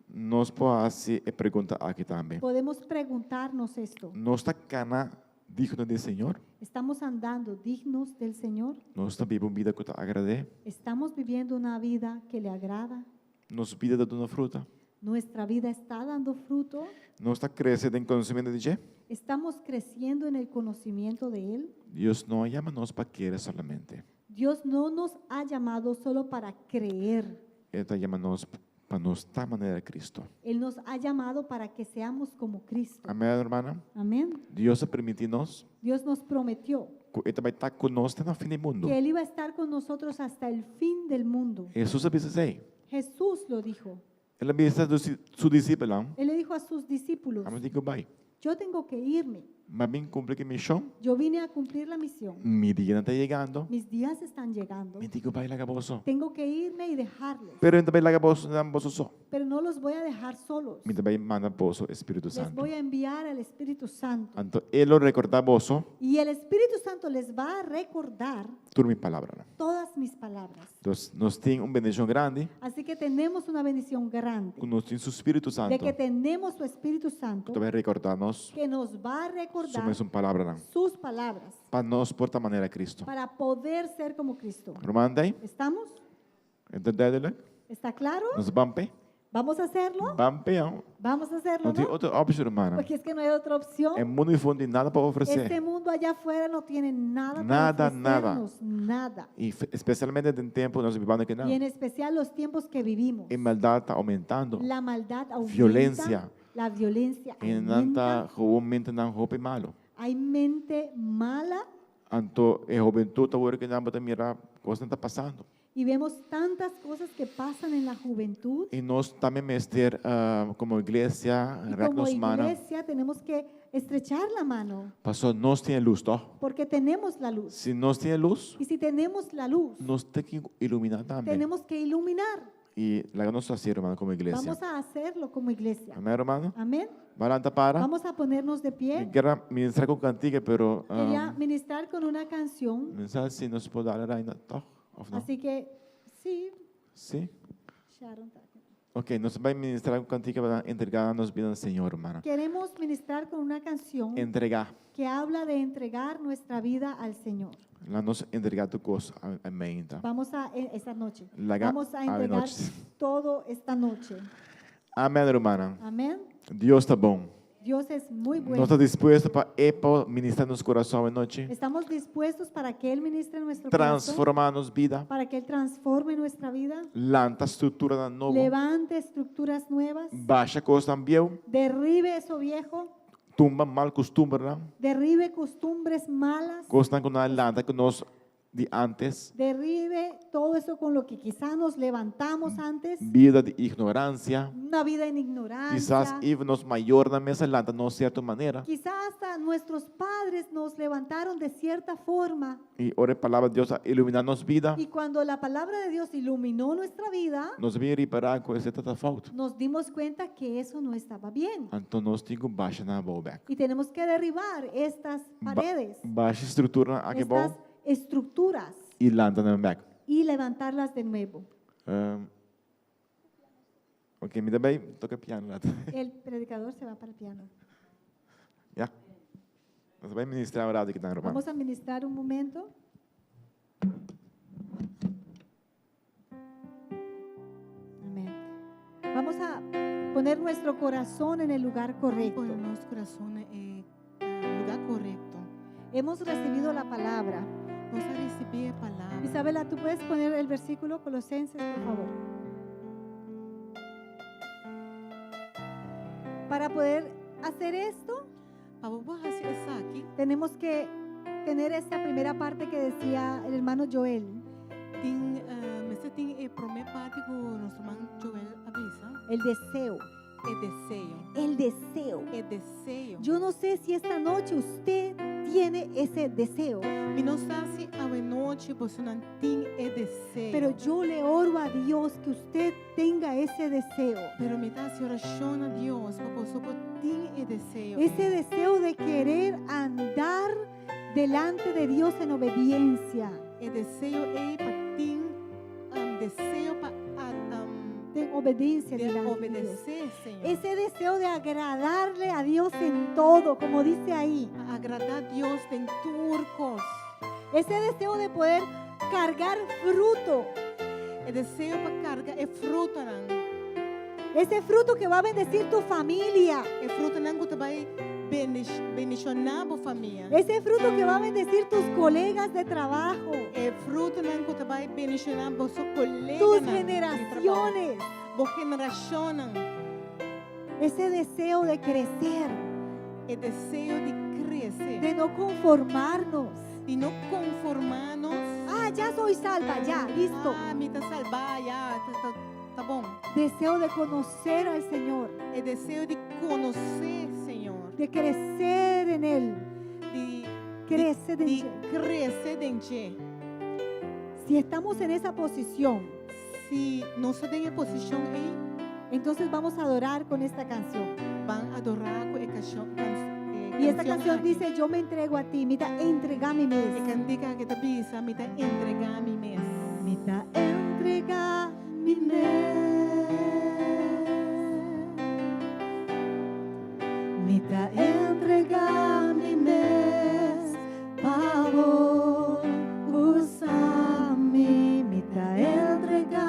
[SPEAKER 6] nos por hasi e pregunta aki tambe.
[SPEAKER 2] podemos preguntarnos esto.
[SPEAKER 6] Nos ta kana digno di Señor?
[SPEAKER 2] ¿Estamos andando dignos del Señor?
[SPEAKER 6] Nos ta biba un bida ku ta agrad'é?
[SPEAKER 2] ¿Estamos viviendo una vida que le agrada?
[SPEAKER 6] Nos bida ta duna fruta?
[SPEAKER 2] ¿Nuestra vida está dando fruto?
[SPEAKER 6] Nos ta krese den konosementu di dje?
[SPEAKER 2] ¿Estamos creciendo en el conocimiento de Él?
[SPEAKER 6] Dios no a yama nos pa kere solamente.
[SPEAKER 2] Dios no nos ha llamado solo para creer.
[SPEAKER 6] E ta yama nos pa nos ta manera Cristo.
[SPEAKER 2] Él nos ha llamado para que seamos como Cristo.
[SPEAKER 6] Amèn, rumannan?
[SPEAKER 2] Amén.
[SPEAKER 6] Dios a primintí nos
[SPEAKER 2] Dios nos prometió
[SPEAKER 6] ku E ta bai ta ku nos te na fin di mundu.
[SPEAKER 2] que Él iba a estar con nosotros hasta el fin del mundo.
[SPEAKER 6] Hesus a bisa esei.
[SPEAKER 2] Jesús lo dijo.
[SPEAKER 6] El a bisa su disipelnan,
[SPEAKER 2] Él le dijo a sus discípulos,
[SPEAKER 6] Ami tin ku bai.
[SPEAKER 2] yo tengo que irme.
[SPEAKER 6] Mi a bin kumpli ku e mishon.
[SPEAKER 2] Yo vine a cumplir la misión.
[SPEAKER 6] Mi dianan ta yegando.
[SPEAKER 2] Mis días están llegando.
[SPEAKER 6] Mi tin ku bai laga boso.
[SPEAKER 2] Tengo que irme y dejarlos.
[SPEAKER 6] Pero mi n' ta bai laga boso, nan boso so.
[SPEAKER 2] Pero no los voy a dejar solos.
[SPEAKER 6] Mi ta bai manda boso Spiritu
[SPEAKER 2] Les
[SPEAKER 6] Santu.
[SPEAKER 2] voy a enviar al Espíritu Santo.
[SPEAKER 6] Anto e lo rekordá boso
[SPEAKER 2] Y el Espíritu Santo les va a recordar
[SPEAKER 6] tur mi palabranan.
[SPEAKER 2] todas mis palabras.
[SPEAKER 6] Entonces, nos tin un bendishon grandi
[SPEAKER 2] Así que tenemos una bendición grande
[SPEAKER 6] ku nos tin su Spiritu
[SPEAKER 2] de
[SPEAKER 6] Santu.
[SPEAKER 2] que tenemos su Espíritu Santo
[SPEAKER 6] Ku ta bai rekordá nos
[SPEAKER 2] que nos va a recordar
[SPEAKER 6] su mesun palabranan.
[SPEAKER 2] sus palabras
[SPEAKER 6] Pa nos por ta manera Cristo.
[SPEAKER 2] para poder ser como Cristo.
[SPEAKER 6] Ruman t'ei?
[SPEAKER 2] ¿Estamos?
[SPEAKER 6] Ta duidelijk?
[SPEAKER 2] ¿Está claro?
[SPEAKER 6] Nos ban p'e?
[SPEAKER 2] ¿Vamos a hacerlo?
[SPEAKER 6] Ban p'e, no?
[SPEAKER 2] Vamos a hacerlo,
[SPEAKER 6] No tin
[SPEAKER 2] ¿no?
[SPEAKER 6] otro opshon, ruman.
[SPEAKER 2] Porque es que no hay otra opción.
[SPEAKER 6] E mundu ei no tin nada pa ofresé.
[SPEAKER 2] Este mundo allá afuera no tiene nada para
[SPEAKER 6] Nada, nada.
[SPEAKER 2] ofrecernos, nada.
[SPEAKER 6] I spesialmente den tempu nos ta bibando aki,
[SPEAKER 2] Y en especial los tiempos que vivimos.
[SPEAKER 6] E maldat ta oumentando.
[SPEAKER 2] La maldad aumenta.
[SPEAKER 6] Violensia.
[SPEAKER 2] La violencia
[SPEAKER 6] E
[SPEAKER 2] aumenta.
[SPEAKER 6] nan ta gewoon mentenan hopi malu.
[SPEAKER 2] Hay mente mala
[SPEAKER 6] Anto e hubentut awor ku nan bo ta mira kosnan ta pasando.
[SPEAKER 2] y vemos tantas cosas que pasan en la juventud.
[SPEAKER 6] I nos tambe mester komo iglesia
[SPEAKER 2] Y
[SPEAKER 6] rèk
[SPEAKER 2] como
[SPEAKER 6] nos man.
[SPEAKER 2] iglesia tenemos que estrechar la mano
[SPEAKER 6] Paso nos tin lus, toch?
[SPEAKER 2] porque tenemos la luz.
[SPEAKER 6] Si nos tin lus,
[SPEAKER 2] Y si tenemos la luz,
[SPEAKER 6] nos tin ku iluminá tambe.
[SPEAKER 2] tenemos que iluminar.
[SPEAKER 6] I laga nos hasi, ruman, komo iglesia.
[SPEAKER 2] Vamos a hacerlo como iglesia.
[SPEAKER 6] Amèn, ruman?
[SPEAKER 2] Amén.
[SPEAKER 6] Ban lanta para.
[SPEAKER 2] Vamos a ponernos de
[SPEAKER 6] Mi
[SPEAKER 2] pie.
[SPEAKER 6] ke ministrá ku kantika, pero
[SPEAKER 2] Quería ministrar con una canción.
[SPEAKER 6] Mi sa si nos por dal ainda, toch? Òf no?
[SPEAKER 2] Así que sí.
[SPEAKER 6] Sí?
[SPEAKER 2] Sharon Tucker.
[SPEAKER 6] Ok, nos ta bai ministrá ku kantika pa entregá nos bida na Señor, ruman.
[SPEAKER 2] Queremos ministrar con una canción
[SPEAKER 6] Entregá.
[SPEAKER 2] que habla de entregar nuestra vida al Señor.
[SPEAKER 6] Laga nos entregá tur kos awe mainta.
[SPEAKER 2] Vamos a eh, esta noche.
[SPEAKER 6] Laga
[SPEAKER 2] Vamos a entregar
[SPEAKER 6] noche.
[SPEAKER 2] todo esta noche.
[SPEAKER 6] Amèn, ruman.
[SPEAKER 2] Amén.
[SPEAKER 6] Dios ta bon.
[SPEAKER 2] Dios es muy bueno.
[SPEAKER 6] Nos ta dispuesto pa E por ministrá nos kurason anochi.
[SPEAKER 2] Estamos dispuestos para que Él ministre nuestro corazón,
[SPEAKER 6] Transformá nos bida.
[SPEAKER 2] para que Él transforme nuestra vida,
[SPEAKER 6] Lanta struktura nobo.
[SPEAKER 2] levante estructuras nuevas,
[SPEAKER 6] Basha kosnan bieu.
[SPEAKER 2] derribe eso viejo,
[SPEAKER 6] Tumba mal kustumbernan.
[SPEAKER 2] derribe costumbres malas,
[SPEAKER 6] Kosnan ku nan a lanta ku nos di antes.
[SPEAKER 2] derribe todo eso con lo que quizá nos levantamos antes,
[SPEAKER 6] Bida di ignoransia.
[SPEAKER 2] una vida en
[SPEAKER 6] Kisas
[SPEAKER 2] ignorancia.
[SPEAKER 6] even nos mayornan mes a lanta nos sierto manera.
[SPEAKER 2] Quizá hasta nuestros padres nos levantaron de cierta forma.
[SPEAKER 6] I ora e palabra di Dios a iluminá nos bida.
[SPEAKER 2] Y cuando la palabra de Dios iluminó nuestra vida,
[SPEAKER 6] Nos a bin ripará ku esei ta fout.
[SPEAKER 2] nos dimos cuenta que eso no estaba bien.
[SPEAKER 6] Anto nos tin ku basha nan abou bèk.
[SPEAKER 2] Y tenemos que derribar estas paredes,
[SPEAKER 6] Basha struktura aki
[SPEAKER 2] estas
[SPEAKER 6] abou
[SPEAKER 2] estructuras
[SPEAKER 6] i lanta nan bèk.
[SPEAKER 2] y levantarlas de nuevo.
[SPEAKER 6] Ok, mi ta bai toka piano lat.
[SPEAKER 2] El predicador se va para el piano.
[SPEAKER 6] Ja. Nos ta bai ministrá un ratu akinan, ruman.
[SPEAKER 2] Vamos a ministrar un momento. Amén. Vamos a poner nuestro corazón en el lugar correcto.
[SPEAKER 1] Pone nos kurason na e lugá korekto.
[SPEAKER 2] Hemos recibido la palabra.
[SPEAKER 1] Nos a risibí e palabra.
[SPEAKER 2] Isabela, ¿tú puedes poner el versículo Colosenses, por favor? Para poder hacer esto,
[SPEAKER 1] Pa por hasi esaki,
[SPEAKER 2] tenemos que tener esta primera parte que decía el hermano Joel.
[SPEAKER 1] tin, uh, mester tin e promé parti ku nos ruman Joel a bisa.
[SPEAKER 2] El deseo.
[SPEAKER 1] E deseo.
[SPEAKER 2] El deseo.
[SPEAKER 1] E deseo.
[SPEAKER 2] Yo no sé si esta noche usted tiene ese deseo,
[SPEAKER 1] Mi no sa si awe nochi bosonan tin e deseo.
[SPEAKER 2] pero yo le oro a Dios que usted tenga ese deseo.
[SPEAKER 1] Pero mi ta hasi orashon na Dios pa boso por tin e deseo.
[SPEAKER 2] Ese deseo de querer andar delante de Dios en obediencia.
[SPEAKER 1] E deseo ei pa tin un, deseo pa um,
[SPEAKER 2] De obediencia
[SPEAKER 1] de
[SPEAKER 2] delante de Dios.
[SPEAKER 1] obedesé Señor.
[SPEAKER 2] Ese deseo de agradarle a Dios en todo, como dice ahí.
[SPEAKER 1] Pa agradá Dios den tur kos.
[SPEAKER 2] Ese deseo de poder cargar fruto.
[SPEAKER 1] E deseo pa karga e frutanan.
[SPEAKER 2] Ese fruto que va a bendecir tu familia.
[SPEAKER 1] E frutanan ku ta bai bendishoná bo famia.
[SPEAKER 2] Ese fruto que va a bendecir tus colegas de trabajo.
[SPEAKER 1] E frutanan ku ta bai bendishoná bo koleganan.
[SPEAKER 2] Tus generaciones.
[SPEAKER 1] Bo generashonnan.
[SPEAKER 2] Ese deseo de crecer,
[SPEAKER 1] E deseo di krese.
[SPEAKER 2] de no conformarnos.
[SPEAKER 1] Di no konformá nos.
[SPEAKER 2] Ah, ya soy salva, ya, listo.
[SPEAKER 1] Ah, mi ta salbá, ya, ta, ta, ta bon.
[SPEAKER 2] Deseo de conocer al Señor,
[SPEAKER 1] E deseo di konosé Señor.
[SPEAKER 2] de crecer en Él.
[SPEAKER 1] Di,
[SPEAKER 2] Crece
[SPEAKER 1] di
[SPEAKER 2] de
[SPEAKER 1] krese den dje.
[SPEAKER 2] Si estamos en esa posición,
[SPEAKER 1] Si nos ta den e posishon ei,
[SPEAKER 2] entonces vamos a adorar con esta canción.
[SPEAKER 1] ban adorá ku e kanshon.
[SPEAKER 2] Y esta canción dice, yo me entrego a ti, mi ta entregá mi
[SPEAKER 1] E
[SPEAKER 2] mes.
[SPEAKER 1] kantika aki ta bisa, mi ta entregá mi mes.
[SPEAKER 2] Mi ta entregá mi mes. Mi ta entregá mi mes. Pa bo usa mi, mi ta entregá.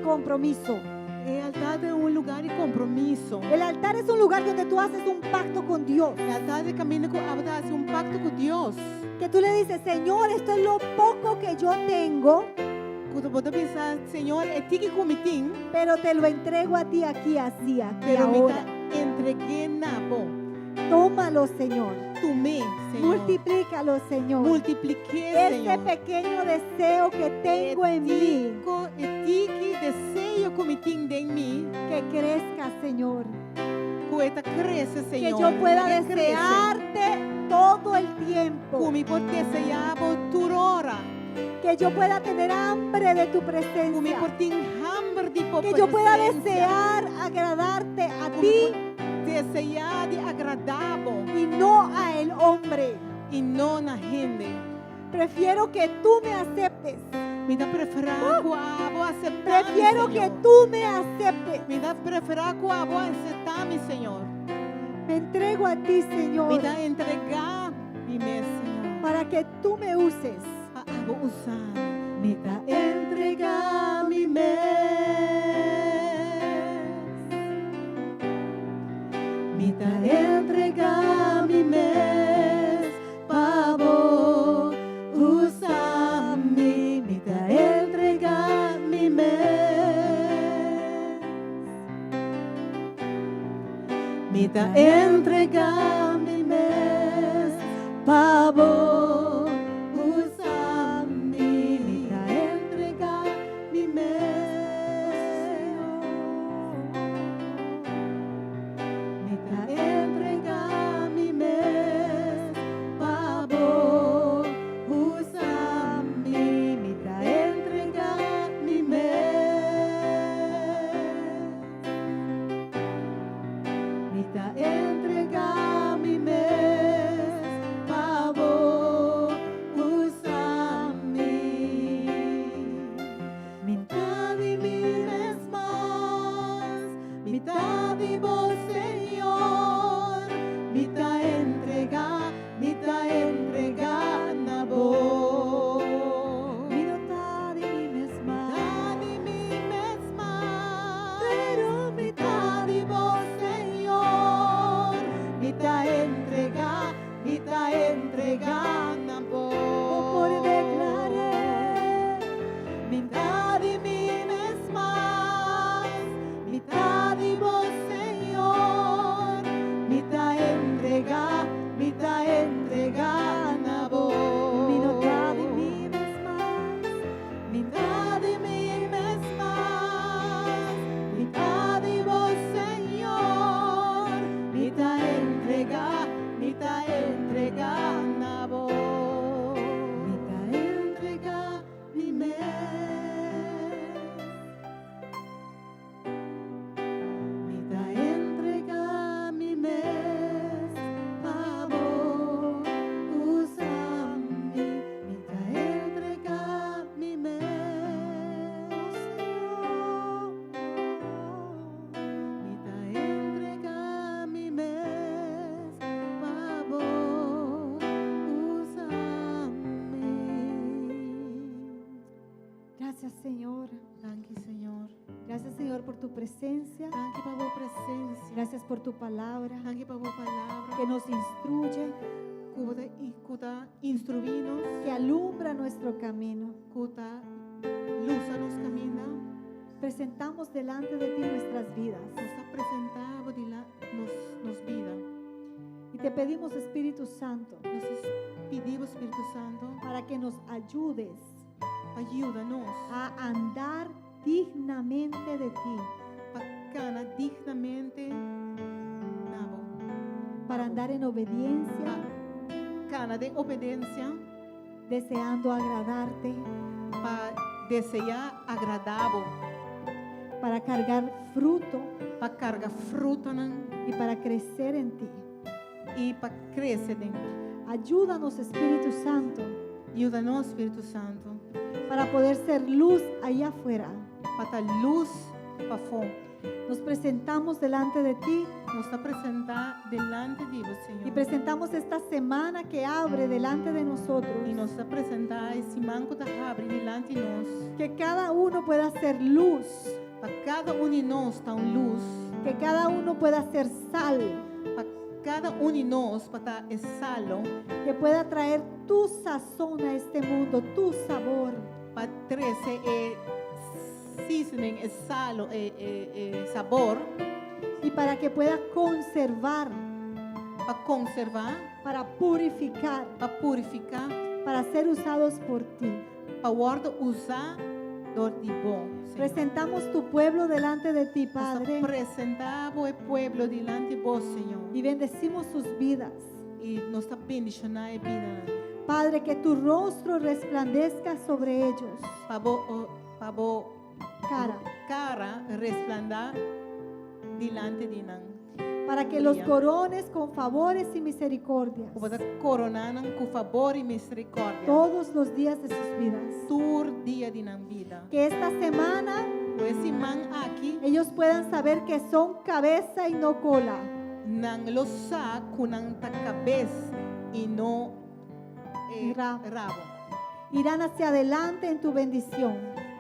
[SPEAKER 2] compromiso.
[SPEAKER 1] E altar ta un lugá di kompromiso.
[SPEAKER 2] El altar es un lugar donde tú haces un pacto con Dios.
[SPEAKER 1] E altar ta kaminda ku abo ta hasi un pakto ku Dios.
[SPEAKER 2] Que tú le dices, Señor, esto es lo poco que yo tengo,
[SPEAKER 1] Ku bo ta bisa, Señor, e tiki ku mi tin,
[SPEAKER 2] pero te lo entrego a ti aquí, así, aquí,
[SPEAKER 1] pero mi
[SPEAKER 2] ahora.
[SPEAKER 1] ta entreg'é na bo.
[SPEAKER 2] Tómalo, Señor.
[SPEAKER 1] Tum'é, Señor.
[SPEAKER 2] Multiplícalo, Señor.
[SPEAKER 1] Multiplik'é,
[SPEAKER 2] Este
[SPEAKER 1] Señor.
[SPEAKER 2] pequeño deseo que tengo en mí,
[SPEAKER 1] Tiko, e tiki deseo ku mi tin den mi,
[SPEAKER 2] que crezca, Señor.
[SPEAKER 1] ku e ta krese,
[SPEAKER 2] Que
[SPEAKER 1] Señor.
[SPEAKER 2] yo pueda
[SPEAKER 1] Que krese.
[SPEAKER 2] desearte todo el tiempo.
[SPEAKER 1] Ku mi por deseá bo tur ora.
[SPEAKER 2] Que yo pueda tener hambre de tu
[SPEAKER 1] Ku mi
[SPEAKER 2] presencia.
[SPEAKER 1] por tin hamber di bo
[SPEAKER 2] Que yo pueda
[SPEAKER 1] presensia.
[SPEAKER 2] desear agradarte a
[SPEAKER 1] Ku mi
[SPEAKER 2] ti
[SPEAKER 1] por deseá di agradá bo
[SPEAKER 2] y no a el hombre.
[SPEAKER 1] i no na hende.
[SPEAKER 2] Prefiero que tú me aceptes.
[SPEAKER 1] Mi ta preferá ku abo aseptá mi,
[SPEAKER 2] Prefiero que
[SPEAKER 1] Señor.
[SPEAKER 2] tú me aceptes.
[SPEAKER 1] Mi ta preferá ku abo aseptá mi, Señor.
[SPEAKER 2] Me entrego a ti, Señor,
[SPEAKER 1] Mi ta entregá mi mes, Señor.
[SPEAKER 2] para que tú me uses.
[SPEAKER 1] Pa abo usa mi. Mi ta entregá mi mes. Mi ta entregá mi mes pa bo usa mi. Mi ta entregá mi mes. Mi ta entregá mi mes pa bo usa mi. Mi ta entregá mi mes. Mi ta entregá mi mes pa bo usa mi. Mi ta entregá mi mes. Mi ta entregá mi mes pa bo usa mi. Mi ta di mi mes mas, mi ta di bo, Señor. Mi ta entregá, mi ta entregá na bo.
[SPEAKER 2] Mi no ta di mi mes mas,
[SPEAKER 1] Ta di mi mes mas,
[SPEAKER 2] pero mi
[SPEAKER 1] mi ta di bo, Señor. Mi ta entregá, mi ta entregá na bo.
[SPEAKER 2] por deklará.
[SPEAKER 1] Mi ta di mi mes mas, mi ta di bo, Señor. Mi ta entregá, mi ta entregá na bo.
[SPEAKER 2] Mi no ta di mi mes mas,
[SPEAKER 1] Mi ta di mi mes mas, mi ta di bo, Señor. Mi ta entregá, mi ta entregá na bo. Mi ta entregá mi mes. Mi ta entregá mi mes pa bo usa mi. Mi ta entregá mi mes, Señor. Mi ta entregá mi mes pa bo usa mi.
[SPEAKER 2] Gracias, Señor.
[SPEAKER 1] Danki, Señor.
[SPEAKER 2] Gracias, Señor, por tu presencia.
[SPEAKER 1] Danki pa bo presensia.
[SPEAKER 2] Gracias por tu palabra
[SPEAKER 1] Danki pa bo palabra.
[SPEAKER 2] que nos instruye,
[SPEAKER 1] Ku ta ku ta instruí nos,
[SPEAKER 2] que alumbra nuestro camino.
[SPEAKER 1] ku ta lusa nos kaminda.
[SPEAKER 2] Presentamos delante de ti nuestras vidas
[SPEAKER 1] Nos ta presentá dilanti nos nos bida.
[SPEAKER 2] y te pedimos, Espíritu Santo,
[SPEAKER 1] Nos ta pidi Spiritu Santu
[SPEAKER 2] para que nos ayudes
[SPEAKER 1] pa yuda nos
[SPEAKER 2] a andar dignamente de ti,
[SPEAKER 1] pa kana dignamente na bo.
[SPEAKER 2] para andar en obediencia,
[SPEAKER 1] Kana den obedensia
[SPEAKER 2] deseando agradarte,
[SPEAKER 1] pa deseá agradá bo,
[SPEAKER 2] para cargar fruto
[SPEAKER 1] pa karga frutanan
[SPEAKER 2] y para crecer en ti.
[SPEAKER 1] i pa krese den.
[SPEAKER 2] Ayúdanos, Espíritu Santo,
[SPEAKER 1] Yuda nos, Spiritu Santu,
[SPEAKER 2] para poder ser luz allá afuera
[SPEAKER 1] pa ta lus pafó.
[SPEAKER 2] Nos presentamos delante de ti
[SPEAKER 1] Nos ta presentá dilanti di Bo,
[SPEAKER 2] y
[SPEAKER 1] Señor.
[SPEAKER 2] presentamos esta semana que abre delante de nosotros.
[SPEAKER 1] I nos ta presentá e siman ku ta habri dilanti di nos.
[SPEAKER 2] Que cada uno pueda ser luz,
[SPEAKER 1] Pa kada un di nos ta un lus.
[SPEAKER 2] que cada uno pueda ser sal,
[SPEAKER 1] Pa kada un di nos pa ta e salu.
[SPEAKER 2] que pueda traer tu sazón a este mundo, tu sabor.
[SPEAKER 1] Pa trese e seasoning, e salu, e, e, e sabor.
[SPEAKER 2] Y para que pueda conservar,
[SPEAKER 1] Pa konservá,
[SPEAKER 2] para purificar,
[SPEAKER 1] pa purifiká,
[SPEAKER 2] para ser usados por ti.
[SPEAKER 1] pa wòrdu usá dor di Bo. Señor.
[SPEAKER 2] Presentamos tu pueblo delante de ti,
[SPEAKER 1] Nos ta
[SPEAKER 2] Padre,
[SPEAKER 1] presentá e pueblo dilanti di Bo, Señor.
[SPEAKER 2] y bendecimos sus vidas.
[SPEAKER 1] I nos ta bendishoná e bida.
[SPEAKER 2] Padre, que tu rostro resplandezca sobre ellos.
[SPEAKER 1] Pa bo, pa bo
[SPEAKER 2] Cara,
[SPEAKER 1] kara resplandesé dilanti di nan.
[SPEAKER 2] para que los corones con favores y misericordias
[SPEAKER 1] Ku Bo ta koroná nan ku fabor i miserikòrdia.
[SPEAKER 2] todos los días de sus vidas.
[SPEAKER 1] Tur dia di nan bida.
[SPEAKER 2] Que esta semana
[SPEAKER 1] Ku e siman aki,
[SPEAKER 2] ellos puedan saber que son cabeza y no cola.
[SPEAKER 1] Nan lo sa ku nan ta kabes i no
[SPEAKER 2] Rabo.
[SPEAKER 1] rabo.
[SPEAKER 2] Irán hacia adelante en tu bendición.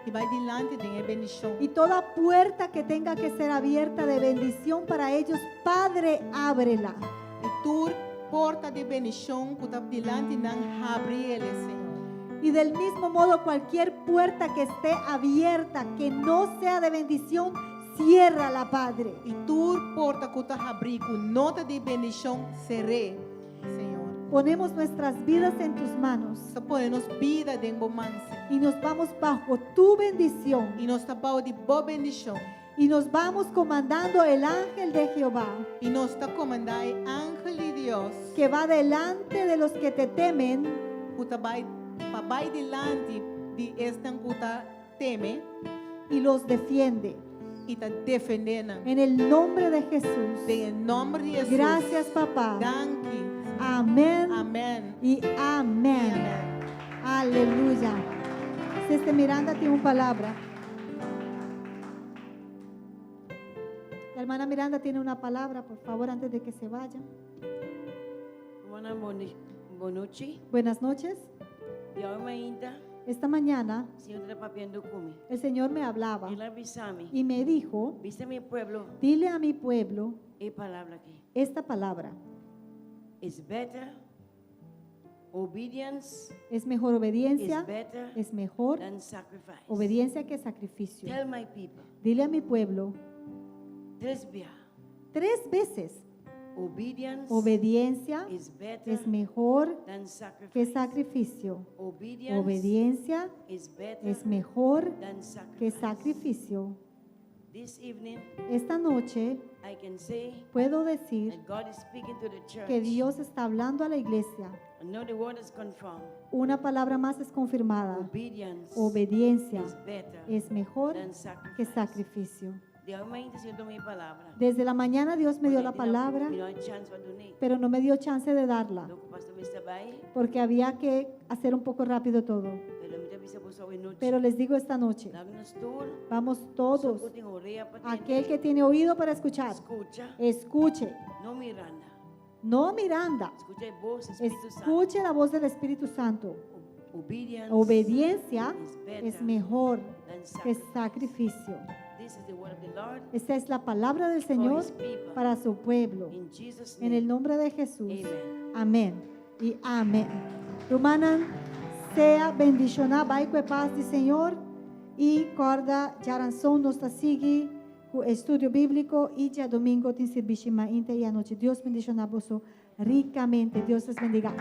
[SPEAKER 1] I bai dilanti den e bendishon.
[SPEAKER 2] Y toda puerta que tenga que ser abierta de bendición para ellos, Padre, ábrela.
[SPEAKER 1] I tur porta di bendishon ku ta dilanti nan habri e, Señor.
[SPEAKER 2] Y del mismo modo, cualquier puerta que esté abierta, que no sea de bendición, ciérrala, Padre.
[SPEAKER 1] I tur porta ku ta habrí ku no ta di bendishon, ser'é, Señor.
[SPEAKER 2] Ponemos nuestras vidas en tus manos
[SPEAKER 1] Nos ta pone nos bida den bo man, Señor.
[SPEAKER 2] y nos vamos bajo tu bendición.
[SPEAKER 1] I nos ta bou di bo bendishon.
[SPEAKER 2] Y nos vamos comandando el ángel de Jehová,
[SPEAKER 1] I nos ta komandá e angel di Dios.
[SPEAKER 2] que va delante de los que te temen
[SPEAKER 1] Ku ta bai pa bai dilanti di esnan ku ta teme
[SPEAKER 2] y los defiende.
[SPEAKER 1] I ta defendé nan.
[SPEAKER 2] En el nombre de Jesús.
[SPEAKER 1] Den nòmber di Hesus.
[SPEAKER 2] Gracias, papá.
[SPEAKER 1] Danki.
[SPEAKER 2] Amén
[SPEAKER 1] Amèn.
[SPEAKER 2] y amén.
[SPEAKER 1] Amèn.
[SPEAKER 2] Aleluya. Sister Miranda tiene una palabra. La hermana Miranda tiene una palabra, por favor, antes de que se vaya.
[SPEAKER 7] Buenas noches.
[SPEAKER 2] Buenas noches.
[SPEAKER 7] Awe mainta,
[SPEAKER 2] Esta mañana
[SPEAKER 7] Señor tabata papiando ku mi.
[SPEAKER 2] el Señor me hablaba
[SPEAKER 7] El a bisa mi.
[SPEAKER 2] y me dijo,
[SPEAKER 7] Bisa mi pueblo
[SPEAKER 2] dile a mi pueblo
[SPEAKER 7] e palabra aki.
[SPEAKER 2] esta palabra.
[SPEAKER 7] It's better obedience
[SPEAKER 2] Es mejor
[SPEAKER 7] is
[SPEAKER 2] obediencia,
[SPEAKER 7] better
[SPEAKER 2] es mejor
[SPEAKER 7] than sacrifice.
[SPEAKER 2] obediencia que sacrificio.
[SPEAKER 7] Tell my people,
[SPEAKER 2] Dile a mi pueblo
[SPEAKER 7] tres bia.
[SPEAKER 2] tres veces,
[SPEAKER 7] Obedience
[SPEAKER 2] obediencia
[SPEAKER 7] is better
[SPEAKER 2] es mejor
[SPEAKER 7] than
[SPEAKER 2] que
[SPEAKER 7] sacrifice.
[SPEAKER 2] sacrificio.
[SPEAKER 7] Obedience
[SPEAKER 2] Obediencia
[SPEAKER 7] is better
[SPEAKER 2] es mejor
[SPEAKER 7] than
[SPEAKER 2] que
[SPEAKER 7] sacrifice.
[SPEAKER 2] sacrificio.
[SPEAKER 7] This evening,
[SPEAKER 2] Esta noche
[SPEAKER 7] I can say
[SPEAKER 2] puedo decir
[SPEAKER 7] that God is speaking to the church.
[SPEAKER 2] que Dios está hablando a la iglesia.
[SPEAKER 7] And now the word is confirmed.
[SPEAKER 2] Una palabra más es confirmada.
[SPEAKER 7] Obedience
[SPEAKER 2] Obediencia
[SPEAKER 7] is better
[SPEAKER 2] es mejor
[SPEAKER 7] than
[SPEAKER 2] que
[SPEAKER 7] sacrifice.
[SPEAKER 2] sacrificio.
[SPEAKER 7] Di awe mainta Señor a duna mi palabra.
[SPEAKER 2] Desde la mañana Dios me dio la palabra,
[SPEAKER 7] Mi no tin chèns pa dun'é.
[SPEAKER 2] pero no me dio chance de darla,
[SPEAKER 7] Dor ku pastor mester bai,
[SPEAKER 2] porque había que hacer un poco rápido todo.
[SPEAKER 7] pero mi ta bisa boso awe nochi.
[SPEAKER 2] Pero les digo esta noche,
[SPEAKER 7] Laga nos tur,
[SPEAKER 2] vamos todos,
[SPEAKER 7] ku tin orea pa tende,
[SPEAKER 2] aquel que tiene oído para escuchar,
[SPEAKER 7] skucha,
[SPEAKER 2] escuche,
[SPEAKER 7] no Miranda.
[SPEAKER 2] no Miranda,
[SPEAKER 7] Skucha e bos Spiritu Santu.
[SPEAKER 2] escuche la voz del Espíritu Santo.
[SPEAKER 7] Obedience
[SPEAKER 2] Obediencia
[SPEAKER 7] is better
[SPEAKER 2] es mejor
[SPEAKER 7] than
[SPEAKER 2] que
[SPEAKER 7] sacrifice.
[SPEAKER 2] sacrificio.
[SPEAKER 7] This is the word of the Lord
[SPEAKER 2] Esta es la palabra del
[SPEAKER 7] for
[SPEAKER 2] Señor
[SPEAKER 7] his people.
[SPEAKER 2] para su pueblo.
[SPEAKER 7] In Jesus'
[SPEAKER 2] En el
[SPEAKER 7] name.
[SPEAKER 2] nombre de Jesús.
[SPEAKER 7] Amen.
[SPEAKER 2] Amén y amén. Rumannan, sea bendishoná bai ku pas di Señor i kòrda djaranson nos ta sigui ku estudio bíbliko i djadumingu tin servisio mainta i anochi. Dios bendishoná boso rikamente. Dios les bendiga.